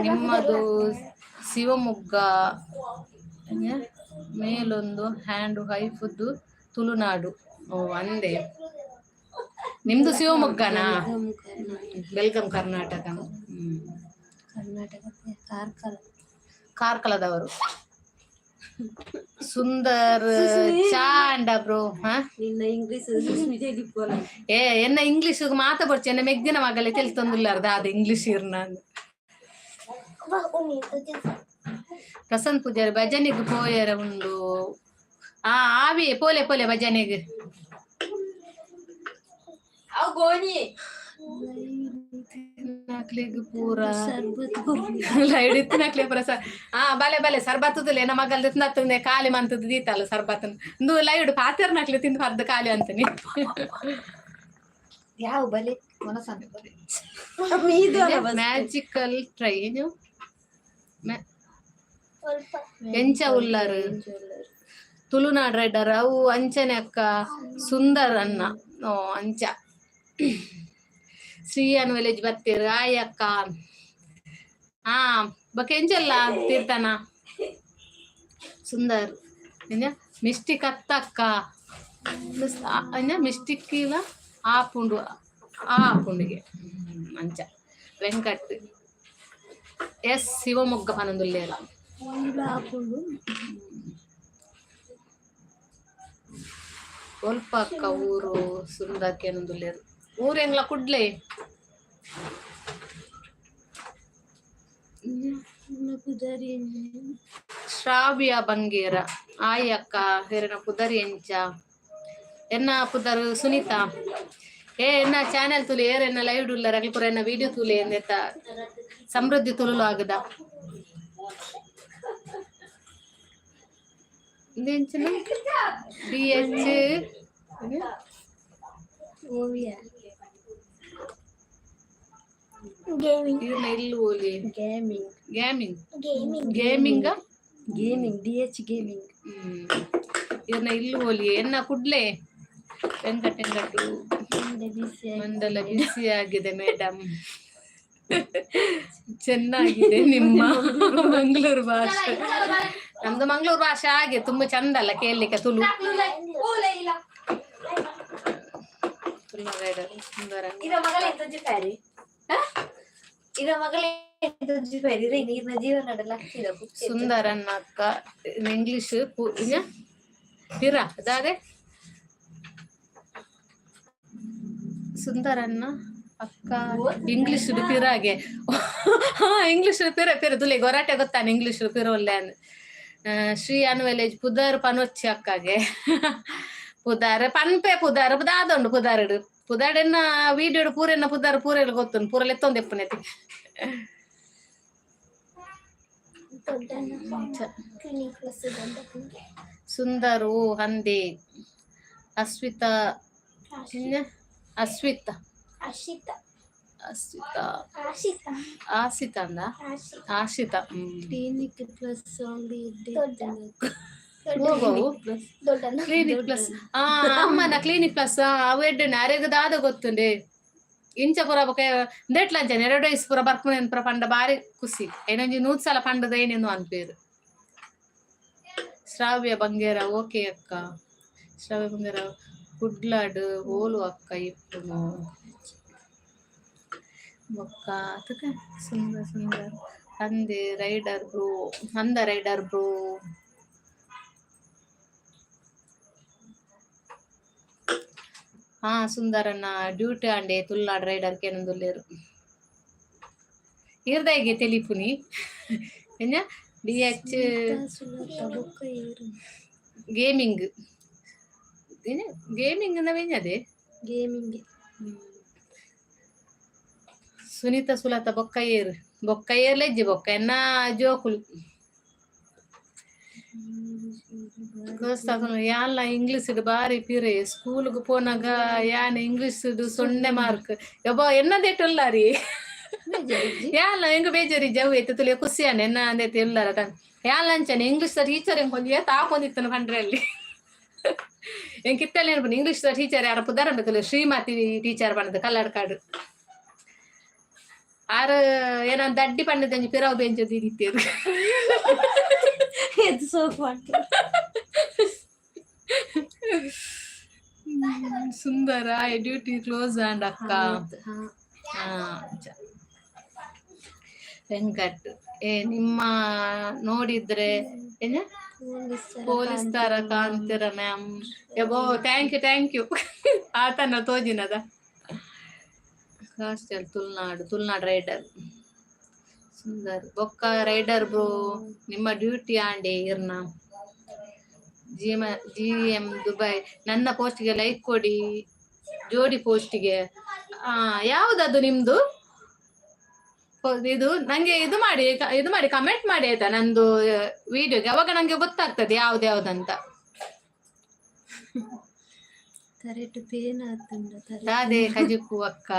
ನಿಮ್ಮದು ಶಿವಮೊಗ್ಗ ಮೇಲೊಂದು ಹ್ಯಾಂಡ್ ಹೈಫುದ್ದು ತುಳುನಾಡು. ಓ ಅಂದೆ, ನಿಮ್ದು ಶಿವಮೊಗ್ಗನಾ? ಬೆಲ್ಗಂ ಕರ್ನಾಟಕ. ಕರ್ನಾಟಕ ಕಾರ್ಕಳ. ಕಾರ್ಕಳದವರು. ಸುಂದರ್ ಚಾ ಅಂಡ ಬ್ರೋ ಹಾ. ನಿನ್ನ ಇಂಗ್ಲಿಷ್ ಏ ಎನ್ನ ಇಂಗ್ಲಿಷ್ ಮಾತ ಬರ್ಚಿ, ಎನ್ನ ಮೆಗ್ದಿನ ಮಗಲೆ ತೆಲ್ತೊಂದುಲ್ಲಾರ್ದ ಅದು ಇಂಗ್ಲಿಷ್ ಇರ್ನ. ಪ್ರಸನ್ನ ಪೂಜಾರಿ ಭಜನೆಗೆ ಪೋಯರ ಉಂಡು. ಆ ಆವಿ ಪೋಲೆ ಪೋಲೆ ಭಜನೆಗೆ. ಅವು ಗೋಣಿ. ನಾಕ್ಲೆಗ್ ಪೂರ ಲೈಡ್ ಇತ್ತಿನಕ್ಲೆ ಪೂರ ಸ ಆ ಬಲೆ ಬಲೆ ಸರ್ಬತ್ತುದಿಲ್ಲ. ಎನ್ನ ಮಗಲ್ ತಿನ್ನತ್ತಂದೆ ಖಾಲಿ ಮಂತದ್ದು ದೀತಲ್ಲ ಸರ್ಬತ್ತನ್. ಇಂದು ಲೈಡ್ ಪಾತೆರ್ ನಕ್ಲೆ ತಿಂದು ಪರ್ದು ಖಾಲಿ ಅಂತಾನೆ. ಯಾವ ಬಲೆ ಮನಸ್ಸನ್ನು. ಮ್ಯಾಜಿಕಲ್ ಟ್ರೈ ಏನು ಸ್ವಲ್ಪ. ಎಂಚ ಉಲ್ಲರು ತುಳುನಾಡ್ ರೈಡರ್ ಅವು ಅಂಚನೆ ಅಕ್ಕ. ಸುಂದರ್ ಅನ್ನ ಓ ಅಂಚ ಶ್ರೀಯಾನ್ ವಿಲೇಜ್ ಬರ್ತೀರ. ಆಯ್ ಅಕ್ಕ. ಹಾ ಬೊಕ ಎಂಚಲ್ಲ ತೀರ್ಥನ ಸುಂದರ್ ಮಿಸ್ಟಿಕ್ ಅತ್ತಕ್ಕ ಮಿಸ್ಟಿಕ್ ಇಲ್ಲ ಆಪುಂಡು. ಆಪುಂಡಿಗೆ ಅಂಚ ವೆಂಕಟ್ ಎಸ್ ಶಿವಮೊಗ್ಗ ಪನೊಂದುಲ್ಲೆರ್. ಒಲ್ಪ ಅಕ್ಕ ಊರು ಸುಂದರ್ ಕೇನೊಂದುಲ್ಲೆರ್. ಊರು ಎಂಗ್ಲ ಕುಡ್ಲೆ. ಶ್ರಾವ್ಯ ಬಂಗೇರ, ಆಯ್ ಅಕ್ಕ, ಎರೆನ ಪುದರ್ ಎಂಚ? ಎನ್ನ ಪುದರ್ ಸುನೀತಾ. ಏ ಎನ್ನ ಚಾನೆಲ್ ತೂಲೆ, ಏರ್ ಎನ್ನ ಲೈವ್ ಉಲ್ಲರ್ ಅಗ್ಲ್ ಪೂರ ಎನ್ನ ವಿಡಿಯೋ ತೂಲೆ ಎಂದೆತ್ತ ಸಮೃದ್ಧಿ ತುಳು ಆಗದ ಇಂದೆಂಚಿನ ಡಿ ಎಚ್ ಓವಿಯ ಗೇಮಿಂಗ್. ಇರ್ನ ಇಲ್ಲು ಓಲಿ? Gaming. Gaming. Gaming. Gaming. Gaming, DH gaming. ಇರ್ನ ಇಲ್ಲು ಓಲಿ? ಎನ್ನ ಕುಡ್ಲೆ. ವೆಂಕಟ್ ವೆಂಕಟು ಮಂಡಲ ಬಿಸಿ ಆಗಿದೆ ಮೇಡಮ್. ಚೆನ್ನಾಗಿದೆ ನಿಮ್ಮ ಮಂಗಳೂರು ಭಾಷೆ. ನಮ್ದು ಮಂಗಳೂರು ಭಾಷೆ ಹಾಗೆ ತುಂಬಾ ಚಂದ ಅಲ್ಲ ಕೇಳಲಿಕ್ಕೆ ತುಳು? ಇಲ್ಲ. ತುಳು ರೈಡರ್ ಸುಂದರ. ಇರ ಮಗಳ ಎಂತ ಪ್ಯಾರಿ, ಇರ ಮಗಳ ಎಂತ ಪ್ಯಾರಿ ಇರ ನೀರಿನ ಜೀವನ ಲಕ್ಕಿದ. ಸುಂದರನ್ ಅಕ್ಕ, ಇಂಗ್ಲಿಷ್ ಪಿರ ಅದಾದೆ. ಸುಂದರನ್ನ ಅಕ್ಕ, ಇಂಗ್ಲಿಷ್ ಪಿರಾಗೆ. ಹಾ, ಇಂಗ್ಲಿಷ್ ಪಿರ ಪಿರ ತುಲೆ ಗೊರಾಟೆ ಗೊತ್ತಾನೆ ಇಂಗ್ಲಿಷ್ ಪಿರ ಒಲ್ಲೆ. ಶ್ರೀ ಅನ್ವೆಲೇಜ್ ಪುದರ್ ಪನೊಚ್ಚಿ ಅಕ್ಕಗೆ. ಪುದಾರ್ ಪನ್ಪೆ, ಪುದಾರ್ ದಾದ ಉಂಡು ಪುದಾರ್ಡ್? ಪುದಾರ್ಡೆನ್ನ ವೀಡಿಯೋಡು ಪೂರೆನ್ನ ಪುದಾರ್ ಪೂರೆಲ್ಲ ಗೊತ್ತುಂಡು, ಪೂರ ಲೆತ್ತೊಂದು ಎಪ್ಪುನೆತಿ. Clinic plus. ಸುಂದರು ಹಂದಿ ಅಸ್ವಿತಾ ಇನ್ನ ಅಸ್ವಿತಾ. ಅಶಿತಾ. ಅಸ್ವಿತಾ. ಆಶಿತಾ. ಆಸಿತಾ ಅಂದ. ಆಶಿತಾ. ಆಶಿತಾ. Clinic plus. ದೊಡ್ಡ. ಹೋಗವು. ದೊಡ್ಡ. ಕ್ಲಿನಿಕ್ ಪ್ಲಸ್, ಆ ಅಮ್ಮನ ಕ್ಲಿನಿಕ್ ಪ್ಲಸ್ ಅವು ಎಡ್ಡೆ ಅರೆಗ್ ದಾದ ಗೊತ್ತುಂಡೆ? ಇಂಚ ಪೂರ ಬೊಕ ಇಂದೆಟ್ಲ ಅಂಚನೆ ಎರಡು ವಯಸ್ಸು ಪೂರ ಬರ್ಪುನೆ ಪೂರ ಪಂಡ ಬಾರಿ ಖುಷಿ. ಏನೊಂಜಿ 100 ಸಲ ಪಂಡದ ಏನೇನು ಅನ್ಪೇರು. ಶ್ರಾವ್ಯ ಬಂಗೇರ, ಓಕೆ ಅಕ್ಕ. ಶ್ರಾವ್ಯ ಬಂಗೇರ, ಕುಡ್ಲಾಡ್ ಓಲು ಅಕ್ಕ ಇಪ್ಪುನು? ಬೊಕ್ಕ ಅತಕ ಸುಂದರ್ ಸುಂದರ್ ಅಂದೆ ರೈಡರ್ ಬ್ರೋ ಅಂದ ರೈಡರ್ ಬ್ರೋ. ಹಾ ಸುಂದರನ್ನ, ಡ್ಯೂಟಿ ಅಂಡೆ ತುಳುನಾಡ್ ರೈಡರ್ ಕೇನೊಂದುಲ್ಲೆರ್. ಇರ್ದಾಯಿಗೆ ತೆಲಿಪುನಿ ಎಂಜ ಡಿ ಎಚ್ ಗೇಮಿಂಗ್ ಗೇಮಿಂಗ್ ನವೆಂಜದೆ. ಗೇಮಿಂಗ್. ಸುನೀತಾ ಸುಲತ ಬೊಕ್ಕ ಏರ್? ಬೊಕ್ಕ ಏರ್ಲೆಜ್ಜಿ, ಬೊಕ್ಕ ಎನ್ನ ಜೋಕುಲು ಯಾನ್ಲ ಇಂಗ್ಲೀಷ್ ಬಾರಿ ಪಿರೆ. ಸ್ಕೂಲ್ಗ್ ಪೋನಾಗ ಯಾನ್ ಇಂಗ್ಲೀಷ್ 0 ಮಾರ್ಕ್. ಯಬ್ಬಾ, ಎನ್ನದೇಟ್ ಉಲ್ಲಾರಿ ಯಾನ್ಲ ಎಂಗ್ ಬೇಜಾರಿ ಜವ್ ಐತೆ ತುಲಿಯ ಖುಷಿ ಅನ್ನ ಎನ್ನ ಅಂದೈತೆ ಉಲ್ಲಾರ ಯಾನ್ಲ ಅಂಚನೆ. ಇಂಗ್ಲೀಷ್ ಟೀಚರ್ ಎಂಕ್ ಒಂಜಿ ಏತ್ ಆಕೊಂದಿತ್ತನು ಪಂಡ್ರೆ ಅಲ್ಲಿ ಎಂಕ್ ಇತ್ತಲ್ಲ ನೆನಪು. ಇಂಗ್ಲೀಷ್ ಟೀಚರ್ ಯಾರ ಪುದರ್ ತುಲೆ, ಶ್ರೀಮತಿ ಟೀಚರ್ ಪಂಡದು ಕಲ್ಲಡ್ಕಾಡು. ಆರ್ ಏನ ದಡ್ಡಿ ಪಂಡದಂಜಿ ಪಿರವು ಬೆಂಚು ದೀದಿತ್ತೇರು. ಎದ್ದು ಸೋಪ್ ಮಾಡ್ತಾರೆ. ಸುಂದರ, ಡ್ಯೂಟಿ ಕ್ಲೋಸ್ ಅಂಡ್ ಅಕ್ಕ. ವೆಂಕಟ್, ಏ ನಿಮ್ಮ ನೋಡಿದ್ರೆ ಏನ ಪೊಲೀಸ್ ತರ ಕಾಣ್ತೀರ ಮ್ಯಾಮ್. ಎಬೋ, thank you, thank you. ಆತನ ತೋಜಿನದ ಹಾಸ್ಟೆಲ್ ತುಳುನಾಡು. ತುಳುನಾಡು ರೈಡರ್ ಸುಂದರ್ ಬೊಕ್ಕ ರೈಡರ್ ಬ್ರೋ, ನಿಮ್ಮ ಡ್ಯೂಟಿ ಆಂಡೆ ಇರ್ನ? ಜಿ ಎಂ ದುಬೈ, ನನ್ನ ಪೋಸ್ಟ್ಗೆ ಲೈಕ್ ಕೊಡಿ, ಜೋಡಿ ಪೋಸ್ಟ್ಗೆ. ಆ ಯಾವುದದು ನಿಮ್ದು? ಇದು ನಂಗೆ ಇದು ಮಾಡಿ, ಇದು ಮಾಡಿ, ಕಮೆಂಟ್ ಮಾಡಿ ಆಯ್ತಾ ನಂದು ವಿಡಿಯೋಗೆ. ಅವಾಗ ನಂಗೆ ಗೊತ್ತಾಗ್ತದೆ ಯಾವ್ದು ಯಾವ್ದಂತ. ಕರೆಕ್ಟ್ ಪೇನ್ ಆತುಂಡ. ಅದೇ ಕಜಿಪು ಅಕ್ಕ,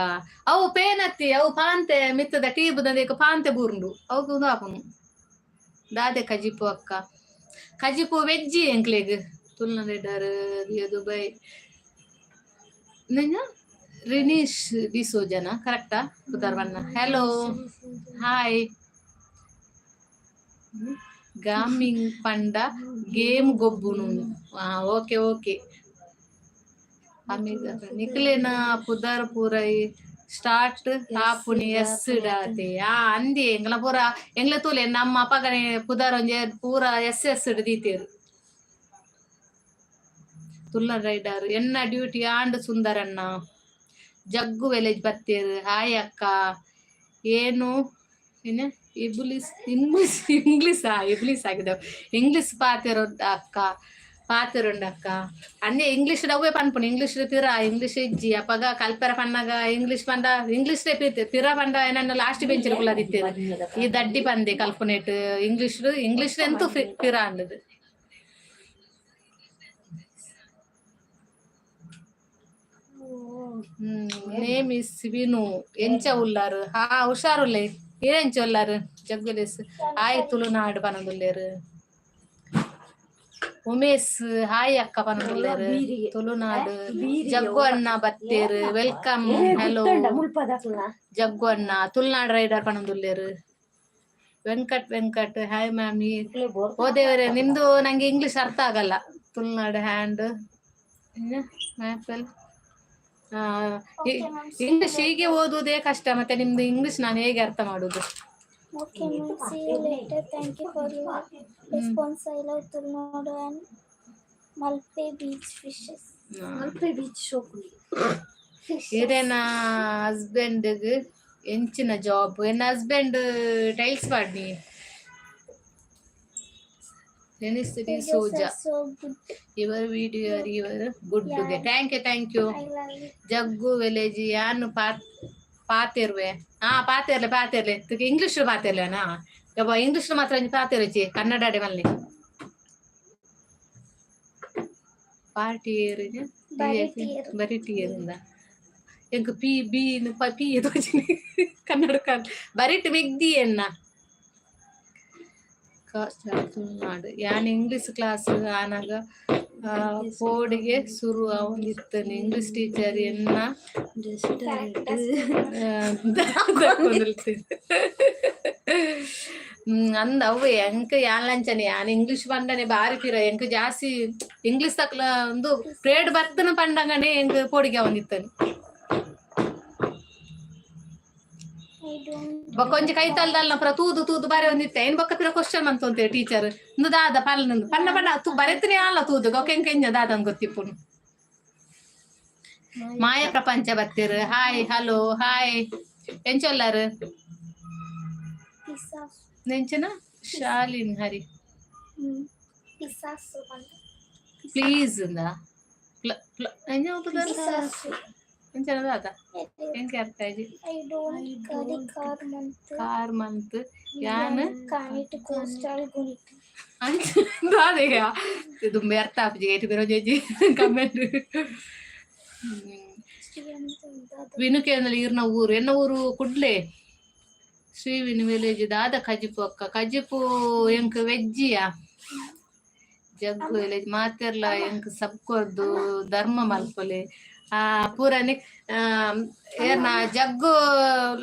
ಅವು ಪೇನ್ ಅತ್ತಿ, ಅವು ಪಾಂತೆ ಮಿತ್ತದ ಟೀಬುದ ಪಾಂತೆ ಬೂರ್ಂಡು ಅವು ಆಪುನು. ದಾದೆ ಕಜಿಪು ಅಕ್ಕ? ಕಜಿಪು ವೆಜ್ಜಿ ಎಂಕ್ಲೆಗ್. ತುಳುನಾಡರ್ ದುಬೈ ನೆಂಜ ರಿನೀಶ್ ಡಿಸೋಜನ, ಕರೆಕ್ಟಾ ಪುದರ್ವನ್ನ? Hello, hi. ಗಾಮಿಂಗ್ ಪಂಡ ಗೇಮ್ ಗೊಬ್ಬುನು. Okay okay. ಹಮೀದ್ ನಿಕ್ಲೆನ ಪುದರ್ ಪೂರೈ ಸ್ಟಾರ್ಟ್ ಆಪುನಿ ಎಸ್ ಡಾತೆ. ಆ ಅಂದಿ ಎಂಗ್ಲ ಪೂರ ಎಂಗ್ಲ ತೂಲೆ ನಮ್ಮ ಅಪ್ಪಗನೆ ಪುದರ್ ಒಂಜೆ ಪೂರ ಎಸ್ ಎಸ್ ದೀತೇರು. ತುಲ್ಲ ರೈಡರ್ ಎನ್ನ ಡ್ಯೂಟಿ ಆಂಡ್ ಸುಂದರಣ್ಣ. ಜಗ್ಗು ವಿಲೇಜ್ ಬತ್ತೇರು. ಹಾಯ್ ಅಕ್ಕ. ಏನು ಏನ ಇಬ್ಲಿಸ್ ಇಂಗ್ಲಿಷ್ ಇಂಗ್ಲಿಷ್ ಇಬ್ಲಿಸ್ ಆಗಿದೆ. ಇಂಗ್ಲಿಷ್ ಪಾತೆರ ಅಕ್ಕ, ಪಾತೆರುಂಡ ಅಕ್ಕ ಅಂದೆ. ಇಂಗ್ಲಿಷ್ ಅವೇ ಪನ್ಪುನು. ಇಂಗ್ಲಿಷ್ ಪಿರ ಇಂಗ್ಲಿಷ್ ಇಜ್ಜಿ. ಅಪಗ ಕಲ್ಪೆರ ಪನ್ನಾಗ ಇಂಗ್ಲಿಷ್ ಪಂಡ ಇಂಗ್ಲಿಷ್ ಪಿರ ಪಂಡ ಏನನ್ನ ಲಾಸ್ಟ್ ಬೆಂಚ್ ಕುಲ್ಲದಿತ್ತೇರು. ಈ ದಡ್ಡಿ ಪಂದೆ ಕಲ್ಪನೆಟ್ ಇಂಗ್ಲಿಷ್ ಇಂಗ್ಲಿಷ್ ಎಂತೂ ಪಿರ ಅಂದದು. Name is Vinu. ಎಂಚ ಉಲ್ಲಾರು? ಹಾ, ಹುಷಾರುಲ್ಲೆ. ಏನೆಂಚ ಉಲ್ಲಾರು? ಜಗ್ಗುಲೇಸ್ ಆಯ್ ತುಳುನಾಡು ಪನೊಂದುಲ್ಲೇರು. ಉಮೇಶ್ ಹಾಯ್ ಅಕ್ಕ ಪನೊಂದುಲ್ಲೇರು. ತುಳುನಾಡು ಜಗ್ಗು ಅಣ್ಣ ಬತ್ತೇರು. Welcome, hello ಜಗ್ಗು ಅಣ್ಣ. ತುಳುನಾಡು ರೈಡರ್ ಪನೊಂದುಲ್ಲೇರು. ವೆಂಕಟ್ ವೆಂಕಟ್ ಹಾಯ್ ಮ್ಯಾಮಿ. ಓ ದೇವರೇ, ನಿಮ್ದು ನಂಗೆ ಇಂಗ್ಲಿಷ್ ಅರ್ಥ ಆಗಲ್ಲ. Tulunadu hand maple. ಇಂಗ್ಲಿಷ್ ಹೀಗೆ ಓದುವುದೇ ಕಷ್ಟ, ಮತ್ತೆ ನಿಮ್ದು ಇಂಗ್ಲಿಷ್ ನಾನು ಹೇಗೆ ಅರ್ಥ ಮಾಡುದು? Okay, ma'am. See you later. Thank you for your response. I love Tulunadu and Malpe beach fishes. Malpe beach ಶೋಕುಲಿ. ಇರೇನ ಹಸ್ಬೆಂಡ್ ಎಂಚಿನ ಜಾಬ್? ಎನ್ನ ಹಸ್ಬೆಂಡ್ ಟೈಲ್ಸ್ ಪಾಡ್ನಿ. Denis Videos D'Souza. are so good. Your video your good. Thank you, thank you. I love it. Jaggu village ಯಾನು ಪಾತಿರ್ವೆ. ಹಾ, ಪಾತಿರ್ಲೆ ಪಾತಿರ್ಲೆ. English ಪಾತಿರ್ಲೆನಾ? ಯಬ್ಬ, English ಮಾತ್ರ ಪಾತಿರುಚಿ, ಕನ್ನಡ ಅಡೆ ಮಲ್ಲಿ party. ಬರಿಟಿಯರು. ಬರಿಟಿಯರಿಂದ ಎಂಕ್ P B P ತೋಚಿನಿ Kannada ಬರಿಟ್ ಮೆಗ್ದಿ ಎನ್ನ ತುಳುನಾಡು. ಯಾನ್ ಇಂಗ್ಲಿಷ್ ಕ್ಲಾಸ್ ಆನಾಗ ಪೋಡಿಗೆ ಸುರು ಆವೊಂದಿತ್ತನು. ಇಂಗ್ಲಿಷ್ ಟೀಚರ್ ಎನ್ನ ಅಂದ್ ಅವ್ವೆ ಎಂಕ್ ಯಾನ್ಲಂಚನೆ ಯಾನ್ ಇಂಗ್ಲಿಷ್ ಪಂಡನೆ ಬಾರಿ ಪಿರ. ಎಂಕ್ ಜಾಸ್ತಿ ಇಂಗ್ಲಿಷ್ ತಕ್ಲ ಒಂದು ಪ್ರೇಡ್ ಬರ್ತನ ಪಂಡಂಗನೆ ಎಂಕ್ ಪೋಡಿಗೆ ಆವೊಂದಿತ್ತನು. I don't. ಬೊಕ್ಕ ಒಂಜಿ ಕೈತಲ್ದಲ್ನ ಪುರ ತೂದು ತೂದು ಬಾರಿ ಒಂದಿತ್ತೆ. ಏನ್ ಬೊಕ್ಕ ಪಿರ ಕ್ವಶನ್ ಮಂತೊಂತೆ ಟೀಚರ್ ಇಂದು ದಾದ ಪಲ್ನಂದು ಪನ್ನ ಪನ್ನ ತು ಬರೆತನೇ ಅಲ್ಲ ತೂದು ಎಂಕ ಎಂಜ ದಾದ ಗೊತ್ತಿಪ್ಪುನು. ಮಾಯ ಪ್ರಪಂಚ ಬತ್ತೀರು. Hi, hello, hi. ಎಂಚೊಲ್ಲಾರು? Pisasu. ನೆಂಚನ ಶಾಲಿನ್ ಹರಿ. Pisasu. Please ಇಂದ Pisasu. ಎಂಚನ ದಾದ ಎಂಕೆ ಅರ್ಥ ಆಯ್ತು. I don't curry car month. Car month ಯಾನ್ Kanit coastal gunit. ದಾದೆಯ ದುಂಬೆ ಅರ್ಥ ಆಪುಜಿ ಏಟ್ ಬಿರೋ ಜೇಜಿ ಕಮೆಂಟ್. ವಿನುಕೇಂದ್ರ ಈರ್ನ ಊರು? ಎನ್ನ ಊರು ಕುಡ್ಲೆ. ಶ್ರೀ ವಿನು ವಿಲೇಜ್ ದಾದ ಕಜಿಪು ಅಕ್ಕ? ಕಜಿಪು ಎಂಕ್ ವೆಜ್ಜಿಯಾ. ಜಗ್ಗು ವಿಲೇಜ್ ಮಾತೆರ್ಲ ಎಂಕ್ ಸಬ್ ಕೊರ್ದು ಧರ್ಮ ಮಲ್ಪೊಲೆ. ಆ ಪೂರನಿ ಏರ್ನ ಜಗ್ಗು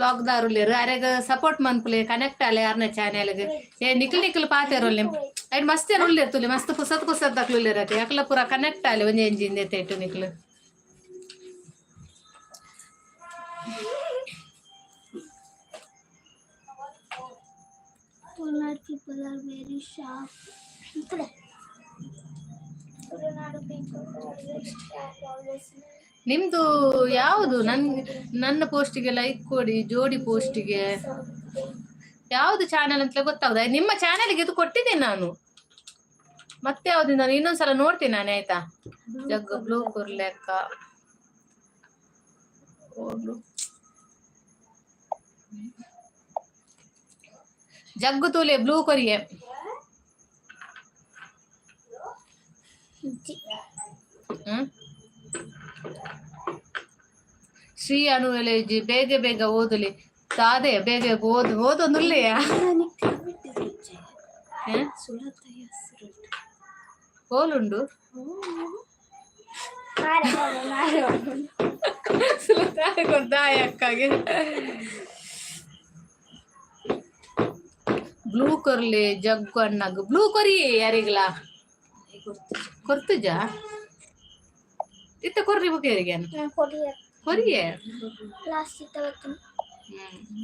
ಲಾಕ್ದಾರುಲ್ಲೇರು ಅರೆಗ್ ಸಪೋರ್ಟ್ ಮನ್ಪುಲೆ. ಕನೆಕ್ಟ್ ಆಲೆ ಅರ್ನ ಚಾನೆಲ್ಗ್. ಏ ನಿಕ್ಲ್ ನಿಕ್ಲ್ ಪಾತೆರೊಲ್ಲೆ. ಐಟ್ ಮಸ್ತ್ ಏನ್ ಉಲ್ಲೇರ್ ತುಲೆ. ಮಸ್ತ್ ಪುಸತ್ ಪುಸತ್ ದಕ್ಲು ಉಲ್ಲೇರ್ ಅತೆ. ಅಕ್ಲ ಪೂರ ಕನೆಕ್ಟ್ ಆಲೆ ಒಂಜಿ engine ಎತ್ತೇಟು ನಿಕ್ಲು. Tulunadu people are very sharp. Tulunadu people are very sharp always. ನಿಮ್ದು ಯಾವುದು? ನನ್ನ ಪೋಸ್ಟಿಗೆ ಲೈಕ್ ಕೊಡಿ. ಜೋಡಿ ಪೋಸ್ಟಿಗೆ ಯಾವುದು ಚಾನೆಲ್ ಅಂತಲೇ ಗೊತ್ತಾಗುದ? ನಿಮ್ಮ ಚಾನೆಲ್ಗೆ ಇದು ಕೊಟ್ಟಿದ್ದೇನೆ ನಾನು. ಮತ್ತೆ ಯಾವ್ದು? ನಾನು ಇನ್ನೊಂದ್ಸಲ ನೋಡ್ತೀನಿ ನಾನೇ, ಆಯ್ತಾ? ಜಗ್ಗು ಬ್ಲೂ ಕೊರ್ಲೆಕ್ಕ. ಜಗ್ಗು ತೂಲೆ ಬ್ಲೂ ಕೊರಿಯೆ. ಹ್ಮ್ ಶ್ರೀ ಅನು ವಿಲೇಜ್ ಬೇಗ ಬೇಗ ಓದಲಿ ತಾದೆ. ಬೇಗ ಬೇಗ ಓದು ಓದೊಂದುಲ್ಲೆಯಾ? ಕೋಲುಂಡು. ಅಕ್ಕಾಗೆ ಬ್ಲೂ ಕೊರ್ಲಿ ಜಗ್ಗು ಅಣ್ಣಗ್. ಬ್ಲೂ ಕೊರಿ ಯಾರಿಗ್ಲಾ ಕೊರ್ತುಜಾ? ಇತ್ತೆ ಕೊರ್ರಿ ಬುಕೇರಿಗೆ. ಕೊರಿಯರ್. ಕೊರಿಯೆ. ಲಾಸ್ಟ್ ಇತ್ತ ಬರ್ತೀನಿ.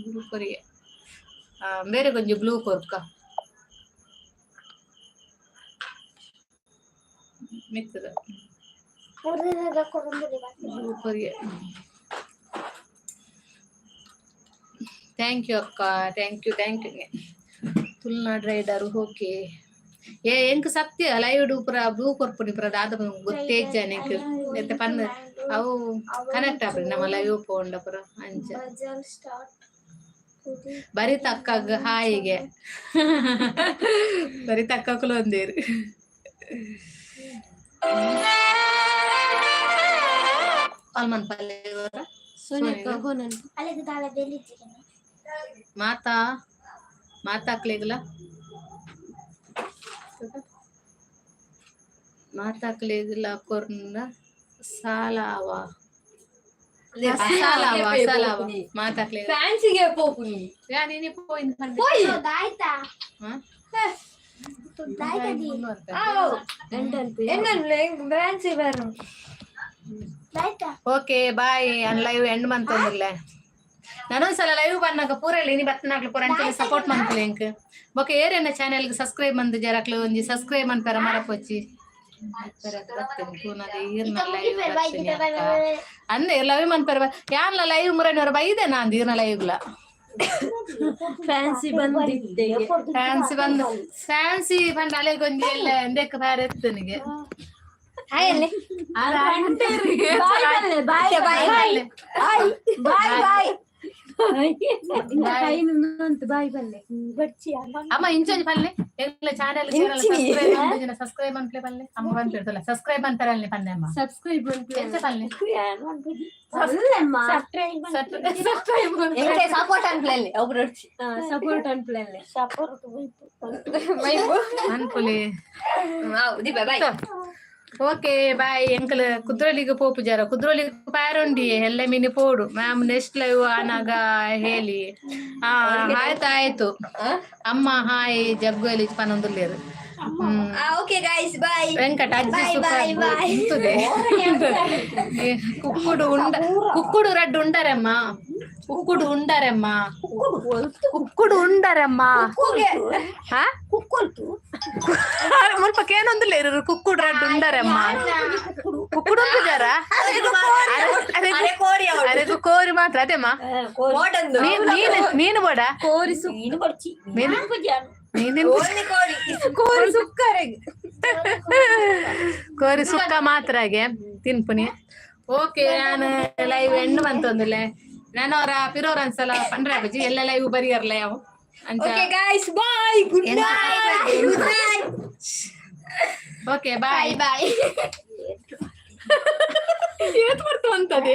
ಬ್ಲೂ ಕೊರಿಯೆ. ಬೇರೆ ಕೊಂಚ ಬ್ಲೂ ಕೊರ್ಕ ಮಿತ್ತದ. ಮೂರು ಕೊಡಂಬುಡಿ. ಬ್ಲೂ ಕೊರಿಯೆ. Thank you ಅಕ್ಕ, thank you, thank you. Tulunad rider, okay. ಏ, ಎಂಕ್ ಸತ್ಯ ಲೈವ್ ಪೂರ ಬ್ಲೂ ಕೊರ್ಪುನಿ ಪೂರ ದಾದ ಗೊತ್ತೇ ಇಜ್ಜಾನೆ ಎಂಕ್. ಎತ್ತೆ ಪನ್ನ ಅವು ಕನೆಕ್ಟ್ ಆಪುನಿ ನಮ್ಮ ಲೈವ್ ಪೋಂಡ ಪೂರ ಅಂಚ. ಬಜಲ್ ಸ್ಟಾರ್ಟ್. ಬರಿ ತಕ್ಕಗ್ ಹಾಯಿಗೆ, ಬರಿ ತಕ್ಕಕುಲು ಒಂದೇರು. ಅಲ್ಮನ್ ಪಲ್ಲೆ. ಸೋನಿಯಕ್ಕ ಫೋನ್. ಅಲ್ಲಿಗೆ ದಾಳ ಬೆಳಿತೀರಿ. ಮಾತಾ ಮಾತಾಕ್ಲೆಗ್ಲ, ಮಾತಾಕ್ಲೆಗ್ಲ ಕೊರ್ನ ಸಾಲಾವ ಸಾಲಾವ ಸಾಲಾವ ಮಾತಾಕ್ಲೆ. ಫ್ಯಾನ್ಸಿಗೆ ಪೋಪುನಿ. ಯಾ, ನೀನೆ ಪೋಯಿನ್ ಪಂಡೆ. ಆಯ್ತಾ? ಹಾ? ದಾಯ್ತದಿ. ಎನ್ನ ಫ್ಯಾನ್ಸಿ ಬೇರೆ. ಆಯ್ತಾ? Okay, bye. ಅನ್ ಲೈವ್ ಎಂಡ್ ಮಂತೊಂದಿಲ್ಲ. ನಾನೊಂದ್ಸಲ ಲೈವ್ ಬಂದಾಗ ಪೂರ ಇನಿ ಬತ್ತನಾಗ್ಲು ಪೂರ ಅಂಚನೆ ಸಪೋರ್ಟ್ ಮಂತಲೆ ಎಂಕ್. ಬೊಕ ಏರೆನ್ನ ಚಾನೆಲ್ ಸಬ್ಸ್ಕ್ರೈಬ್ ಮಂತ್ ಜರಕ್ಲು ಒಂಜಿ ಸಬ್ಸ್ಕ್ರೈಬ್ ಮನ್ಪೆರ ಮರಪೊಚ್ಚಿ. Bye bye bye. ಅಂದೆ ಲೈವ್ ಮನ್ಪೆರ ಯಾನ್ಲ ಲೈವ್ ಮುರನವರ ಬೈದೆ ನಾನ್ ಈರ್ನ ಲೈವ್ಲ. ಫ್ಯಾನ್ಸಿ ಬಂದಿದ್ದೆ. ಫ್ಯಾನ್ಸಿ ಬಂದು, ಫ್ಯಾನ್ಸಿ ಪಂಡ ಅಲೆಗ್ ಒಂಜಿ ಎಲ್ಲ ಎಂದೆಕ್ ಬ್ಯಾರೆ ಎತ್ತನಿಗೆ. ಹಾಯ್ ಅಲ್ಲಿ. Bye bye bye bye. Bye ಬಲ್ಲೆ. ಅಮ್ಮ, ಇಂಚೊಂಜಿ ಪಲ್ಲೆ, ಎಂಗ್ಲ ಚಾನೆಲ್ ಸಬ್ಸ್ಕ್ರೈಬ್ ಸಬ್ಸ್ಕ್ರೈಬ್ ಅನ್ಪ್ಲೆ ಪಲ್ಲೆ. ಅಮ್ಮ ಪನ್ಪಿರ್ತಲ್ಲ, ಸಬ್ಸ್ಕ್ರೈಬ್ ಅಂತಾರಲ್ಲ ಪನ್ನೆ ಅಮ್ಮ. ಸಬ್ಸ್ಕ್ರೈಬ್. ಎಂಚ ಪಲ್ಲೆ? ಸಬ್ಸ್ಕ್ರೈಬ್. ಎಂಕ್ಲೆ ಸಪೋರ್ಟ್ ಅನ್ಪ್ಲೆ ಒಬ್ರು. ಸಪೋರ್ಟ್ ಅನ್ಪ್ಲೆ. ಸಪೋರ್ಟ್. ಅನ್ಪುಲೆ. ದೀಪ, ಬಾಯ್. Okay, bye. ಎಂಕಲ್ ಕುದ್ರೋಲಿಗೆ ಪೋಪು ಜರ, ಕುದ್ರೋಲಿಗೆ ಪ್ಯಾರುಂಡಿ ಎಲ್ಲ ಮಿನಿ ಪೋಡು. ಮ್ಯಾಮ್, ನೆಕ್ಸ್ಟ್ ಲೈವ್ ಆನಾಗ ಹೇಳಿ. ಹಾ, ಆಯ್ತು ಆಯ್ತು. ಅಮ್ಮ ಹಾಯ್ ಜಗ್ಗು ಎಲ್ಲಿ ಪನೊಂದುಲ್ಲೇರು. Hmm. Okay guys, bye. Venkata ಅಜ್ಜಿ. Bye, super. Bye, bye. ಉಂತುದೆ. ಏ, ಕುಕ್ಕುಡು ಉಂಡ, ಕುಕ್ಕುಡು ರಡ್ಡು ಉಂಡರಮ್ಮ, ಕುಕ್ಕುಡು ಉಂಡರಮ್ಮ, ಕುಕ್ಕುಡು ಉಂಡರಮ್ಮ. ಹಾ, ಮುಲ್ಪ ಕೇನೊಂದುಲ್ಲ ಇರು. ಕುಕ್ಕುಡು ರಡ್ಡು ಉಂಡರಮ್ಮ, ಕುಕ್ಕುಡು ಉಂಟುಜಾರ? ಅರೆಗು ಕೋರಿ ಮಾತ್ರ ಅದೇಮ್ಮ. ನೀನು ನೀನು ಬೋಡ. ಕೋರಿ. ಮೀನು ನೀನು. ಕೋರಿ ಸುಕ್ಕರೆ. ಕೋರಿ ಸುಕ್ಕ ಮಾತ್ರ ಹಾಗೆ ತಿನ್ಪುನಿ. ಓಕೆ, ನಾನು ಲೈವ್ ಎಂಡ್ ಬಂತೊಂದಿಲ್ಲ. ನಾನು ಅವರ ಪಿರೋರ್ ಅನ್ಸಲ ಪಂಡ್ರೆ ಬಜ್ಜಿ ಎಲ್ಲ ಲೈವ್ ಬರಿಯರ್ಲ ಯಾವ ಅಂಚ. Okay guys, bye, good night, good night. Okay, bye. Bye. ಏತ್ ಬರ್ತು ಅಂತದೆ.